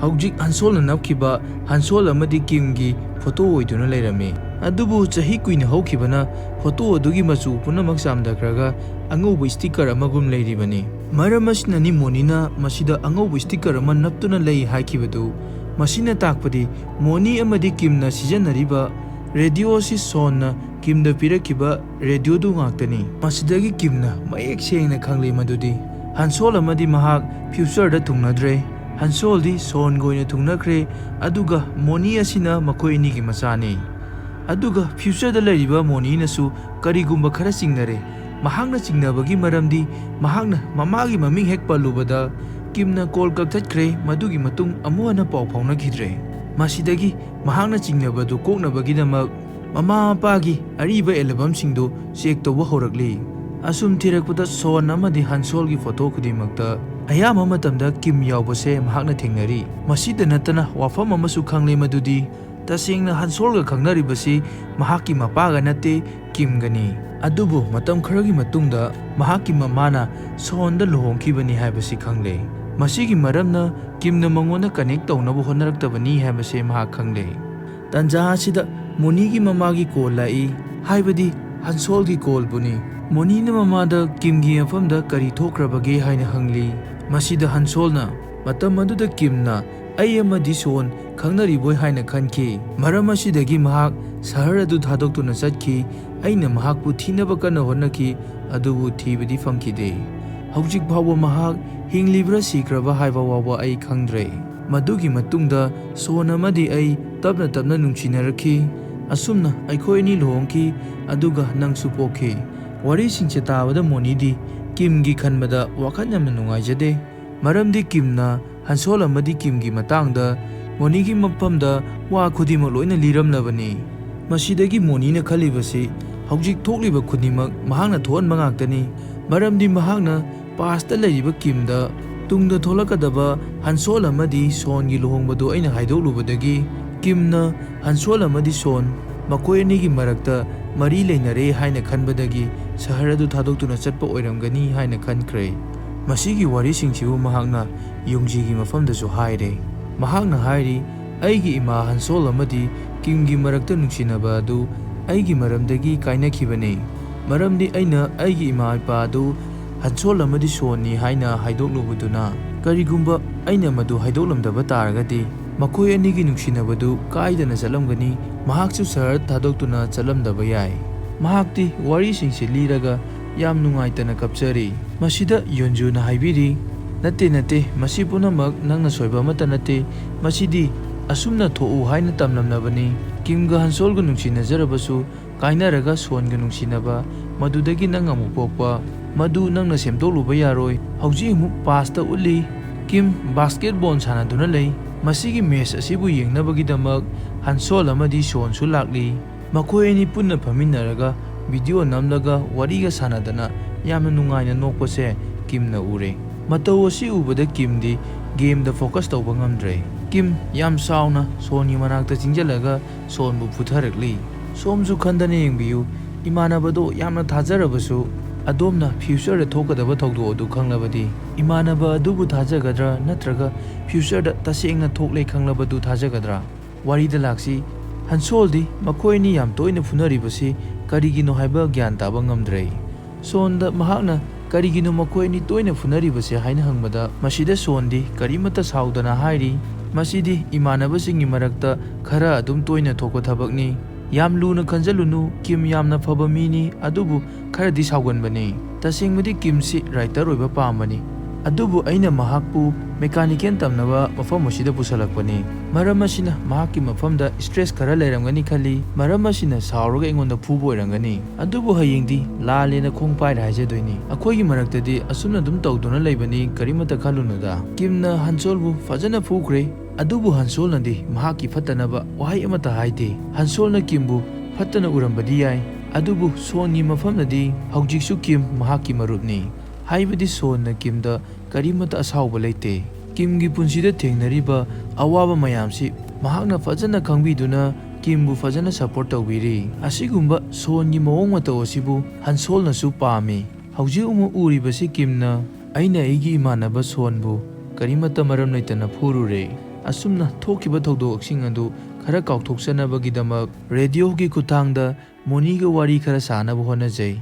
ꯍꯧꯖꯤꯛ ꯍꯟꯁꯣꯜꯅ ꯅꯞꯈꯤꯕ ꯍꯟꯁꯣꯜ ꯑꯃꯗꯤ ꯀꯤꯝꯒꯤ ꯐꯣꯇꯣ ꯑꯣꯏꯗꯨꯅ ꯂꯩꯔꯝꯃꯤ꯫ ꯑꯗꯨꯕꯨ ꯆꯍꯤ ꯀꯨꯏꯅ ꯍꯧꯈꯤꯕꯅ ꯐꯣꯇꯣ ꯑꯗꯨꯒꯤ ꯃꯆꯨ ꯄꯨꯝꯅꯃꯛ ꯆꯥꯝꯊꯈ꯭ꯔꯒ ꯑꯉꯧꯕ ꯁ꯭ꯇꯤꯀꯔ ꯑꯃꯒꯨꯝ ꯂꯩꯔꯤꯕꯅꯤ꯫ ꯃꯔꯝ ꯑꯁꯤꯅꯅꯤ ꯃꯣꯅꯤꯅ ꯃꯁꯤꯗ ꯑꯉꯧꯕ ꯁ꯭ꯇꯤꯀꯔ ꯑꯃ ꯅꯞꯇꯨꯅ ꯂꯩ ꯍꯥꯏꯈꯤꯕꯗꯨ꯫ ꯃꯁꯤꯅ ꯇꯥꯛꯄꯗꯤ ꯃꯣꯅꯤ ꯑꯃꯗꯤ ꯀꯤꯝꯅ ꯁꯤꯖꯤꯟꯅꯔꯤꯕ ꯔꯦꯗꯤꯑꯣ ꯑꯁꯤ ꯁꯣꯟꯅ ꯀꯤꯝꯗ ꯄꯤꯔꯛꯈꯤꯕ ꯔꯦꯗꯤꯑꯣꯗꯨ ꯉꯥꯛꯇꯅꯤ꯫ ꯃꯁꯤꯗꯒꯤ ꯀꯤꯝꯅ ꯃꯌꯦꯛ ꯁꯦꯡꯅ ꯈꯪꯂꯦ ꯃꯗꯨꯗꯤ ꯍꯟꯁꯣꯜ ꯑꯃꯗꯤ ꯃꯍꯥꯛ ꯐ꯭ꯌꯨꯆꯔꯗ ꯊꯨꯡꯅꯗ꯭ꯔꯦ꯫ ꯍꯟꯁꯣꯜꯗꯤ ꯁꯣꯟꯒ ꯑꯣꯏꯅ ꯊꯨꯡꯅꯈ꯭ꯔꯦ, ꯑꯗꯨꯒ ꯃꯣꯅꯤ ꯑꯁꯤꯅ ꯃꯈꯣꯏ ꯑꯅꯤꯒꯤ ꯃꯆꯥꯅꯤ꯫ ꯑꯗꯨꯒ ꯐ꯭ꯌꯨꯆꯔꯗ ꯂꯩꯔꯤꯕ ꯃꯣꯅꯤꯅꯁꯨ ꯀꯔꯤꯒꯨꯝꯕ ꯈꯔ ꯆꯤꯡꯅꯔꯦ꯫ ꯃꯍꯥꯛꯅ ꯆꯤꯡꯅꯕꯒꯤ ꯃꯔꯝꯗꯤ ꯃꯍꯥꯛꯅ ꯃꯃꯥꯒꯤ ꯃꯃꯤꯡ ꯍꯦꯛ ꯄꯜꯂꯨꯕꯗ ꯀꯤꯝꯅ ꯀꯣꯜ ꯀꯛꯊꯠꯈ꯭ꯔꯦ, ꯃꯗꯨꯒꯤ ꯃꯇꯨꯡ ꯑꯃꯨꯛ ꯍꯟꯅ ꯄꯥꯎ ꯐꯥꯎꯅꯈꯤꯗ꯭ꯔꯦ꯫ ꯃꯁꯤꯗꯒꯤ ꯃꯍꯥꯛꯅ ꯆꯤꯡꯅꯕꯗꯨ ꯀꯣꯛꯅꯕꯒꯤꯗꯃꯛ ꯃꯃꯥ ꯃꯄꯥꯒꯤ ꯑꯔꯤꯕ ꯑꯦꯜꯕꯝꯁꯤꯡꯗꯨ ꯆꯦꯛ ꯇꯧꯕ ꯍꯧꯔꯛꯂꯤ꯫ ꯑꯁꯨꯝ ꯊꯤꯔꯛꯄꯗ ꯁꯣꯟ ꯑꯃꯗꯤ ꯍꯟꯁꯣꯜꯒꯤ ꯐꯣꯇꯣ ꯈꯨꯗꯤꯡꯃꯛꯇ ꯑꯌꯥꯝꯕ ꯃꯇꯝꯗ ꯀꯤꯝ ꯌꯥꯎꯕꯁꯦ ꯃꯍꯥꯛꯅ ꯊꯦꯡꯅꯔꯤ꯫ ꯃꯁꯤꯗ ꯅꯠꯇꯅ ꯋꯥꯐꯝ ꯑꯃꯁꯨ ꯈꯪꯂꯦ, ꯃꯗꯨꯗꯤ ꯇꯁꯦꯡꯅ ꯍꯟꯁꯣꯜꯒ ꯈꯪꯅꯔꯤꯕꯁꯤ ꯃꯍꯥꯛꯀꯤ ꯃꯄꯥꯒ ꯅꯠꯇꯦ, ꯀꯤꯝꯒꯅꯤ꯫ ꯑꯗꯨꯕꯨ ꯃꯇꯝ ꯈꯔꯒꯤ ꯃꯇꯨꯡꯗ ꯃꯍꯥꯛꯀꯤ ꯃꯃꯥꯅ ꯁꯣꯟꯗ ꯂꯨꯍꯣꯡꯈꯤꯕꯅꯤ ꯍꯥꯏꯕꯁꯤ ꯈꯪꯂꯦ꯫ ꯃꯁꯤꯒꯤ ꯃꯔꯝꯅ ꯀꯤꯝꯅ ꯃꯉꯣꯟꯗ ꯀꯅꯦꯛ ꯇꯧꯅꯕ ꯍꯣꯠꯅꯔꯛꯇꯕꯅꯤ ꯍꯥꯏꯕꯁꯦ ꯃꯍꯥꯛ ꯈꯪꯂꯦ꯫ ꯇꯥꯟꯖꯥ ꯑꯁꯤꯗ ꯃꯣꯅꯤꯒꯤ ꯃꯃꯥꯒꯤ ꯀꯣꯜ ꯂꯥꯛꯏ, ꯍꯥꯏꯕꯗꯤ ꯍꯟꯁꯣꯜꯒꯤ ꯀꯣꯜꯕꯨꯅꯤ꯫ ꯃꯣꯅꯤꯅ ꯃꯃꯥꯗ ꯀꯤꯝꯒꯤ ꯃꯐꯝꯗ ꯀꯔꯤ ꯊꯣꯛꯈ꯭ꯔꯕꯒꯦ ꯍꯥꯏꯅ ꯍꯪꯂꯤ꯫ ꯃꯁꯤꯗ ꯍꯟꯁꯣꯜꯅ, "ꯃꯇꯝ ꯑꯗꯨꯗ ꯀꯤꯝꯅ ꯑꯩ ꯑꯃꯗꯤ ꯁꯣꯟ ꯈꯪꯅꯔꯤꯕꯣꯏ ꯍꯥꯏꯅ ꯈꯟꯈꯤ꯫ ꯃꯔꯝ ꯑꯁꯤꯗꯒꯤ ꯃꯍꯥꯛ ꯁꯍꯔ ꯑꯗꯨ ꯊꯥꯗꯣꯛꯇꯨꯅ ꯆꯠꯈꯤ꯫ ꯑꯩꯅ ꯃꯍꯥꯛꯄꯨ ꯊꯤꯅꯕ ꯀꯟꯅ ꯍꯣꯠꯅꯈꯤ, ꯑꯗꯨꯕꯨ ꯊꯤꯕꯗꯤ ꯐꯪꯈꯤꯗꯦ꯫ ꯍꯧꯖꯤꯛ ꯐꯥꯎꯕ ꯃꯍꯥꯛ ꯍꯤꯡꯂꯤꯕ꯭ꯔꯥ ꯁꯤꯈ꯭ꯔꯕ ꯍꯥꯏꯕ ꯐꯥꯎꯕ ꯑꯩ ꯈꯪꯗ꯭ꯔꯦ꯫ ꯃꯗꯨꯒꯤ ꯃꯇꯨꯡꯗ ꯁꯣꯟ ꯑꯃꯗꯤ ꯑꯩ ꯇꯞꯅ ꯇꯞꯅ ꯅꯨꯡꯁꯤꯅꯔꯛꯈꯤ꯫ ꯑꯁꯨꯝꯅ ꯑꯩꯈꯣꯏ ꯑꯅꯤ ꯂꯨꯍꯣꯡꯈꯤ, ꯑꯗꯨꯒ ꯅꯪꯁꯨ ꯄꯣꯛꯈꯤ꯫" ꯋꯥꯔꯤꯁꯤꯡꯁꯦ ꯇꯥꯕꯗ ꯃꯣꯅꯤꯗꯤ ꯀꯤꯝꯒꯤ ꯈꯟꯕꯗ ꯋꯥꯈꯜ ꯌꯥꯝꯅ ꯅꯨꯡꯉꯥꯏꯖꯗꯦ꯫ ꯃꯔꯝꯗꯤ ꯀꯤꯝꯅ ꯍꯟꯁꯣꯜ ꯑꯃꯗꯤ ꯀꯤꯝꯒꯤ ꯃꯇꯥꯡꯗ ꯃꯣꯅꯤꯒꯤ ꯃꯐꯝꯗ ꯋꯥ ꯈꯨꯗꯤꯡꯃꯛ ꯂꯣꯏꯅ ꯂꯤꯔꯝꯂꯕꯅꯤ꯫ ꯃꯁꯤꯗꯒꯤ ꯃꯣꯅꯤꯅ ꯈꯜꯂꯤꯕꯁꯤ ꯍꯧꯖꯤꯛ ꯊꯣꯛꯂꯤꯕ ꯈꯨꯗꯤꯡꯃꯛ ꯃꯍꯥꯛꯅ ꯊꯣꯛꯍꯟꯕ ꯉꯥꯛꯇꯅꯤ꯫ ꯃꯔꯝꯗꯤ ꯃꯍꯥꯛꯅ ꯄꯥꯁꯇ ꯂꯩꯔꯤꯕ ꯀꯤꯝꯗ ꯇꯨꯡꯗ ꯊꯣꯛꯂꯛꯀꯗꯕ ꯍꯟꯁꯣꯜ ꯑꯃꯗꯤ ꯁꯣꯟꯒꯤ ꯂꯨꯍꯣꯡꯕꯗꯨ ꯑꯩꯅ ꯍꯥꯏꯗꯣꯛꯂꯨꯕꯗꯒꯤ ꯀꯤꯝꯅ ꯍꯟꯁꯣꯜ ꯑꯃꯗꯤ ꯁꯣꯟ ꯃꯈꯣꯏ ꯑꯅꯤꯒꯤ ꯃꯔꯛꯇ ꯃꯔꯤ ꯂꯩꯅꯔꯦ ꯍꯥꯏꯅ ꯈꯟꯕꯗꯒꯤ ꯁꯍꯔ ꯑꯗꯨ ꯊꯥꯗꯣꯛꯇꯨꯅ ꯆꯠꯄ ꯑꯣꯏꯔꯝꯒꯅꯤ ꯍꯥꯏꯅ ꯈꯟꯈ꯭ꯔꯦ꯫ ꯃꯁꯤꯒꯤ ꯋꯥꯔꯤꯁꯤꯡꯁꯤꯕꯨ ꯃꯍꯥꯛꯅ ꯌꯨꯡꯖꯤꯒꯤ ꯃꯐꯝꯗꯁꯨ ꯍꯥꯏꯔꯦ꯫ ꯃꯍꯥꯛꯅ ꯍꯥꯏꯔꯤ, "ꯑꯩꯒꯤ ꯏꯃꯥ ꯍꯟꯁꯣꯜ ꯑꯃꯗꯤ ꯀꯤꯝꯒꯤ ꯃꯔꯛꯇ ꯅꯨꯡꯁꯤꯅꯕ ꯑꯗꯨ ꯑꯩꯒꯤ ꯃꯔꯝꯗꯒꯤ ꯀꯥꯏꯅꯈꯤꯕꯅꯤ꯫ ꯃꯔꯝꯗꯤ ꯑꯩꯅ ꯑꯩꯒꯤ ꯏꯃꯥ ꯏꯄꯥ ꯑꯗꯨ ꯍꯟꯁꯣꯜ ꯑꯃꯗꯤ ꯁꯣꯟꯅꯤ ꯍꯥꯏꯅ ꯍꯥꯏꯗꯣꯛꯂꯨꯕꯗꯨꯅ, ꯀꯔꯤꯒꯨꯝꯕ ꯑꯩꯅ ꯃꯗꯨ ꯍꯥꯏꯗꯣꯛꯂꯝꯗꯕ ꯇꯥꯔꯒꯗꯤ ꯃꯈꯣꯏ ꯑꯅꯤꯒꯤ ꯅꯨꯡꯁꯤꯅꯕꯗꯨ ꯀꯥꯏꯗꯅ ꯆꯠꯂꯝꯒꯅꯤ, ꯃꯍꯥꯛꯁꯨ ꯁꯍꯔ ꯊꯥꯗꯣꯛꯇꯨꯅ ꯆꯠꯂꯝꯗꯕ ꯌꯥꯏ꯫" ꯃꯍꯥꯛꯇꯤ ꯋꯥꯔꯤꯁꯤꯡꯁꯤ ꯂꯤꯔꯒ ꯌꯥꯝ ꯅꯨꯡꯉꯥꯏꯇꯅ ꯀꯞꯆꯔꯤ꯫ ꯃꯁꯤꯗ ꯌꯣꯟꯖꯨꯅ ꯍꯥꯏꯕꯤꯔꯤ, "ꯅꯠꯇꯦ, ꯅꯠꯇꯦ, ꯃꯁꯤ ꯄꯨꯝꯅꯃꯛ ꯅꯪꯅ ꯁꯣꯏꯕ ꯑꯃꯠꯇ ꯅꯠꯇꯦ꯫ ꯃꯁꯤꯗꯤ ꯑꯁꯨꯝꯅ ꯊꯣꯛꯎ ꯍꯥꯏꯅ ꯇꯝꯂꯝꯂꯕꯅꯤ꯫ ꯀꯤꯝꯒ ꯍꯟꯁꯣꯜꯒ ꯅꯨꯡꯁꯤꯅꯖꯔꯕꯁꯨ ꯀꯥꯏꯅꯔꯒ ꯁꯣꯟꯒ ꯅꯨꯡꯁꯤꯅꯕ, ꯃꯗꯨꯗꯒꯤ ꯅꯪ ꯑꯃꯨꯛ ꯄꯣꯛꯄ, ꯃꯗꯨ ꯅꯪꯅ ꯁꯦꯝꯗꯣꯛꯂꯨꯕ ꯌꯥꯔꯣꯏ꯫ ꯍꯧꯖꯤꯛ ꯑꯃꯨꯛ ꯄꯥꯁꯇ ꯎꯠꯂꯤ꯫ ꯀꯤꯝ ꯕꯥꯁꯀꯦꯠꯕꯣꯜ ꯁꯥꯟꯅꯗꯨꯅ ꯂꯩ꯫ ꯃꯁꯤꯒꯤ ꯃꯦꯆ ꯑꯁꯤꯕꯨ ꯌꯦꯡꯅꯕꯒꯤꯗꯃꯛ ꯍꯟꯁꯣꯜ ꯑꯃꯗꯤ ꯁꯣꯟꯁꯨ ꯂꯥꯛꯂꯤ꯫ ꯃꯈꯣꯏ ꯑꯅꯤ ꯄꯨꯟꯅ ꯐꯝꯃꯤꯟꯅꯔꯒ ꯚꯤꯗꯤꯑꯣ ꯅꯝꯂꯒ ꯋꯥꯔꯤꯒ ꯁꯥꯟꯅꯗꯅ ꯌꯥꯝꯅ ꯅꯨꯡꯉꯥꯏꯅ ꯅꯣꯛꯄꯁꯦ ꯀꯤꯝꯅ ꯎꯔꯦ꯫ ꯃꯇꯧ ꯑꯁꯤ ꯎꯕꯗ ꯀꯤꯝꯗꯤ ꯒꯦꯝꯗ ꯐꯣꯀꯁ ꯇꯧꯕ ꯉꯝꯗ꯭ꯔꯦ꯫ ꯀꯤꯝ ꯌꯥꯝ ꯁꯥꯎꯅ ꯁꯣꯟꯒꯤ ꯃꯅꯥꯛꯇ ꯆꯤꯡꯁꯤꯜꯂꯒ ꯁꯣꯟꯕꯨ ꯐꯨꯊꯔꯛꯂꯤ꯫ ꯁꯣꯝꯁꯨ ꯈꯟꯗꯅ ꯌꯦꯡꯕꯤꯌꯨ, ꯏꯃꯥꯟꯅꯕꯗꯣ ꯌꯥꯝꯅ ꯊꯥꯖꯔꯕꯁꯨ ꯑꯗꯣꯝꯅ ꯐ꯭ꯌꯨꯆꯔꯗ ꯊꯣꯛꯀꯗꯕ ꯊꯧꯗꯣꯛ ꯑꯗꯨ ꯈꯪꯂꯕꯗꯤ ꯏꯃꯥꯟꯅꯕ ꯑꯗꯨꯕꯨ ꯊꯥꯖꯒꯗ꯭ꯔꯥ ꯅꯠꯇ꯭ꯔꯒ ꯐ꯭ꯌꯨꯆꯔꯗ ꯇꯁꯦꯡꯅ ꯊꯣꯛꯂꯦ ꯈꯪꯂꯕꯗꯨ ꯊꯥꯖꯒꯗ꯭ꯔꯥ? ꯋꯥꯔꯤꯗ ꯂꯥꯛꯁꯤ꯫ ꯍꯟꯁꯣꯜꯗꯤ ꯃꯈꯣꯏ ꯑꯅꯤ ꯌꯥꯝ ꯇꯣꯏꯅ ꯐꯨꯅꯔꯤꯕꯁꯤ ꯀꯔꯤꯒꯤꯅꯣ ꯍꯥꯏꯕ ꯒ꯭ꯌꯥꯟ ꯇꯥꯕ ꯉꯝꯗ꯭ꯔꯦ꯫ ꯁꯣꯟꯗ ꯃꯍꯥꯛꯅ "ꯀꯔꯤꯒꯤꯅꯣ ꯃꯈꯣꯏ ꯑꯅꯤ ꯇꯣꯏꯅ ꯐꯨꯅꯔꯤꯕꯁꯦ?" ꯍꯥꯏꯅ ꯍꯪꯕꯗ, ꯃꯁꯤꯗ ꯁꯣꯟꯗꯤ ꯀꯔꯤꯃꯠꯇ ꯁꯥꯎꯗꯅ ꯍꯥꯏꯔꯤ, "ꯃꯁꯤꯗꯤ ꯏꯃꯥꯟꯅꯕꯁꯤꯡꯒꯤ ꯃꯔꯛꯇ ꯈꯔ ꯑꯗꯨꯝ ꯇꯣꯏꯅ ꯊꯣꯛꯄ ꯊꯕꯛꯅꯤ꯫ ꯌꯥꯝ ꯂꯨꯅ ꯈꯟꯖꯜꯂꯨꯅꯨ, ꯀꯤꯝ ꯌꯥꯝꯅ ꯐꯕ ꯃꯤꯅꯤ, ꯑꯗꯨꯕꯨ ꯈꯔꯗꯤ ꯁꯥꯎꯒꯟꯕꯅꯤ꯫ ꯇꯁꯦꯡꯕꯗꯤ ꯀꯤꯝꯁꯤ ꯔꯥꯏꯇꯔ ꯑꯣꯏꯕ ꯄꯥꯝꯕꯅꯤ, ꯑꯗꯨꯕꯨ ꯑꯩꯅ ꯃꯍꯥꯛꯄꯨ ꯃꯦꯀꯥꯅꯤꯀꯦꯜ ꯇꯝꯅꯕ ꯃꯐꯝ ꯑꯁꯤꯗ ꯄꯨꯁꯜꯂꯛꯄꯅꯤ꯫ ꯃꯔꯝ ꯑꯁꯤꯅ ꯃꯍꯥꯛꯀꯤ ꯃꯐꯝꯗ ꯏꯁꯇ꯭ꯔꯦꯁ ꯈꯔ ꯂꯩꯔꯝꯒꯅꯤ ꯈꯜꯂꯤ꯫ ꯃꯔꯝ ꯑꯁꯤꯅ ꯁꯥꯎꯔꯒ ꯑꯩꯉꯣꯟꯗ ꯐꯨꯕ ꯑꯣꯏꯔꯝꯒꯅꯤ꯫ ꯑꯗꯨꯕꯨ ꯍꯌꯦꯡꯗꯤ ꯂꯥꯜꯂꯦꯅ ꯈꯣꯡ ꯄꯥꯏꯔ ꯍꯥꯏꯖꯗꯣꯏꯅꯤ꯫ ꯑꯩꯈꯣꯏꯒꯤ ꯃꯔꯛꯇꯗꯤ ꯑꯁꯨꯝꯅ ꯑꯗꯨꯝ ꯇꯧꯗꯨꯅ ꯂꯩꯕꯅꯤ, ꯀꯔꯤꯃꯠꯇ ꯈꯜꯂꯨꯅꯨꯗ꯫" ꯀꯤꯝꯅ ꯍꯟꯁꯣꯜꯕꯨ ꯐꯖꯅ ꯐꯨꯈ꯭ꯔꯦ, ꯑꯗꯨꯕꯨ ꯍꯟꯁꯣꯜꯅꯗꯤ ꯃꯍꯥꯛꯀꯤ ꯐꯠꯇꯅꯕ ꯋꯥꯍꯩ ꯑꯃꯠꯇ ꯍꯥꯏꯗꯦ꯫ ꯍꯟꯁꯣꯜꯅ ꯀꯤꯝꯕꯨ ꯐꯠꯇꯅ ꯎꯔꯝꯕꯗꯤ ꯌꯥꯏ, ꯑꯗꯨꯕꯨ ꯁꯣꯟꯒꯤ ꯃꯐꯝꯗꯗꯤ ꯍꯧꯖꯤꯛꯁꯨ ꯀꯤꯝ ꯃꯍꯥꯛꯀꯤ ꯃꯔꯨꯞꯅꯤ꯫ ꯍꯥꯏꯕꯗꯤ ꯁꯣꯟꯅ ꯀꯤꯝꯗ ꯀꯔꯤꯃꯠꯇ ꯑꯁꯥꯎꯕ ꯂꯩꯇꯦ꯫ ꯀꯤꯝꯒꯤ ꯄꯨꯟꯁꯤꯗ ꯊꯦꯡꯅꯔꯤꯕ ꯑꯋꯥꯕ ꯃꯌꯥꯝꯁꯤ ꯃꯍꯥꯛꯅ ꯐꯖꯅ ꯈꯪꯕꯤꯗꯨꯅ ꯀꯤꯝꯕꯨ ꯐꯖꯅ ꯁꯄꯣꯔꯠ ꯇꯧꯕꯤꯔꯤ꯫ ꯑꯁꯤꯒꯨꯝꯕ ꯁꯣꯟꯒꯤ ꯃꯑꯣꯡ ꯃꯇꯧ ꯑꯁꯤꯕꯨ ꯍꯟꯁꯣꯜꯅꯁꯨ ꯄꯥꯝꯃꯤ꯫ ꯍꯧꯖꯤꯛ ꯑꯃꯨꯛ ꯎꯔꯤꯕꯁꯤ ꯀꯤꯝꯅ "ꯑꯩꯅ ꯑꯩꯒꯤ ꯏꯃꯥꯟꯅꯕ ꯁꯣꯟꯕꯨ ꯀꯔꯤꯃꯠꯇ ꯃꯔꯝ ꯂꯩꯇꯅ ꯐꯨꯔꯨꯔꯦ꯫" ꯑꯁꯨꯝꯅ ꯊꯣꯛꯈꯤꯕ ꯊꯧꯗꯣꯛꯁꯤꯡ ꯑꯗꯨ ꯈꯔ ꯀꯥꯎꯊꯣꯛꯆꯅꯕꯒꯤꯗꯃꯛ ꯔꯦꯗꯤꯑꯣꯒꯤ ꯈꯨꯠꯊꯥꯡꯗ ꯃꯣꯅꯤꯒ ꯋꯥꯔꯤ ꯈꯔ ꯁꯥꯅꯕ ꯍꯣꯠꯅꯖꯩ꯫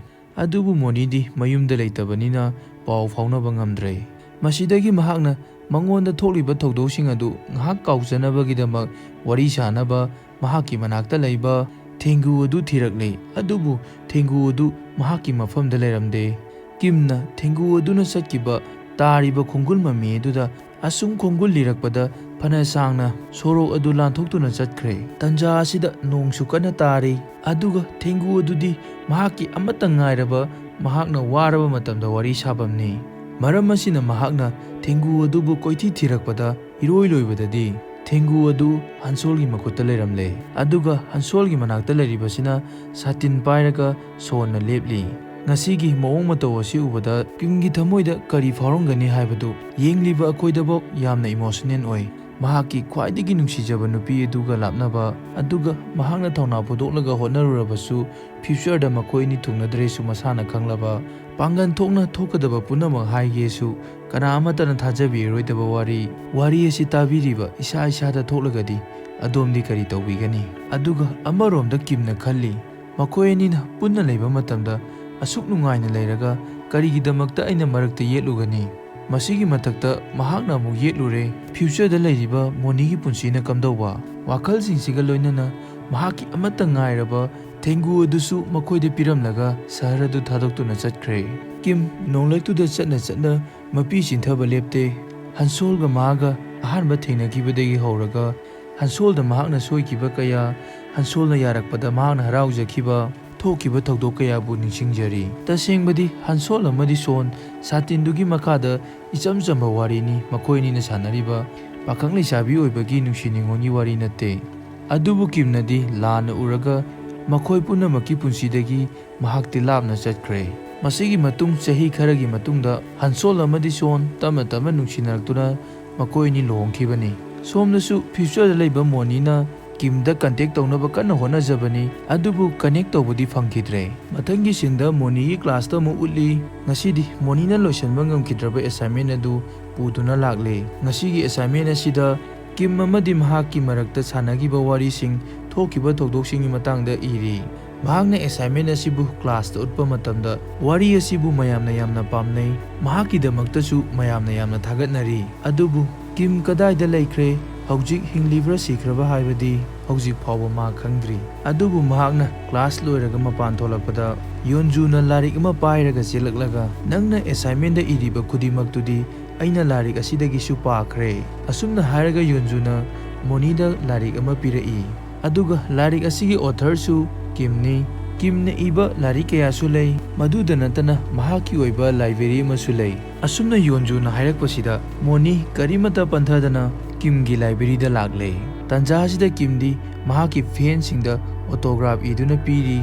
ꯑꯗꯨꯕꯨ ꯃꯣꯅꯤꯗꯤ ꯃꯌꯨꯝꯗ ꯂꯩꯇꯕꯅꯤꯅ ꯄꯥꯎ ꯐꯥꯎꯅꯕ ꯉꯝꯗ꯭ꯔꯦ꯫ ꯃꯁꯤꯗꯒꯤ ꯃꯍꯥꯛꯅ ꯃꯉꯣꯟꯗ ꯊꯣꯛꯂꯤꯕ ꯊꯧꯗꯣꯛꯁꯤꯡ ꯑꯗꯨ ꯉꯥꯏꯍꯥꯛ ꯀꯥꯎꯖꯅꯕꯒꯤꯗꯃꯛ ꯋꯥꯔꯤ ꯁꯥꯅꯕ ꯃꯍꯥꯛꯀꯤ ꯃꯅꯥꯛꯇ ꯂꯩꯕ ꯊꯦꯡꯒꯨ ꯑꯗꯨ ꯊꯤꯔꯛꯂꯦ꯫ ꯑꯗꯨꯕꯨ ꯊꯦꯡꯒꯨ ꯑꯗꯨ ꯃꯍꯥꯛꯀꯤ ꯃꯐꯝꯗ ꯂꯩꯔꯝꯗꯦ꯫ ꯀꯤꯝꯅ ꯊꯦꯡꯒꯨ ꯑꯗꯨꯅ ꯆꯠꯈꯤꯕ ꯇꯥꯔꯤꯕ ꯈꯣꯡꯒꯨꯜ ꯃꯃꯤ ꯑꯗꯨꯗ ꯑꯁꯨꯝ ꯈꯣꯡꯒꯨꯜ ꯂꯤꯔꯛꯄꯗ ꯐꯅ ꯁꯥꯡꯅ ꯁꯣꯔꯣꯛ ꯑꯗꯨ ꯂꯥꯟꯊꯣꯛꯇꯨꯅ ꯆꯠꯈ꯭ꯔꯦ꯫ ꯇꯟꯖꯥ ꯑꯁꯤꯗ ꯅꯣꯡꯁꯨ ꯀꯟꯅ ꯇꯥꯔꯤ꯫ ꯑꯗꯨꯒ ꯊꯦꯡꯒꯨ ꯑꯗꯨꯗꯤ ꯃꯍꯥꯛꯀꯤ ꯑꯃꯠꯇ ꯉꯥꯏꯔꯕ, ꯃꯍꯥꯛꯅ ꯋꯥꯔꯕ ꯃꯇꯝꯗ ꯋꯥꯔꯤ ꯁꯥꯐꯝꯅꯤ꯫ ꯃꯔꯝ ꯑꯁꯤꯅ ꯃꯍꯥꯛꯅ ꯊꯦꯡꯒꯨ ꯑꯗꯨꯕꯨ ꯀꯣꯏꯊꯤ ꯊꯤꯔꯛꯄꯗ ꯏꯔꯣꯏ ꯂꯣꯏꯕꯗꯗꯤ ꯊꯦꯡꯒꯨ ꯑꯗꯨ ꯍꯟꯁꯣꯜꯒꯤ ꯃꯈꯨꯠꯇ ꯂꯩꯔꯝꯂꯦ꯫ ꯑꯗꯨꯒ ꯍꯟꯁꯣꯜꯒꯤ ꯃꯅꯥꯛꯇ ꯂꯩꯔꯤꯕꯁꯤꯅ ꯁꯥꯇꯤꯟ ꯄꯥꯏꯔꯒ ꯁꯣꯟꯅ ꯂꯦꯞꯂꯤ꯫ ꯉꯁꯤꯒꯤ ꯃꯑꯣꯡ ꯃꯇꯧ ꯑꯁꯤ ꯎꯕꯗ ꯀꯤꯝꯒꯤ ꯊꯃꯣꯏꯗ ꯀꯔꯤ ꯐꯥꯎꯔꯝꯒꯅꯤ ꯍꯥꯏꯕꯗꯨ ꯌꯦꯡꯂꯤꯕ ꯑꯩꯈꯣꯏꯗꯐꯥꯎ ꯌꯥꯝꯅ ꯏꯃꯣꯁꯅꯦꯜ ꯑꯣꯏ꯫ ꯃꯍꯥꯛꯀꯤ ꯈ꯭ꯋꯥꯏꯗꯒꯤ ꯅꯨꯡꯁꯤꯖꯕ ꯅꯨꯄꯤ ꯑꯗꯨꯒ ꯂꯥꯞꯅꯕ, ꯑꯗꯨꯒ ꯃꯍꯥꯛꯅ ꯊꯧꯅꯥ ꯐꯨꯗꯣꯛꯂꯒ ꯍꯣꯠꯅꯔꯨꯔꯕꯁꯨ future ꯗ ꯃꯈꯣꯏ ꯑꯅꯤ ꯊꯨꯡꯅꯗ꯭ꯔꯦꯁꯨ ꯃꯁꯥꯅ ꯈꯪꯂꯕ, ꯄꯥꯡꯒꯜ ꯊꯣꯛꯅ ꯊꯣꯛꯀꯗꯕ ꯄꯨꯝꯅꯃꯛ ꯍꯥꯏꯒꯦꯁꯨ ꯀꯅꯥ ꯑꯃꯠꯇꯅ ꯊꯥꯖꯕꯤꯔꯔꯣꯏꯗꯕ ꯋꯥꯔꯤ꯫ ꯋꯥꯔꯤ ꯑꯁꯤ ꯇꯥꯕꯤꯔꯤꯕ ꯏꯁꯥ ꯏꯁꯥꯗ ꯊꯣꯛꯂꯒꯗꯤ ꯑꯗꯣꯝꯗꯤ ꯀꯔꯤ ꯇꯧꯕꯤꯒꯅꯤ? ꯑꯗꯨꯒ ꯑꯃꯔꯣꯝꯗ ꯀꯤꯝꯅ ꯈꯜꯂꯤ, ꯃꯈꯣꯏ ꯑꯅꯤꯅ ꯄꯨꯟꯅ ꯂꯩꯕ ꯃꯇꯝꯗ ꯑꯁꯨꯛ ꯅꯨꯡꯉꯥꯏꯅ ꯂꯩꯔꯒ ꯀꯔꯤꯒꯤꯗꯃꯛꯇ ꯑꯩꯅ ꯃꯔꯛꯇ ꯌꯦꯠꯂꯨꯒꯅꯤ? ꯃꯁꯤꯒꯤ ꯃꯊꯛꯇ ꯃꯍꯥꯛꯅ ꯑꯃꯨꯛ ꯌꯦꯠꯂꯨꯔꯦ, future ꯗ ꯂꯩꯔꯤꯕ ꯃꯣꯅꯤꯒꯤ ꯄꯨꯟꯁꯤꯅ ꯀꯝꯗꯧꯕ? ꯋꯥꯈꯜꯁꯤꯡꯁꯤꯒ ꯂꯣꯏꯅꯅ ꯃꯍꯥꯛꯀꯤ ꯑꯃꯠꯇ ꯉꯥꯏꯔꯕ ꯊꯦꯡꯒꯨ ꯑꯗꯨꯁꯨ ꯃꯈꯣꯏꯗ ꯄꯤꯔꯝꯂꯒ ꯁꯍꯔ ꯑꯗꯨ ꯊꯥꯗꯣꯛꯇꯨꯅ ꯆꯠꯈ꯭ꯔꯦ꯫ ꯀꯤꯝ ꯅꯣꯡꯂꯛꯇꯨꯗ ꯆꯠꯅ ꯆꯠꯅ ꯃꯄꯤ ꯆꯤꯟꯊꯕ ꯂꯦꯞꯇꯦ꯫ ꯍꯟꯁꯣꯜꯒ ꯃꯥꯒ ꯑꯍꯥꯟꯕ ꯊꯦꯡꯅꯈꯤꯕꯗꯒꯤ ꯍꯧꯔꯒ ꯍꯟꯁꯣꯜꯗ ꯃꯍꯥꯛꯅ ꯁꯣꯏꯈꯤꯕ ꯀꯌꯥ, ꯍꯟꯁꯣꯜꯅ ꯌꯥꯔꯛꯄꯗ ꯃꯍꯥꯛꯅ ꯍꯔꯥꯎꯖꯈꯤꯕ, ꯊꯣꯛꯈꯤꯕ ꯊꯧꯗꯣꯛ ꯀꯌꯥꯕꯨ ꯅꯤꯡꯁꯤꯡꯖꯔꯤ꯫ ꯇꯁꯦꯡꯕꯗꯤ ꯍꯟꯁꯣꯜ ꯑꯃꯗꯤ ꯁꯣꯟ ꯁꯥꯇꯤꯟꯗꯨꯒꯤ ꯃꯈꯥꯗ ꯏꯆꯝ ꯆꯝꯕ ꯋꯥꯔꯤꯅꯤ ꯃꯈꯣꯏ ꯑꯅꯤꯅ ꯁꯥꯟꯅꯔꯤꯕ꯫ ꯄꯥꯈꯪ ꯂꯩꯁꯥꯕꯤ ꯑꯣꯏꯕꯒꯤ ꯅꯨꯡꯁꯤ ꯅꯨꯡꯉꯣꯟꯒꯤ ꯋꯥꯔꯤ ꯅꯠꯇꯦ꯫ ꯑꯗꯨꯕꯨ ꯀꯤꯝꯅꯗꯤ ꯂꯥꯟꯅ ꯎꯔꯒ ꯃꯈꯣꯏ ꯄꯨꯝꯅꯃꯛꯀꯤ ꯄꯨꯟꯁꯤꯗꯒꯤ ꯃꯍꯥꯛꯇꯤ ꯂꯥꯞꯅ ꯆꯠꯈ꯭ꯔꯦ꯫ ꯃꯁꯤꯒꯤ ꯃꯇꯨꯡ ꯆꯍꯤ ꯈꯔꯒꯤ ꯃꯇꯨꯡꯗ ꯍꯟꯁꯣꯜ ꯑꯃꯗꯤ ꯁꯣꯟ ꯇꯞꯅ ꯇꯞꯅ ꯅꯨꯡꯁꯤꯅꯔꯛꯇꯨꯅ ꯃꯈꯣꯏ ꯑꯅꯤ ꯂꯨꯍꯣꯡꯈꯤꯕꯅꯤ꯫ ꯁꯣꯝꯗꯁꯨ future ꯗ ꯂꯩꯕ ꯃꯣꯅꯤꯅ ꯀꯤꯝꯗ contact ꯇꯧꯅꯕ ꯀꯟꯅ ꯍꯣꯠꯅꯖꯕꯅꯤ, ꯑꯗꯨꯕꯨ connect ꯇꯧꯕꯗꯤ ꯐꯪꯈꯤꯗ꯭ꯔꯦ꯫ ꯃꯊꯪꯒꯤ scene ꯗ ꯃꯣꯅꯤꯒꯤ class ꯇ ꯑꯃꯨꯛ ꯎꯠꯂꯤ꯫ ꯉꯁꯤꯗꯤ ꯃꯣꯅꯤꯅ ꯂꯣꯏꯁꯤꯟꯕ ꯉꯝꯈꯤꯗ꯭ꯔꯕ assignment ꯑꯗꯨ ꯄꯨꯗꯨꯅ ꯂꯥꯛꯂꯦ꯫ ꯉꯁꯤꯒꯤ assignment ꯑꯁꯤꯗ ꯀꯤꯝ ꯑꯃꯗꯤ ꯃꯍꯥꯛꯀꯤ ꯃꯔꯛꯇ ꯁꯥꯟꯅꯈꯤꯕ ꯋꯥꯔꯤꯁꯤꯡ, ꯊꯣꯛꯈꯤꯕ ꯊꯧꯗꯣꯛꯁꯤꯡꯒꯤ ꯃꯇꯥꯡꯗ ꯏꯔꯤ꯫ ꯃꯍꯥꯛꯅ assignment ꯑꯁꯤꯕꯨ class ꯇ ꯎꯠꯄ ꯃꯇꯝꯗ ꯋꯥꯔꯤ ꯑꯁꯤꯕꯨ ꯃꯌꯥꯝꯅ ꯌꯥꯝꯅ ꯄꯥꯝꯅꯩ꯫ ꯃꯍꯥꯛꯀꯤꯗꯃꯛꯇꯁꯨ ꯃꯌꯥꯝꯅ ꯌꯥꯝꯅ ꯊꯥꯒꯠꯅꯔꯤ꯫ ꯑꯗꯨꯕꯨ ꯀꯤꯝ ꯀꯗꯥꯏꯗ ꯂꯩꯈ꯭ꯔꯦ? ꯍꯧꯖꯤꯛ ꯍꯤꯡꯂꯤꯕ꯭ꯔꯥ ꯁꯤꯈ꯭ꯔꯕ ꯍꯥꯏꯕꯗꯤ ꯍꯧꯖꯤꯛ ꯐꯥꯎꯕ ꯃꯥ ꯈꯪꯗ꯭ꯔꯤ꯫ ꯑꯗꯨꯕꯨ ꯃꯍꯥꯛꯅ class ꯂꯣꯏꯔꯒ ꯃꯄꯥꯟ ꯊꯣꯛꯂꯛꯄꯗ ꯌꯣꯟꯖꯨꯅ ꯂꯥꯏꯔꯤꯛ ꯑꯃ ꯄꯥꯏꯔꯒ ꯆꯦꯜꯂꯛꯂꯒ, "ꯅꯪꯅ assignment ꯗ ꯏꯔꯤꯕ ꯈꯨꯗꯤꯡꯃꯛꯇꯨꯗꯤ ꯑꯩꯅ ꯂꯥꯏꯔꯤꯛ ꯑꯁꯤꯗꯒꯤꯁꯨ ꯄꯥꯈ꯭ꯔꯦ"꯫ ꯑꯁꯨꯝꯅ ꯍꯥꯏꯔꯒ ꯌꯣꯟꯖꯨꯅ ꯃꯣꯅꯤꯗ ꯂꯥꯏꯔꯤꯛ ꯑꯃ ꯄꯤꯔꯛꯏ꯫ ꯑꯗꯨꯒ ꯂꯥꯏꯔꯤꯛ ꯑꯁꯤꯒꯤ author ꯁꯨ ꯀꯤꯝꯅꯤ꯫ ꯀꯤꯝꯅ ꯏꯕ ꯂꯥꯏꯔꯤꯛ ꯀꯌꯥꯁꯨ ꯂꯩ꯫ ꯃꯗꯨꯗ ꯅꯠꯇꯅ ꯃꯍꯥꯛꯀꯤ ꯑꯣꯏꯕ library ꯑꯃꯁꯨ ꯂꯩ꯫ ꯑꯁꯨꯝꯅ ꯌꯣꯟꯖꯨꯅ ꯍꯥꯏꯔꯛꯄꯁꯤꯗ ꯃꯣꯅꯤ ꯀꯔꯤꯃꯠꯇ ꯄꯟꯊꯗꯅ ꯀꯤꯝꯒꯤ library ꯗ ꯂꯥꯛꯂꯦ꯫ ꯇꯥꯟꯖꯥ ꯑꯁꯤꯗ ꯀꯤꯝꯗꯤ ꯃꯍꯥꯛꯀꯤ fan ꯁꯤꯡꯗ autograph ꯏꯗꯨꯅ ꯄꯤꯔꯤ꯫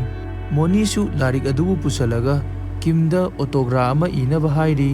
ꯃꯣꯅꯤꯁꯨ ꯂꯥꯏꯔꯤꯛ ꯑꯗꯨꯕꯨ ꯄꯨꯁꯜꯂꯒ ꯀꯤꯝꯗ autograph ꯑꯃ ꯏꯅꯕ ꯍꯥꯏꯔꯤ꯫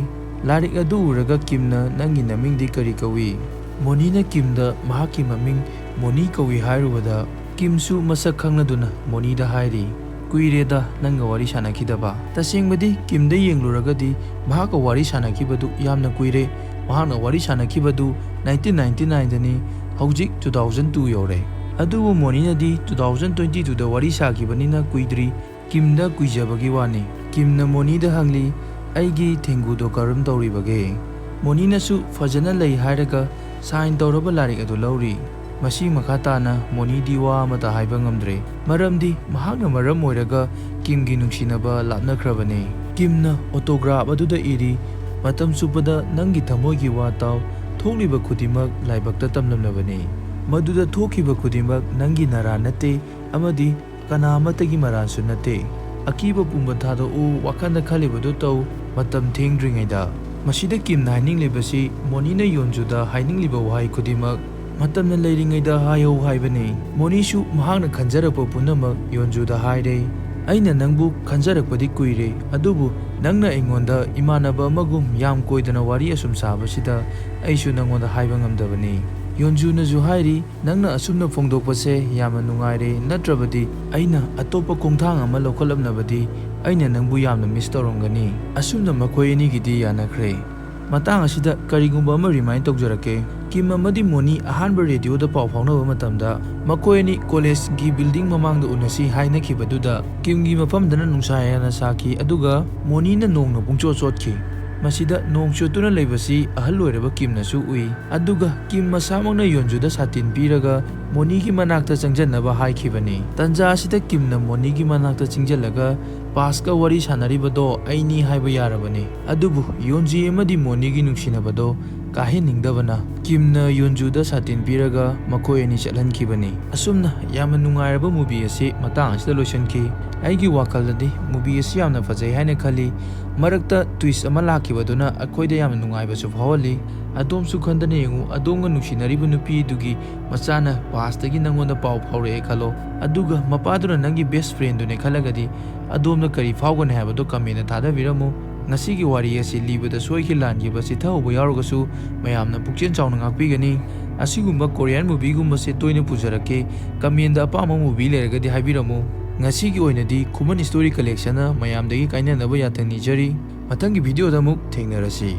ꯂꯥꯏꯔꯤꯛ ꯑꯗꯨ ꯎꯔꯒ ꯀꯤꯝꯅ, "ꯅꯪꯒꯤ ꯅꯃꯤꯡꯗꯤ ꯀꯔꯤ ꯀꯧꯏ?" ꯃꯣꯅꯤꯅ ꯀꯤꯝꯗ ꯃꯍꯥꯛꯀꯤ ꯃꯃꯤꯡ ꯃꯣꯅꯤ ꯀꯧꯏ ꯍꯥꯏꯔꯨꯕꯗ, ꯀꯤꯝꯁꯨ ꯃꯁꯛ ꯈꯪꯂꯗꯨꯅ ꯃꯣꯅꯤꯗ ꯍꯥꯏꯔꯤ, "ꯀꯨꯏꯔꯦꯗ ꯅꯪꯒ ꯋꯥꯔꯤ ꯁꯥꯟꯅꯈꯤꯗꯕ꯫" ꯇꯁꯦꯡꯕꯗꯤ ꯀꯤꯝꯗ ꯌꯦꯡꯂꯨꯔꯒꯗꯤ ꯃꯍꯥꯛꯀ ꯋꯥꯔꯤ ꯁꯥꯟꯅꯈꯤꯕꯗꯨ ꯌꯥꯝꯅ ꯀꯨꯏꯔꯦ꯫ ꯃꯍꯥꯛꯅ ꯋꯥꯔꯤ ꯁꯥꯟꯅꯈꯤꯕꯗꯨ nineteen ninety nineꯗꯅꯤ, ꯍꯧꯖꯤꯛ two thousand two ꯌꯧꯔꯦ꯫ ꯑꯗꯨꯕꯨ ꯃꯣꯅꯤꯅꯗꯤ two thousand twenty twoꯗ ꯋꯥꯔꯤ ꯁꯥꯈꯤꯕꯅꯤꯅ ꯀꯨꯏꯗ꯭ꯔꯤ, ꯀꯤꯝꯗ ꯀꯨꯏꯖꯕꯒꯤ ꯋꯥꯅꯤ꯫ ꯀꯤꯝꯅ ꯃꯣꯅꯤꯗ ꯍꯪꯂꯤ, "ꯑꯩꯒꯤ ꯊꯦꯡꯒꯨꯗꯣ ꯀꯔꯝ ꯇꯧꯔꯤꯕꯒꯦ?" ꯃꯣꯅꯤꯅꯁꯨ ꯐꯖꯅ ꯂꯩ ꯍꯥꯏꯔꯒ ꯁꯥꯏꯟ ꯇꯧꯔꯕ ꯂꯥꯏꯔꯤꯛ ꯑꯗꯨ ꯂꯧꯔꯤ꯫ ꯃꯁꯤ ꯃꯈꯥ ꯇꯥꯅ ꯃꯣꯅꯤꯗꯤ ꯋꯥ ꯑꯃꯠꯇ ꯍꯥꯏꯕ ꯉꯝꯗ꯭ꯔꯦ, ꯃꯔꯝꯗꯤ ꯃꯍꯥꯛꯅ ꯃꯔꯝ ꯑꯣꯏꯔꯒ ꯀꯤꯝꯒꯤ ꯅꯨꯡꯁꯤꯅꯕ ꯂꯥꯞꯅꯈ꯭ꯔꯕꯅꯤ꯫ ꯀꯤꯝꯅ ꯑꯣꯇꯣꯒ꯭ꯔꯥꯐ ꯑꯗꯨꯗ ꯏꯔꯤ, "ꯃꯇꯝ ꯆꯨꯞꯄꯗ ꯅꯪꯒꯤ ꯊꯃꯣꯏꯒꯤ ꯋꯥ ꯇꯥꯎ, ꯊꯣꯛꯂꯤꯕ ꯈꯨꯗꯤꯡꯃꯛ ꯂꯥꯏꯕꯛꯇ ꯇꯝꯂꯝꯂꯕꯅꯤ꯫ ꯃꯗꯨꯗ ꯊꯣꯛꯈꯤꯕ ꯈꯨꯗꯤꯡꯃꯛ ꯅꯪꯒꯤ ꯅꯔꯥ ꯅꯠꯇꯦ, ꯑꯃꯗꯤ ꯀꯅꯥ ꯑꯃꯠꯇꯒꯤ ꯃꯔꯥꯜꯁꯨ ꯅꯠꯇꯦ꯫ ꯑꯀꯤꯕ ꯄꯨꯝꯕ ꯊꯥꯗꯣꯛꯎ, ꯋꯥꯈꯜꯗ ꯈꯜꯂꯤꯕꯗꯨ ꯇꯧ, ꯃꯇꯝ ꯊꯦꯡꯗ꯭ꯔꯤꯉꯩꯗ꯫" ꯃꯁꯤꯗ ꯀꯤꯝꯅ ꯍꯥꯏꯅꯤꯡꯂꯤꯕꯁꯤ ꯃꯣꯅꯤꯅ ꯌꯣꯟꯖꯨꯗ ꯍꯥꯏꯅꯤꯡꯂꯤꯕ ꯋꯥꯍꯩ ꯈꯨꯗꯤꯡꯃꯛ ꯃꯇꯝꯅ ꯂꯩꯔꯤꯉꯩꯗ ꯍꯥꯏꯌꯧ ꯍꯥꯏꯕꯅꯤ꯫ ꯃꯣꯅꯤꯁꯨ ꯃꯍꯥꯛꯅ ꯈꯟꯖꯔꯛꯄ ꯄꯨꯝꯅꯃꯛ ꯌꯣꯟꯖꯨꯗ ꯍꯥꯏꯔꯦ꯫ "ꯑꯩꯅ ꯅꯪꯕꯨ ꯈꯟꯖꯔꯛꯄꯗꯤ ꯀꯨꯏꯔꯦ, ꯑꯗꯨꯕꯨ ꯅꯪꯅ ꯑꯩꯉꯣꯟꯗ ꯏꯃꯥꯟꯅꯕ ꯑꯃꯒꯨꯝ ꯌꯥꯝ ꯀꯣꯏꯗꯅ ꯋꯥꯔꯤ ꯑꯁꯨꯝ ꯁꯥꯕꯁꯤꯗ ꯑꯩꯁꯨ ꯅꯪꯉꯣꯟꯗ ꯍꯥꯏꯕ ꯉꯝꯗꯕꯅꯤ꯫" ꯌꯣꯟꯖꯨꯅꯁꯨ ꯍꯥꯏꯔꯤ, "ꯅꯪꯅ ꯑꯁꯨꯝꯅ ꯐꯣꯡꯗꯣꯛꯄꯁꯦ ꯌꯥꯝꯅ ꯅꯨꯡꯉꯥꯏꯔꯦ, ꯅꯠꯇ꯭ꯔꯕꯗꯤ ꯑꯩꯅ ꯑꯇꯣꯞꯄ ꯈꯣꯡꯊꯥꯡ ꯑꯃ ꯂꯧꯈꯠꯂꯝꯂꯕꯗꯤ ꯑꯩꯅ ꯅꯪꯕꯨ ꯌꯥꯝꯅ ꯃꯤꯁ ꯇꯧꯔꯝꯒꯅꯤ꯫" ꯑꯁꯨꯝꯅ ꯃꯈꯣꯏ ꯑꯅꯤꯒꯤꯗꯤ ꯌꯥꯅꯈ꯭ꯔꯦ꯫ ꯃꯇꯥꯡ ꯑꯁꯤꯗ ꯀꯔꯤꯒꯨꯝꯕ ꯑꯃ ꯔꯤꯃꯥꯏꯟ ꯇꯧꯖꯔꯛꯀꯦ꯫ ꯀꯤꯝ ꯑꯃꯗꯤ ꯃꯣꯅꯤ ꯑꯍꯥꯟꯕ ꯔꯦꯗꯤꯑꯣꯗ ꯄꯥꯎ ꯐꯥꯎꯅꯕ ꯃꯇꯝꯗ ꯃꯈꯣꯏ ꯑꯅꯤ ꯀꯣꯂꯦꯖꯒꯤ ꯕꯤꯜꯗꯤꯡ ꯃꯃꯥꯡꯗ ꯎꯅꯁꯤ ꯍꯥꯏꯅꯈꯤꯕꯗꯨꯗ ꯀꯤꯝꯒꯤ ꯃꯐꯝꯗꯅ ꯅꯨꯡꯁꯥ ꯌꯥꯏꯅ ꯁꯥꯈꯤ, ꯑꯗꯨꯒ ꯃꯣꯅꯤꯅ ꯅꯣꯡꯅ ꯄꯨꯡꯆꯣꯠ ꯆꯣꯠꯈꯤ꯫ ꯃꯁꯤꯗ ꯅꯣꯡ ꯆꯣꯠꯇꯨꯅ ꯂꯩꯕꯁꯤ ꯑꯍꯜ ꯑꯣꯏꯔꯕ ꯀꯤꯝꯅꯁꯨ ꯎꯏ, ꯑꯗꯨꯒ ꯀꯤꯝ ꯃꯁꯥꯃꯛꯅ ꯌꯣꯟꯖꯨꯗ ꯁꯥꯇꯤꯟ ꯄꯤꯔꯒ ꯃꯣꯅꯤꯒꯤ ꯃꯅꯥꯛꯇ ꯆꯪꯖꯟꯅꯕ ꯍꯥꯏꯈꯤꯕꯅꯤ꯫ ꯇꯟꯖꯥ ꯑꯁꯤꯗ ꯀꯤꯝꯅ ꯃꯣꯅꯤꯒꯤ ꯃꯅꯥꯛꯇ ꯆꯪꯖꯜꯂꯒ, "ꯄꯥꯁꯀ ꯋꯥꯔꯤ ꯁꯥꯟꯅꯔꯤꯕꯗꯣ ꯑꯩꯅꯤ ꯍꯥꯏꯕ ꯌꯥꯔꯕꯅꯤ꯫" ꯑꯗꯨꯕꯨ ꯌꯣꯟꯖꯤ ꯑꯃꯗꯤ ꯃꯣꯅꯤꯒꯤ ꯅꯨꯡꯁꯤꯅꯕꯗꯣ ꯀꯥꯏꯍꯟꯅꯤꯡꯗꯕꯅ ꯀꯤꯝꯅ ꯌꯣꯟꯖꯨꯗ ꯁꯥꯇꯤꯟ ꯄꯤꯔꯒ ꯃꯈꯣꯏ ꯑꯅꯤ ꯆꯠꯍꯟꯈꯤꯕꯅꯤ꯫ ꯑꯁꯨꯝꯅ ꯌꯥꯝꯅ ꯅꯨꯡꯉꯥꯏꯔꯕ movie ꯑꯁꯤ ꯃꯇꯥꯡ ꯑꯁꯤꯗ ꯂꯣꯏꯁꯤꯟꯈꯤ꯫ ꯑꯩꯒꯤ ꯋꯥꯈꯜꯗꯗꯤ movie ꯑꯁꯤ ꯌꯥꯝꯅ ꯐꯖꯩ ꯍꯥꯏꯅ ꯈꯜꯂꯤ꯫ ꯃꯔꯛꯇ twist ꯑꯃ ꯂꯥꯛꯈꯤꯕꯗꯨꯅ ꯑꯩꯈꯣꯏꯗ ꯌꯥꯝꯅ ꯅꯨꯡꯉꯥꯏꯕꯁꯨ ꯐꯥꯎꯍꯜꯂꯤ꯫ ꯑꯗꯣꯝꯁꯨ ꯈꯟꯗꯅ ꯌꯦꯡꯉꯨ, ꯑꯗꯣꯝꯒ ꯅꯨꯡꯁꯤꯅꯔꯤꯕ ꯅꯨꯄꯤꯗꯨꯒꯤ ꯃꯆꯥꯅ pastꯇꯒꯤ ꯅꯪꯉꯣꯟꯗ ꯄꯥꯎ ꯐꯥꯎꯔꯛꯑꯦ ꯈꯜꯂꯣ, ꯑꯗꯨꯒ ꯃꯄꯥꯗꯨꯅ ꯅꯪꯒꯤ best friendꯗꯨꯅꯦ ꯈꯜꯂꯒꯗꯤ ꯑꯗꯣꯝꯗ ꯀꯔꯤ ꯐꯥꯎꯒꯅꯤ ꯍꯥꯏꯕꯗꯨ commentꯇ ꯊꯥꯗꯕꯤꯔꯝꯃꯨ꯫ ꯉꯁꯤꯒꯤ ꯋꯥꯔꯤ ꯑꯁꯤ ꯂꯤꯕꯗ ꯁꯣꯏꯈꯤ ꯂꯥꯟꯈꯤꯕ ꯆꯤꯊꯍꯧꯕ ꯌꯥꯎꯔꯒꯁꯨ ꯃꯌꯥꯝꯅ ꯄꯨꯛꯆꯦꯜ ꯆꯥꯎꯅ ꯉꯥꯛꯄꯤꯒꯅꯤ꯫ ꯑꯁꯤꯒꯨꯝꯕ Korean movieꯒꯨꯝꯕꯁꯦ ꯇꯣꯏꯅ ꯄꯨꯖꯔꯛꯀꯦ꯫ Commentꯗ ꯑꯄꯥꯝꯕ movie ꯂꯩꯔꯒꯗꯤ ꯍꯥꯏꯕꯤꯔꯝꯃꯨ꯫ ꯉꯁꯤꯒꯤ ꯑꯣꯏꯅꯗꯤ ꯈꯨꯃꯟ Story Collectionꯅ ꯃꯌꯥꯝꯗꯒꯤ ꯀꯥꯏꯅꯅꯕ ꯌꯥꯊꯪ ꯅꯤꯖꯔꯤ꯫ ꯃꯊꯪꯒꯤ videoꯗ ꯑꯃꯨꯛ ꯊꯦꯡꯅꯔꯁꯤ꯫